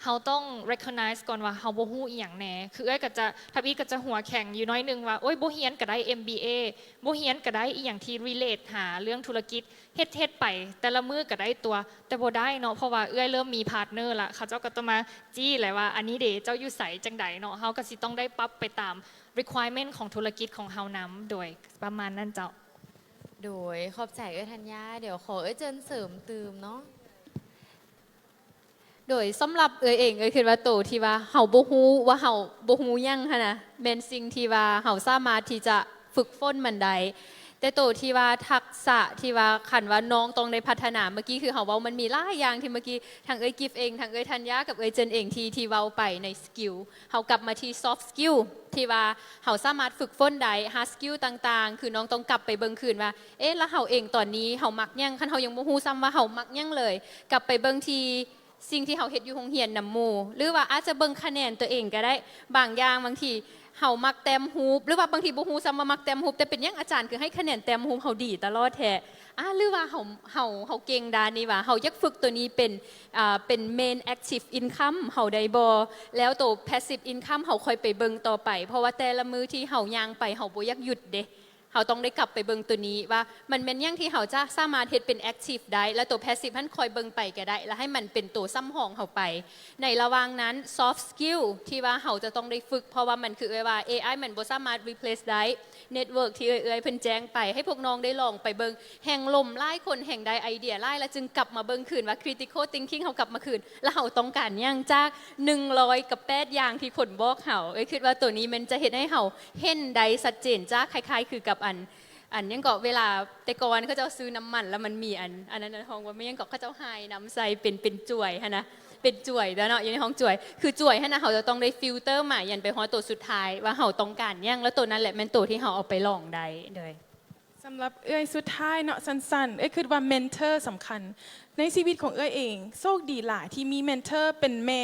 ເຮົາຕ້ອງ recognize ກ່ອນວ່າເຮົາບໍ່ຮູ້ອີ່ຫຍັງແດ່. ຄືເອື້ອຍກະຈະ ທຳອິດກະຈະຫົວແຂງຢູ່ໜ້ອຍໜຶ່ງວ່າ ໂອ້ຍ ບໍ່ຮຽນກະໄດ້ ເອັມບີເອ ບໍ່ຮຽນກະໄດ້ອີ່ຫຍັງທີ່ relate ຫາເລື່ອງທຸລະກິດ, ເຮັດ ເຮັດໄປແຕ່ລະມື້ກະໄດ້ຕົວະ, ແຕ່ບໍ່ໄດ້ເນາະ ເພາະວ່າເອື້ອຍເລີ່ມມີ partner ລະ, ເຂົາເຈົ້າກໍຕ້ອງມາຈີ້ແຫຼະວ່າ ອັນນີ້ເດ ເຈົ້າຢູ່ໃສ ຈັ່ງໃດເນາະ, ເຮົາກໍຊິຕ້ອງໄດ້ປັບໄປຕາມ requirement ຂອງທຸລະກິດຂອງເຮົານຳ. ໂດຍ ປະມານນັ້ນເຈົ້າ. ໂດຍ ຂອບໃຈເອື້ອຍທັນຍາ. ດຽວຂໍເອື້ອຍເຈີນເສີມຕື່ມເນາະ. ໂດຍ ສຳລັບເອື້ອຍເອງ, ເອື້ອຍຄິດວ່າໂຕທີ່ວ່າເຮົາບໍ່ຮູ້ວ່າເຮົາບໍ່ຮູ້ຫຍັງຫັ້ນນະ ແມ່ນສິ່ງທີ່ວ່າເຮົາສາມາດທີ່ຈະຝຶກຝົນມັນໄດ້. ແຕ່ໂຕທີ່ວ່າທັກສະທີ່ວ່າ ຄັນວ່ານ້ອງຕ້ອງໄດ້ພັດທະນາ, ເມື່ອກີ້ຄືເຮົາເວົ້າ ມັນມີຫຼາຍຢ່າງທີ່ເມື່ອກີ້ທັງເອື້ອຍກິຟເອງ, ທັງເອື້ອຍທັນຍາ ກັບເອື້ອຍເຈີນເອງ ທີ່ ທີ່ເວົ້າໄປໃນ skill. ເຮົາກັບມາທີ່ soft skill ທີ່ວ່າເຮົາສາມາດຝຶກຝົນໄດ້, hard skill ຕ່າງໆ ຄືນ້ອງຕ້ອງກັບໄປເບິ່ງຄືນວ່າ ເອ ລະເຮົາເອງຕອນນີ້ເຮົາມັກຫຍັງ? ຄັນເຮົາຍັງບໍ່ຮູ້ຊ້ຳວ່າເຮົາມັກຫຍັງເລີຍ, ກັບໄປເບິ່ງທີ່ ສິ່ງທີ່ເຮົາເຮັດຢູ່ໂຮງຮຽນນຳໝູ່ ຫຼືວ່າອາດຈະເບິ່ງຄະແນນຕົວເອງກະໄດ້. ບາງຢ່າງ ບາງທີເຮົາມັກແຕ້ມຮູບ ຫຼືວ່າບາງທີບໍ່ຮູ້ຊ້ຳວ່າມັກແຕ້ມຮູບ, ແຕ່ເປັນຫຍັງອາຈານຄືໃຫ້ຄະແນນແຕ້ມຮູບເຮົາດີຕະຫຼອດແທ້? ອາ ຫຼືວ່າເຮົາ ເຮົາ ເຮົາເກັ່ງດ້ານນີ້ຫວາ? ເຮົາຢາກຝຶກໂຕນີ້ເປັນ ອາ ເປັນ main active income ເຮົາໄດ້ບໍ່? ແລ້ວໂຕ passive income ເຮົາຄ່ອຍໄປເບິ່ງຕໍ່ໄປ, ເພາະວ່າແຕ່ລະມື້ທີ່ເຮົາຍ່າງໄປ ເຮົາບໍ່ຢາກຢຸດເດ້. ເຮົາຕ້ອງໄດ້ກັບໄປເບິ່ງໂຕນີ້ວ່າມັນແມ່ນຫຍັງທີ່ເຮົາຈະສາມາດເຮັດເປັນ active ໄດ້ ແລະ ໂຕ passive ຫັ້ນຄອຍເບິ່ງໄປກໍໄດ້ ແລະ ໃຫ້ມັນເປັນໂຕສຳຮອງເຮົາໄປ. ໃນລະຫວ່າງນັ້ນ soft skill ທີ່ວ່າເຮົາຈະຕ້ອງໄດ້ຝຶກ ເພາະວ່າມັນຄືເອື້ອຍວ່າ ເອໄອ ມັນບໍ່ສາມາດ replace ໄດ້ network ທີ່ເອື້ອຍໆເພິ່ນແຈ້ງໄປ ໃຫ້ພວກນ້ອງໄດ້ລອງໄປເບິ່ງ ແຮ່ງລົມຫຼາຍຄົນແຮ່ງໄດ້ໄອເດຍຫຼາຍ ແລ້ວຈຶ່ງກັບມາເບິ່ງຄືນວ່າ critical thinking ເຮົາກັບມາຄືນ ແລ້ວເຮົາຕ້ອງການຫຍັງຈາກໜຶ່ງຮ້ອຍກັບແປດຢ່າງທີ່ຄົນບອກເຮົາ. ເອື້ອຍຄິດວ່າໂຕນີ້ມັນຈະເຮັດໃຫ້ເຮົາເຫັນໄດ້ຊັດເຈນ ຈາກຄ້າຍໆຄືກັບອັນ ອັນຫຍັງເກາະ ເວລາແຕ່ກ່ອນເຂົາເຈົ້າຊື້ນ້ຳມັນ ແລ້ວມັນມີອັນ ອັນນັ້ນ ອັນຫ້ອງວ່າແມ່ນຫຍັງເກາະ ເຂົາເຈົ້າຫາຍນ້ຳໃສ່ເປັນ ເປັນຈວຍຫັ້ນນະ ເປັນຈວຍແລ້ວເນາະ ຢູ່ໃນຫ້ອງຈວຍ ຄືຈວຍຫັ້ນນະ ເຮົາຈະຕ້ອງໄດ້ຟິວເຕີໝາຢັນໄປຮອດໂຕສຸດທ້າຍວ່າເຮົາຕ້ອງການຫຍັງ ແລ້ວໂຕນັ້ນແຫຼະແມ່ນໂຕທີ່ເຮົາເອົາໄປລອງໄດ້. ໂດຍ ສຳລັບເອື້ອຍສຸດທ້າຍເນາະ ສັ້ນໆ ເອື້ອຍຄິດວ່າເມັນເທີສຳຄັນ ໃນຊີວິດຂອງເອື້ອຍເອງ ໂຊກດີຫຼາຍທີ່ມີເມັນເທີເປັນແມ່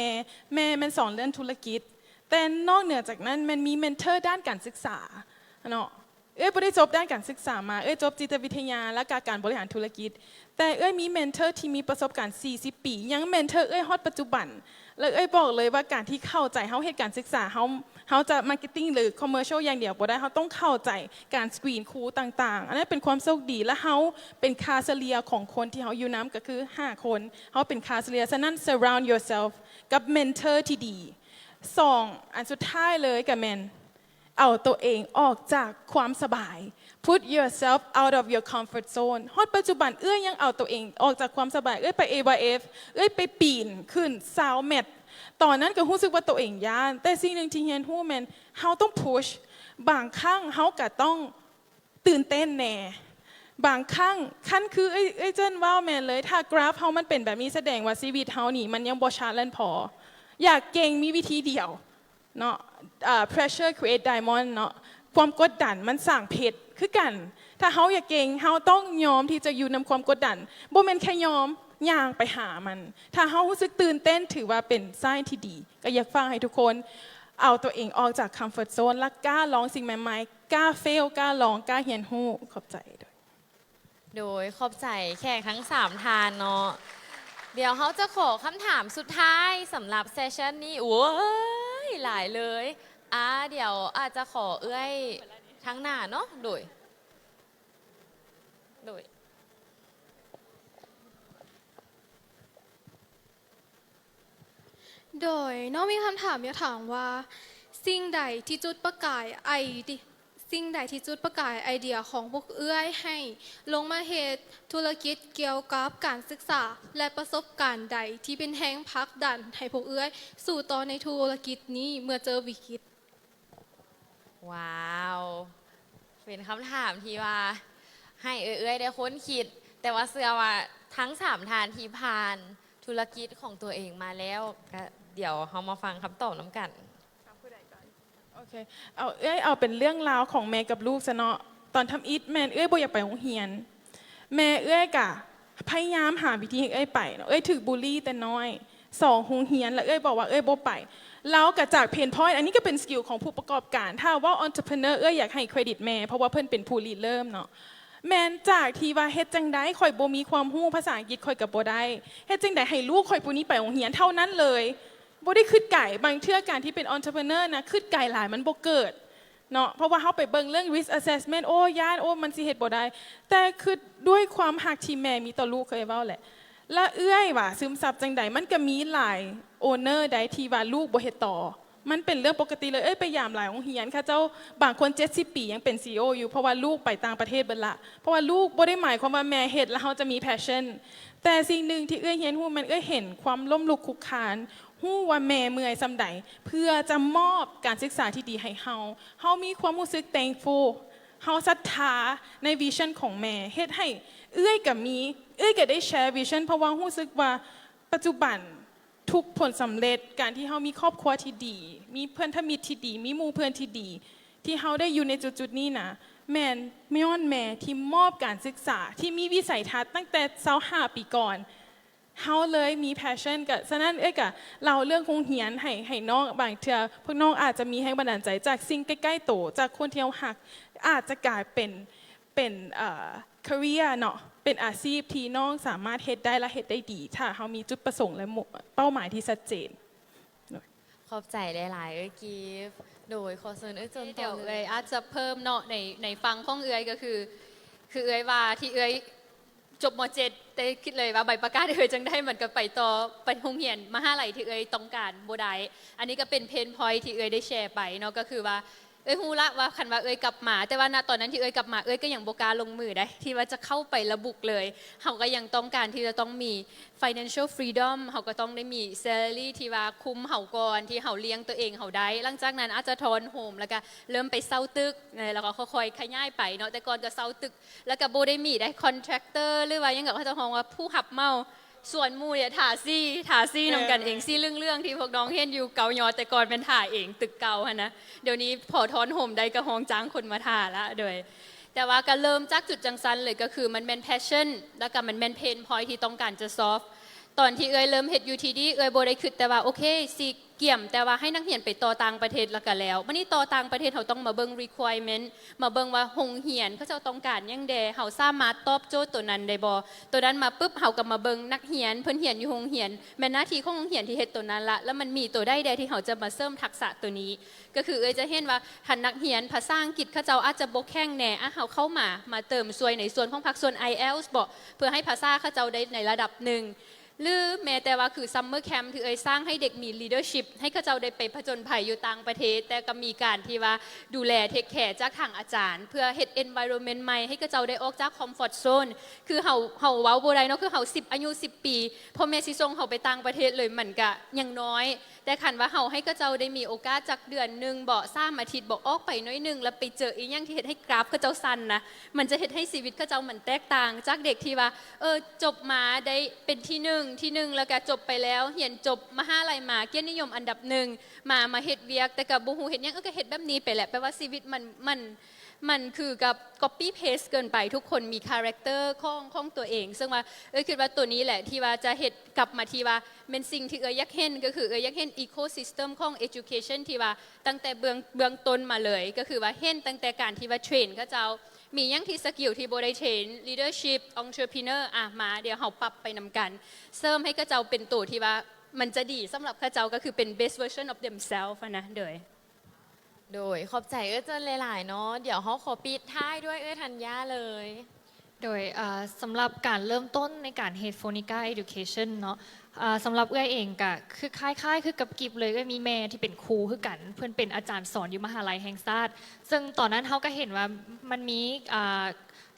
ແມ່ແມ່ນສອນເລື່ອງທຸລະກິດ ແຕ່ນອກເໜືອຈາກນັ້ນແມ່ນມີເມັນເທີດ້ານການສຶກສາເນາະ. ເອື້ອຍບໍ່ໄດ້ຈົບດ້ານການສຶກສາມາ ເອື້ອຍຈົບຈິດຕະວິທະຍາ ແລະ ກະການບໍລິຫານທຸລະກິດ ແຕ່ເອື້ອຍມີເມັນເທີທີ່ມີປະສົບການສີ່ສິບປີ ຍັງເມັນເທີເອື້ອຍຮອດປັດຈຸບັນ ແລະ ເອື້ອຍບອກເລີຍວ່າການທີ່ເຂົ້າໃຈ ເຮົາເຮັດການສຶກສາ ເຮົາ ເຮົາຈະ marketing ຫຼື commercial ຢ່າງດຽວບໍ່ໄດ້ ເຮົາຕ້ອງເຂົ້າໃຈການ screen ຄູຕ່າງໆ ອັນນັ້ນເປັນຄວາມໂຊກດີ ແລະ ເຮົາເປັນຄ່າສະເລ່ຍຂອງຄົນທີ່ເຮົາຢູ່ນຳ ກໍຄືຫ້າຄົນ ເຮົາເປັນຄ່າສະເລ່ຍ ສະນັ້ນ surround yourself ກັບເມັນເທີທີ່ດີ. ສອງ ອັນສຸດທ້າຍເລີຍກໍແມ່ນ ເອົາໂຕເອງອອກຈາກຄວາມສະບາຍ Put yourself out of your comfort zone. ຮອດປັດຈຸບັນເອື້ອຍຍັງເອົາໂຕເອງອອກຈາກຄວາມສະບາຍ ເອື້ອຍໄປ ເອວາເອຟ ເອື້ອຍໄປປີນຂຶ້ນຊາວແມັດ ຕອນນັ້ນກໍຮູ້ສຶກວ່າໂຕເອງຢ້ານ ແຕ່ສິ່ງໜຶ່ງທີ່ຮຽນຮູ້ແມ່ນເຮົາຕ້ອງ push ບາງຄັ້ງເຮົາກໍຕ້ອງຕື່ນເຕັ້ນແດ່ ບາງຄັ້ງ ຄັນຄືເອື້ອຍ ເອື້ອຍເຈີນເວົ້າແມ່ນເລີຍ ຖ້າກຣາຟເຮົາມັນເປັນແບບນີ້ ສະແດງວ່າຊີວິດເຮົານີ້ມັນຍັງບໍ່ challenge ພໍ ຢາກເກັ່ງມີວິທີດຽວ ເນາະ ເອີ pressure create diamond ເນາະ ຄວາມກົດດັນມັນສ້າງເພັດຄືກັນ ຖ້າເຮົາຢາກເກັ່ງ ເຮົາຕ້ອງຍອມທີ່ຈະຢູ່ນຳຄວາມກົດດັນ ບໍ່ແມ່ນແຄ່ຍອມ ຍ່າງໄປຫາມັນ ຖ້າເຮົາຮູ້ສຶກຕື່ນເຕັ້ນ ຖືວ່າເປັນ sign ທີ່ດີ ກໍຢາກຝາກໃຫ້ທຸກຄົນເອົາຕົວເອງອອກຈາກ comfort zone ແລະ ກ້າລອງສິ່ງໃໝ່ໆ ກ້າ fail ກ້າລອງ ກ້າຮຽນຮູ້. ຂອບໃຈ. ໂດຍ ຂອບໃຈແຂກທັງສາມທ່ານເນາະ. ດຽວເຮົາຈະຂໍຄຳຖາມສຸດທ້າຍສຳລັບ session ນີ້ ໂອ້ຍ ຫຼາຍເລີຍ. ອາ ດຽວອາດຈະຂໍເອື້ອຍທາງໜ້າເນາະ. ໂດຍ ໂດຍ ໂດຍ ນ້ອງມີຄຳຖາມຢາກຖາມວ່າ ສິ່ງໃດທີ່ຈຸດປະກາຍໄອເດຍ ສິ່ງໃດທີ່ຈຸດປະກາຍໄອເດຍຂອງພວກເອື້ອຍໃຫ້ລົງມາເຮັດທຸລະກິດກ່ຽວກັບການສຶກສາ ແລະ ປະສົບການໃດທີ່ເປັນແຮງຜັກດັນໃຫ້ພວກເອື້ອຍສູ້ຕໍ່ໃນທຸລະກິດນີ້ເມື່ອເຈີວິກິດ? ວ້າວ ເປັນຄຳຖາມທີ່ວ່າໃຫ້ເອື້ອຍໆໄດ້ຄົ້ນຄິດ ແຕ່ວ່າເຊື່ອວ່າທັງສາມທ່ານທີ່ຜ່ານທຸລະກິດຂອງຕົວເອງມາແລ້ວ ກະດຽວເຮົາມາຟັງຄຳຕອບນຳກັນ. ໂອເຄ ເອົາ ເອື້ອຍເອົາເປັນເລື່ອງລາວຂອງແມ່ກັບລູກຊະເນາະ. ຕອນທຳອິດແມ່ນເອື້ອຍບໍ່ຢາກໄປໂຮງຮຽນ ແມ່ເອື້ອຍກະພະຍາຍາມຫາວິທີໃຫ້ເອື້ອຍໄປເນາະ. ເອື້ອຍຖືກບູລີແຕ່ນ້ອຍ ສອງໂຮງຮຽນ ແລ້ວເອື້ອຍບອກວ່າເອື້ອຍບໍ່ໄປ. ລາວກະຈາກ pain point ອັນນີ້ກະເປັນ skill ຂອງຜູ້ປະກອບການ. ຖ້າເວົ້າ entrepreneur ເອື້ອຍຢາກໃຫ້ credit ແມ່ ເພາະວ່າເພິ່ນເປັນຜູ້ລິເລີ່ມເນາະ. ແມ່ນຈາກທີ່ວ່າເຮັດຈັ່ງໃດຂ້ອຍບໍ່ມີຄວາມຮູ້ພາສາອັງກິດ ຂ້ອຍກະບໍ່ໄດ້ ເຮັດຈັ່ງໃດໃຫ້ລູກຂ້ອຍຜູ້ນີ້ໄປໂຮງຮຽນ ເທົ່ານັ້ນເລີຍ. ບໍ່ໄດ້ຄິດໄກ. ບາງເທື່ອການທີ່ເປັນ entrepreneur ນະ ຄິດໄກຫຼາຍມັນບໍ່ເກີດເນາະ ເພາະວ່າເຮົາໄປເບິ່ງເລື່ອງ risk assessment ໂອ້ ຢ້ານ ໂອ້ ມັນຊິເຮັດບໍ່ໄດ້. ແຕ່ຄືດ້ວຍຄວາມຮັກທີ່ແມ່ມີຕໍ່ລູກ ເຄີຍເວົ້າແຫຼະ ລະເອື້ອຍວ່າຊຶມຊັບຈັ່ງໃດ ມັນກະມີຫຼາຍ owner ໃດທີ່ວ່າລູກບໍ່ເຮັດຕໍ່ ມັນເປັນເລື່ອງປົກກະຕິເລີຍ. ເອື້ອຍໄປຢາມຫຼາຍໂຮງຮຽນ ເຂົາເຈົ້າບາງຄົນເຈັດສິບປີຍັງເປັນ CEO ຢູ່ ເພາະວ່າລູກໄປຕ່າງປະເທດເບິດລະ ເພາະວ່າລູກບໍ່ໄດ້ໝາຍຄວາມວ່າແມ່ເຮັດແລ້ວເຮົາຈະມີ passion. ແຕ່ສິ່ງໜຶ່ງທີ່ເອື້ອຍຮຽນຮູ້ແມ່ນເອື້ອຍເຫັນຄວາມລົ້ມລຸກຄຸກຄານ ຮູ້ວ່າແມ່ເມື່ອຍສ່ຳໃດ ເພື່ອຈະມອບການສຶກສາທີ່ດີໃຫ້ເຮົາ. ເຮົາມີຄວາມຮູ້ສຶກ thankful ເຮົາສັດທາໃນ vision ຂອງແມ່ ເຮັດໃຫ້ເອື້ອຍກະມີ ເອື້ອຍກະໄດ້ share vision ເພາະວ່າຮູ້ສຶກວ່າປັດຈຸບັນ ທຸກຜົນສຳເລັດ ການທີ່ເຮົາມີຄອບຄົວທີ່ດີ ມີພັນທະມິດທີ່ດີ ມີໝູ່ເພື່ອນທີ່ດີ ທີ່ເຮົາໄດ້ຢູ່ໃນຈຸດໆນີ້ນະ ແມ່ນຍ້ອນແມ່ທີ່ມອບການສຶກສາ ທີ່ມີວິໄສທັດຕັ້ງແຕ່ຊາວຫ້າປີກ່ອນ ເຮົາເລີຍມີ passion ກະ ສະນັ້ນເອື້ອຍກະເລົ່າເລື່ອງໂຮງຮຽນໃຫ້ ໃຫ້ນ້ອງ ບາງເທື່ອພວກນ້ອງອາດຈະມີແຮງບັນດານໃຈຈາກສິ່ງໃກ້ໆໂຕ ຈາກຄົນທີ່ເຮົາຮັກ ອາດຈະກາຍເປັນ ເປັນ ເອີ career ເນາະ ເປັນອາຊີບທີ່ນ້ອງສາມາດເຮັດໄດ້ ແລະ ເຮັດໄດ້ດີ ຖ້າເຮົາມີຈຸດປະສົງ ແລະ ເປົ້າໝາຍທີ່ຊັດເຈນ. ໂດຍ ຂອບໃຈຫຼາຍໆ ເອື້ອຍກິຟ. ໂດຍ ຂໍເຊີນເອື້ອຍເຈີນ ດຽວ ຕໍ່ເລີ ເອື້ອຍ ຍອາດຈະເພີ່ມເນາະ ໃນ ໃນຝັ່ງຂອງເອື້ອຍ ກໍຄື ຄືເອື້ອຍວ່າທີ່ເອື້ອຍຈົບ ມ.ເຈັດ ແຕ່ຄິດເລີຍວ່າໃບປະກາດເອື້ອຍຈັ່ງໄດ້ ມັນກໍໄປຕໍ່ ໄປໂຮງຮຽນມະຫາໄລທີ່ເອື້ອຍຕ້ອງການບໍ່ໄດ້. ອັນນີ້ກໍເປັນເພນພອຍທີ່ເອື້ອຍໄດ້ແຊໄປເນາະ ກໍຄືວ່າ ເອື້ອຍຮູ້ລະວ່າຄັນວ່າເອື້ອຍກັບມາ ແຕ່ວ່ານະຕອນນັ້ນທີ່ເອື້ອຍກັບມາ ເອື້ອຍກໍຍັງບໍ່ກ້າລົງມືໃດ ທີ່ວ່າຈະເຂົ້າໄປລະບຸກເລີຍ. ເຮົາກໍຍັງຕ້ອງການທີ່ຈະຕ້ອງມີ financial freedom ເຮົາກໍຕ້ອງໄດ້ມີ salary ທີ່ວ່າຄຸມເຮົາກ່ອນ ທີ່ເຮົາລ້ຽງຕົວເອງເຮົາໄດ້. ຫຼັງຈາກນັ້ນອາດຈະຖອນໂຮມ ແລ້ວກໍເລີ່ມໄປເຊົ່າຕຶກ ແລ້ວກໍຄ່ອຍໆຂະຫຍາຍໄປເນາະ. ແຕ່ກ່ອນກໍເຊົ່າຕຶກ ແລ້ວກໍບໍ່ໄດ້ມີໄດ໋ contractor ຫຼືວ່າຫຍັງ ກໍເຂົາເຈົ້າຮ້ອງວ່າຜູ້ຮັບເໝົາ. ສ່ວນໝູ່ນີ້ທາສີ ທາສີນຳກັນເອງ ສີເຫຼືອງໆ ທີ່ພວກນ້ອງເຫັນຢູ່ເກົ້າຍໍ ແຕ່ກ່ອນແມ່ນທາເອງ ຕຶກເກົ່າຫັ້ນນະ. ດຽວນີ້ພໍຖອນໂຮມໄດ້ກໍຮ້ອງຈ້າງຄົນມາທາລະ ໂດຍ ແຕ່ວ່າກໍເລີ່ມຈາກຈຸດຈັ່ງຊັ້ນເລີຍ ກໍຄືມັນແມ່ນ passion ແລ້ວກໍມັນແມ່ນ pain point ທີ່ຕ້ອງການຈະ solve. ຕອນທີ່ເອື້ອຍເລີ່ມເຮັດ UTD ເອື້ອຍບໍ່ໄດ້ຄິດແຕ່ວ່າ ໂອເຄ ຊິກຽມແຕ່ວ່າໃຫ້ນັກຮຽນໄປຕໍ່ຕ່າງປະເທດແລ້ວກໍແລ້ວ. ບັດນີ້ຕໍ່ຕ່າງປະເທດ ເຮົາຕ້ອງມາເບິ່ງ requirement ມາເບິ່ງວ່າໂຮງຮຽນເຂົາເຈົ້າຕ້ອງການຫຍັງແດ່ ເຮົາສາມາດຕອບໂຈດໂຕນັ້ນໄດ້ບໍ່. ໂຕນັ້ນມາປຶບ ເຮົາກໍມາເບິ່ງນັກຮຽນ ເພິ່ນຮຽນຢູ່ໂຮງຮຽນ ແມ່ນໜ້າທີ່ຂອງໂຮງຮຽນທີ່ເຮັດໂຕນັ້ນລະ ແລ້ວມັນມີໂຕໃດແດ່ທີ່ເຮົາຈະມາເສີມທັກສະໂຕນີ້. ກໍຄືເອື້ອຍຈະເຫັນວ່າ ຄັນນັກຮຽນພາສາອັງກິດເຂົາເຈົ້າອາດຈະບໍ່ແຂງແນ່ ອະ ເຮົາເຂົ້າມາ ມາເຕີມຊ່ວຍໃນສ່ວນຂອງພາກສ່ວນ IELTS ເບາະ ເພື່ອໃຫ້ພາສາເຂົາເຈົ້າໄດ້ໃນລະດັບໜຶ່ງ ຫຼືແມ້ແຕ່ວ່າຄື summer camp ທີ່ເອື້ອຍສ້າງໃຫ້ເດັກມີ leadership ໃຫ້ເຂົາເຈົ້າໄດ້ໄປຜະຈົນໄພຢູ່ຕ່າງປະເທດ ແຕ່ກໍມີການທີ່ວ່າດູແລ take care ຈາກທາງອາຈານ ເພື່ອເຮັດ environment ໃໝ່ ໃຫ້ເຂົາເຈົ້າໄດ້ອອກຈາກ comfort zone. ຄືເຮົາ ເຮົາເວົ້າບໍ່ໄດ້ເນາະ ຄືເຮົາສິບ ອາຍຸສິບປີ ພໍ່ແມ່ຊິສົ່ງເຮົາໄປຕ່າງປະເທດເລີຍ ມັນກະຍັງນ້ອຍ. ແຕ່ຄັນວ່າເຮົາໃຫ້ເຂົາເຈົ້າໄດ້ມີໂອກາດຈັກເດືອນໜຶ່ງເບາະ ສາມອາທິດເບາະ ອອກໄປໜ້ອຍໜຶ່ງ ແລ້ວໄປເຈີອີ່ຫຍັງທີ່ເຮັດໃຫ້ກຣາຟເຂົາເຈົ້າສັ່ນນະ ມັນຈະເຮັດໃຫ້ຊີວິດເຂົາເຈົ້າມັນແຕກຕ່າງ ຈາກເດັກທີ່ວ່າ ເອີ ຈົບມາໄດ້ເປັນທີໜຶ່ງ ທີໜຶ່ງ ແລ້ວກະຈົບໄປແລ້ວ ຮຽນຈົບມະຫາໄລມາ ກຽດນິຍົມອັນດັບໜຶ່ງ ມາ ມາເຮັດວຽກ ແຕ່ກະບໍ່ຮູ້ເຮັດຫຍັງ ເອີ ກະເຮັດແບບນີ້ໄປແຫຼະ ແປວ່າຊີວິດມັນ ມັນ ມັນຄືກັບ copy paste ເກີນໄປ ທຸກຄົນມີ character ຂອງ ຂອງຕົວເອງ ເຊິ່ງວ່າ ເອີ ຄິດວ່າໂຕນີ້ແຫຼະ ທີ່ວ່າຈະເຮັດກັບມາທີ່ວ່າ ແມ່ນສິ່ງທີ່ເອື້ອຍຢາກເຫັນ ກໍຄືເອື້ອຍຢາກເຫັນ ecosystem ຂອງ education ທີ່ວ່າຕັ້ງແຕ່ເບື້ອງ ເບື້ອງຕົ້ນມາເລີຍ ກໍຄືວ່າເຫັນຕັ້ງແຕ່ການທີ່ວ່າເທຣນເຂົາເຈົ້າ ມີຫຍັງທີ່ skill ທີ່ບໍ່ໄດ້ເທຣນ leadership entrepreneur ອະ ມາ ດຽວເຮົາປັບໄປນຳກັນ ເສີມໃຫ້ເຂົາເຈົ້າເປັນໂຕທີ່ວ່າມັນຈະດີສຳລັບເຂົາເຈົ້າ ກໍຄືເປັນ best version of themselves ຫັ້ນນະ ໂດຍ ໂດຍ ຂອບໃຈເອື້ອຍເຈີນຫຼາຍໆເນາະ ດຽວເຮົາຂໍປິດທ້າຍດ້ວຍເອື້ອຍທັນຍາເລີຍ. ໂດຍ ເອີ ສຳລັບການເລີ່ມຕົ້ນໃນການເຮັດ Phonica Education ເນາະ ເອີ ສຳລັບເອື້ອຍເອງກະຄືຄ້າຍໆຄືກັບກິບເລີຍ ເອື້ອຍມີແມ່ທີ່ເປັນຄູຄືກັນ ເພິ່ນເປັນອາຈານສອນຢູ່ມະຫາໄລແຫ່ງຊາດ ເຊິ່ງຕອນນັ້ນເຮົາກະເຫັນວ່າມັນມີ ເອີ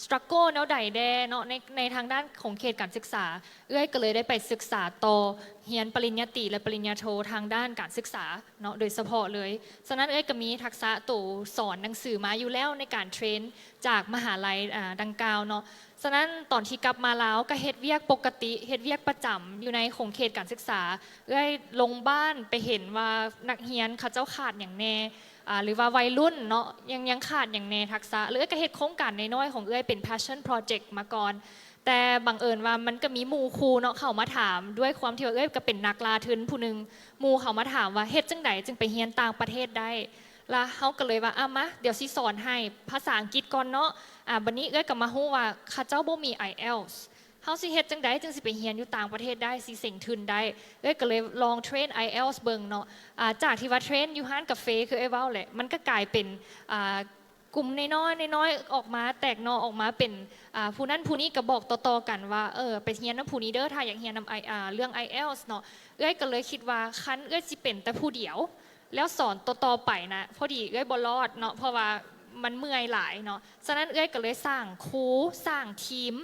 struggle ແນວໃດແດ່ເນາະ ໃນ ໃນທາງດ້ານຂອງເຂດການສຶກສາ ເອື້ອຍກໍເລີຍໄດ້ໄປສຶກສາຕໍ່ຮຽນປະລິນຍາຕີ ແລະ ປະລິນຍາໂທທາງດ້ານການສຶກສາເນາະ ໂດຍສະເພາະເລີຍ. ສະນັ້ນເອື້ອຍກໍມີທັກສະໂຕສອນໜັງສືມາຢູ່ແລ້ວໃນການເທຣນຈາກມະຫາໄລ ອາ ດັ່ງກ່າວເນາະ. ສະນັ້ນຕອນທີ່ກັບມາລາວກໍເຮັດວຽກປົກກະຕິ ເຮັດວຽກປະຈຳຢູ່ໃນຂົງເຂດການສຶກສາ. ເອື້ອຍລົງບ້ານໄປເຫັນວ່ານັກຮຽນເຂົາເຈົ້າຂາດຫຍັງແດ່ ອາ ຫຼືວ່າໄວລຸ້ນເນາະ ຍັງ ຍັງຂາດຫຍັງແດ່ທັກສະ ແລ້ວເອື້ອຍກໍເຮັດໂຄງການນ້ອຍໆຂອງເອື້ອຍເປັນ passion project ມາກ່ອນ. ແຕ່ບັງເອີນວ່າມັນກໍມີໝູ່ຄູ່ເນາະ ເຂົາມາຖາມ ດ້ວຍຄວາມທີ່ວ່າເອື້ອຍກໍເປັນນັກລ່າທຶນຜູ້ໜຶ່ງ ໝູ່ເຂົາມາຖາມວ່າເຮັດຈັ່ງໃດຈຶ່ງໄປຮຽນຕ່າງປະເທດໄດ້ ລະເຮົາກໍເລີຍວ່າ ອາ ມາ ດຽວຊິສອນໃຫ້ພາສາອັງກິດກ່ອນເນາະ. ອາ ບັດນີ້ເອື້ອຍກໍມາຮູ້ວ່າເຂົາເຈົ້າບໍ່ມີ IELTS ເຮົາຊິເຮັດຈັ່ງໃດຈຶ່ງຊິໄປຮຽນຢູ່ຕ່າງປະເທດໄດ້ ຊິເສັງທຶນໄດ້ ເອື້ອຍກໍເລີຍລອງເທຣນ IELTS ເບິ່ງເນາະ. ອາ ຈາກທີ່ວ່າເທຣນຢູ່ຮ້ານກາເຟ ຄືເອື້ອຍເວົ້າແຫຼະ ມັນກໍກາຍເປັນ ອາ ກຸ່ມນ້ອຍໆ ນ້ອຍໆ ອອກມາແຕກໜໍ່ອອກມາເປັນ ອາ ຜູ້ນັ້ນຜູ້ນີ້ກໍບອກຕໍ່ໆກັນວ່າ ເອີ ໄປຮຽນນຳຜູ້ນີ້ເດີ ຖ້າຢາກຮຽນນຳ ອາ ເລື່ອງ IELTS ເນາະ. ເອື້ອຍກໍເລີຍຄິດວ່າ ຄັນເອື້ອຍຊິເປັນແຕ່ຜູ້ດຽວ ແລ້ວສອນຕໍ່ໆໄປນະ ພໍດີເອື້ອຍບໍ່ລອດເນາະ ເພາະວ່າມັນເມື່ອຍຫຼາຍເນາະ. ສະນັ້ນເອື້ອຍກໍເລີຍສ້າງຄູ ສ້າງທີມ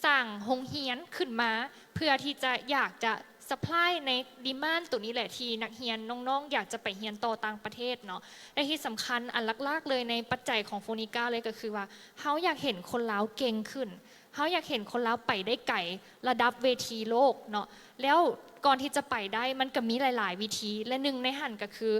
ສ້າງໂຮງຮຽນຂຶ້ນມາ ເພື່ອທີ່ຈະຢາກຈະ supply ໃນ demand ໂຕນີ້ແຫຼະ ທີ່ນັກຮຽນນ້ອງໆ ຢາກຈະໄປຮຽນຕໍ່ຕ່າງປະເທດເນາະ. ແລະທີ່ສຳຄັນອັນຫຼັກໆເລີຍໃນປັດໄຈຂອງ Phonica ເລີຍກໍຄືວ່າ ເຮົາຢາກເຫັນຄົນລາວເກັ່ງຂຶ້ນ ເຮົາຢາກເຫັນຄົນລາວໄປໄດ້ໄກ ລະດັບເວທີໂລກເນາະ. ແລ້ວກ່ອນທີ່ຈະໄປໄດ້ ມັນກໍມີຫຼາຍໆວິທີ ແລະໜຶ່ງໃນຫັ້ນກໍຄື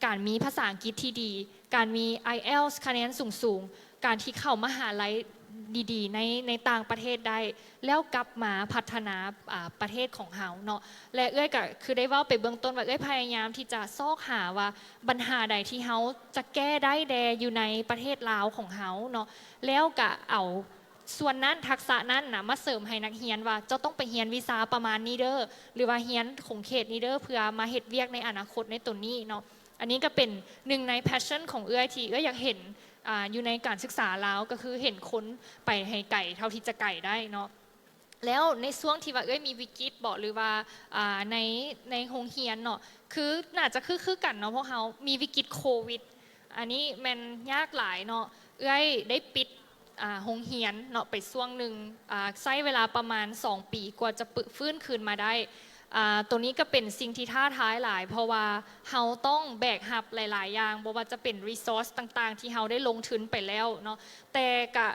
ການມີພາສາອັງກິດທີ່ດີ, ການມີ IELTS ຄະແນນສູງໆ, ການທີ່ເຂົ້າມະຫາໄລດີໆ ໃນ ໃນຕ່າງປະເທດໄດ້ ແລ້ວກັບມາພັດທະນາ ອາ ປະເທດຂອງເຮົາເນາະ. ແລະເອື້ອຍກະຄືໄດ້ເວົ້າໄປເບື້ອງຕົ້ນວ່າ ເອື້ອຍພະຍາຍາມທີ່ຈະຊອກຫາວ່າບັນຫາໃດທີ່ເຮົາຈະແກ້ໄດ້ແດ່ຢູ່ໃນປະເທດລາວຂອງເຮົາເນາະ, ແລ້ວກະເອົາ ສ່ວນນັ້ນ ທັກສະນັ້ນນະ ມາເສີມໃຫ້ນັກຮຽນວ່າ ເຈົ້າຕ້ອງໄປຮຽນວິຊາປະມານນີ້ເດີ ຫຼືວ່າຮຽນຂົງເຂດນີ້ເດີ ເພື່ອມາເຮັດວຽກໃນອະນາຄົດໃນໂຕນີ້ເນາະ. ອັນນີ້ກໍເປັນໜຶ່ງໃນ passion ຂອງເອື້ອຍທີ່ເອື້ອຍຢາກເຫັນ ອ່າ ຢູ່ໃນການສຶກສາລາວ ກໍຄືເຫັນຄົນໄປໃຫ້ໄກເທົ່າທີ່ຈະໄກໄດ້ເນາະ. ແລ້ວໃນຊ່ວງທີ່ວ່າເອື້ອຍມີວິກິດບໍ ຫຼືວ່າ ອ່າ ໃນ ໃນໂຮງຮຽນເນາະ ຄືໜ້າຈະຄື ຄືກັນເນາະ ພວກເຮົາມີວິກິດໂຄວິດ ອັນນີ້ແມ່ນຍາກຫຼາຍເນາະ. ເອື້ອຍໄດ້ປິດ ອ່າ ໂຮງຮຽນເນາະໄປຊ່ວງໜຶ່ງ ອ່າ ໃຊ້ເວລາປະມານສອງປີກວ່າຈະຟື້ນຄືນມາໄດ້. ອ່າ ໂຕນີ້ກໍເປັນສິ່ງທີ່ທ້າທາຍຫຼາຍ ເພາະວ່າເຮົາຕ້ອງແບກຮັບຫຼາຍໆຢ່າງ ບໍ່ວ່າຈະເປັນ resource ຕ່າງໆ ທີ່ເຮົາໄດ້ລົງທຶນໄປແລ້ວເນາະ ແຕ່ກະ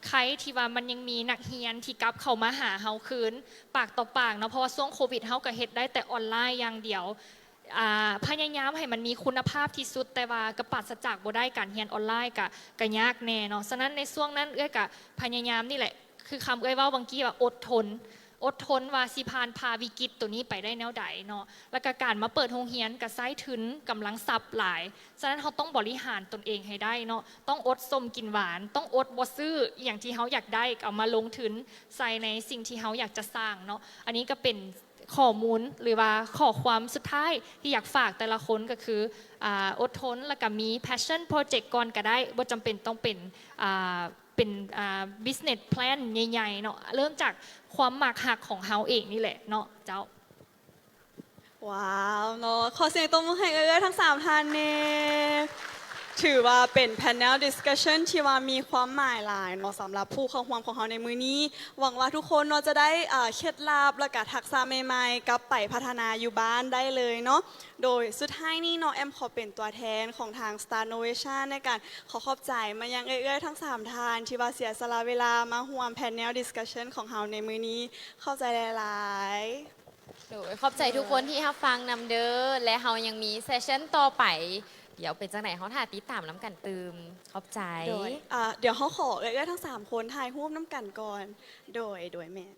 ໄຄທີ່ວ່າມັນຍັງມີນັກຮຽນທີ່ກັບເຂົ້າມາຫາເຮົາຄືນ ປາກຕໍ່ປາກເນາະ ເພາະວ່າຊ່ວງໂຄວິດເຮົາກໍເຮັດໄດ້ແຕ່ອອນລາຍຢ່າງດຽວ. ອ່າ ພະຍາຍາມໃຫ້ມັນມີຄຸນນະພາບທີ່ສຸດ ແຕ່ວ່າກໍປາສະຈາກບໍ່ໄດ້ ການຮຽນອອນລາຍກະ ກະຍາກແນ່ເນາະ. ສະນັ້ນໃນຊ່ວງນັ້ນເອື້ອຍກະພະຍາຍາມນີ້ແຫຼະ ຄືຄຳເອື້ອຍເວົ້າຫວ່າງກີ້ວ່າອົດທົນ ອົດທົນວ່າຊິຜ່ານຜ່າວິກິດໂຕນີ້ໄປໄດ້ແນວໃດເນາະ. ແລ້ວກະການມາເປີດໂຮງຮຽນກະໃຊ້ທຶນກຳລັງຊັບຫຼາຍ. ສະນັ້ນເຮົາຕ້ອງບໍລິຫານຕົນເອງໃຫ້ໄດ້ເນາະ ຕ້ອງອົດສົ້ມກິນຫວານ ຕ້ອງອົດບໍ່ຊື້ອີ່ຫຍັງທີ່ເຮົາຢາກໄດ້ ເອົາມາລົງທຶນໃສ່ໃນສິ່ງທີ່ເຮົາຢາກຈະສ້າງເນາະ. ອັນນີ້ກໍເປັນ ຂໍ້ມູນ ຫຼືວ່າຂໍ້ຄວາມສຸດທ້າຍທີ່ຢາກຝາກແຕ່ລະຄົນກໍຄື ອ່າ ອົດທົນ ແລ້ວກະມີ passion project ກ່ອນກະໄດ້ ບໍ່ຈຳເປັນຕ້ອງເປັນ ອ່າ ເປັນ ອ່າ business plan ໃຫຍ່ໆເນາະ ເລີ່ມຈາກຄວາມມັກຮັກຂອງເຮົາເອງນີ້ແຫຼະເນາະເຈົ້າ. ວ້າວເນາະ ຂໍສຽງຕົບມືໃຫ້ເອື້ອຍໆທັງສາມທ່ານແນ່. ຖືວ່າເປັນ panel discussion ທີ່ວ່າມີຄວາມໝາຍຫຼາຍເນາະ ສຳລັບຜູ້ເຂົ້າຮ່ວມຂອງເຮົາໃນມື້ນີ້. ຫວັງວ່າທຸກຄົນເນາະຈະໄດ້ ເອີ ເຄັດລັບ ແລ້ວກະທັກສະໃໝ່ໆ ກັບໄປພັດທະນາຢູ່ບ້ານໄດ້ເລີຍເນາະ. ໂດຍສຸດທ້າຍນີ້ເນາະ ແອມຂໍເປັນຕົວແທນຂອງທາງ Star Novation ໃນການຂໍຂອບໃຈມາຍັງເອື້ອຍໆທັງສາມທ່ານ ທີ່ວ່າເສຍສະຫຼະເວລາມາຮ່ວມ panel discussion ຂອງເຮົາໃນມື້ນີ້. ຂອບໃຈຫຼາຍໆ. ໂດຍ ຂອບໃຈທຸກຄົນທີ່ຮັບຟັງນຳເດີ້ ແລະ ເຮົາຍັງມີ session ຕໍ່ໄປ ດຽວເປັນຈັ່ງໃດເຮົາຖ້າຕິດຕາມນຳກັນຕື່ມ. ຂອບໃຈ. ໂດຍ ອ່າ ດຽວເຮົາຂໍເອື້ອຍໆທັງສາມຄົນຖ່າຍຮູບນຳກັນກ່ອນ. ໂດຍ ໂດຍແມ່ນ.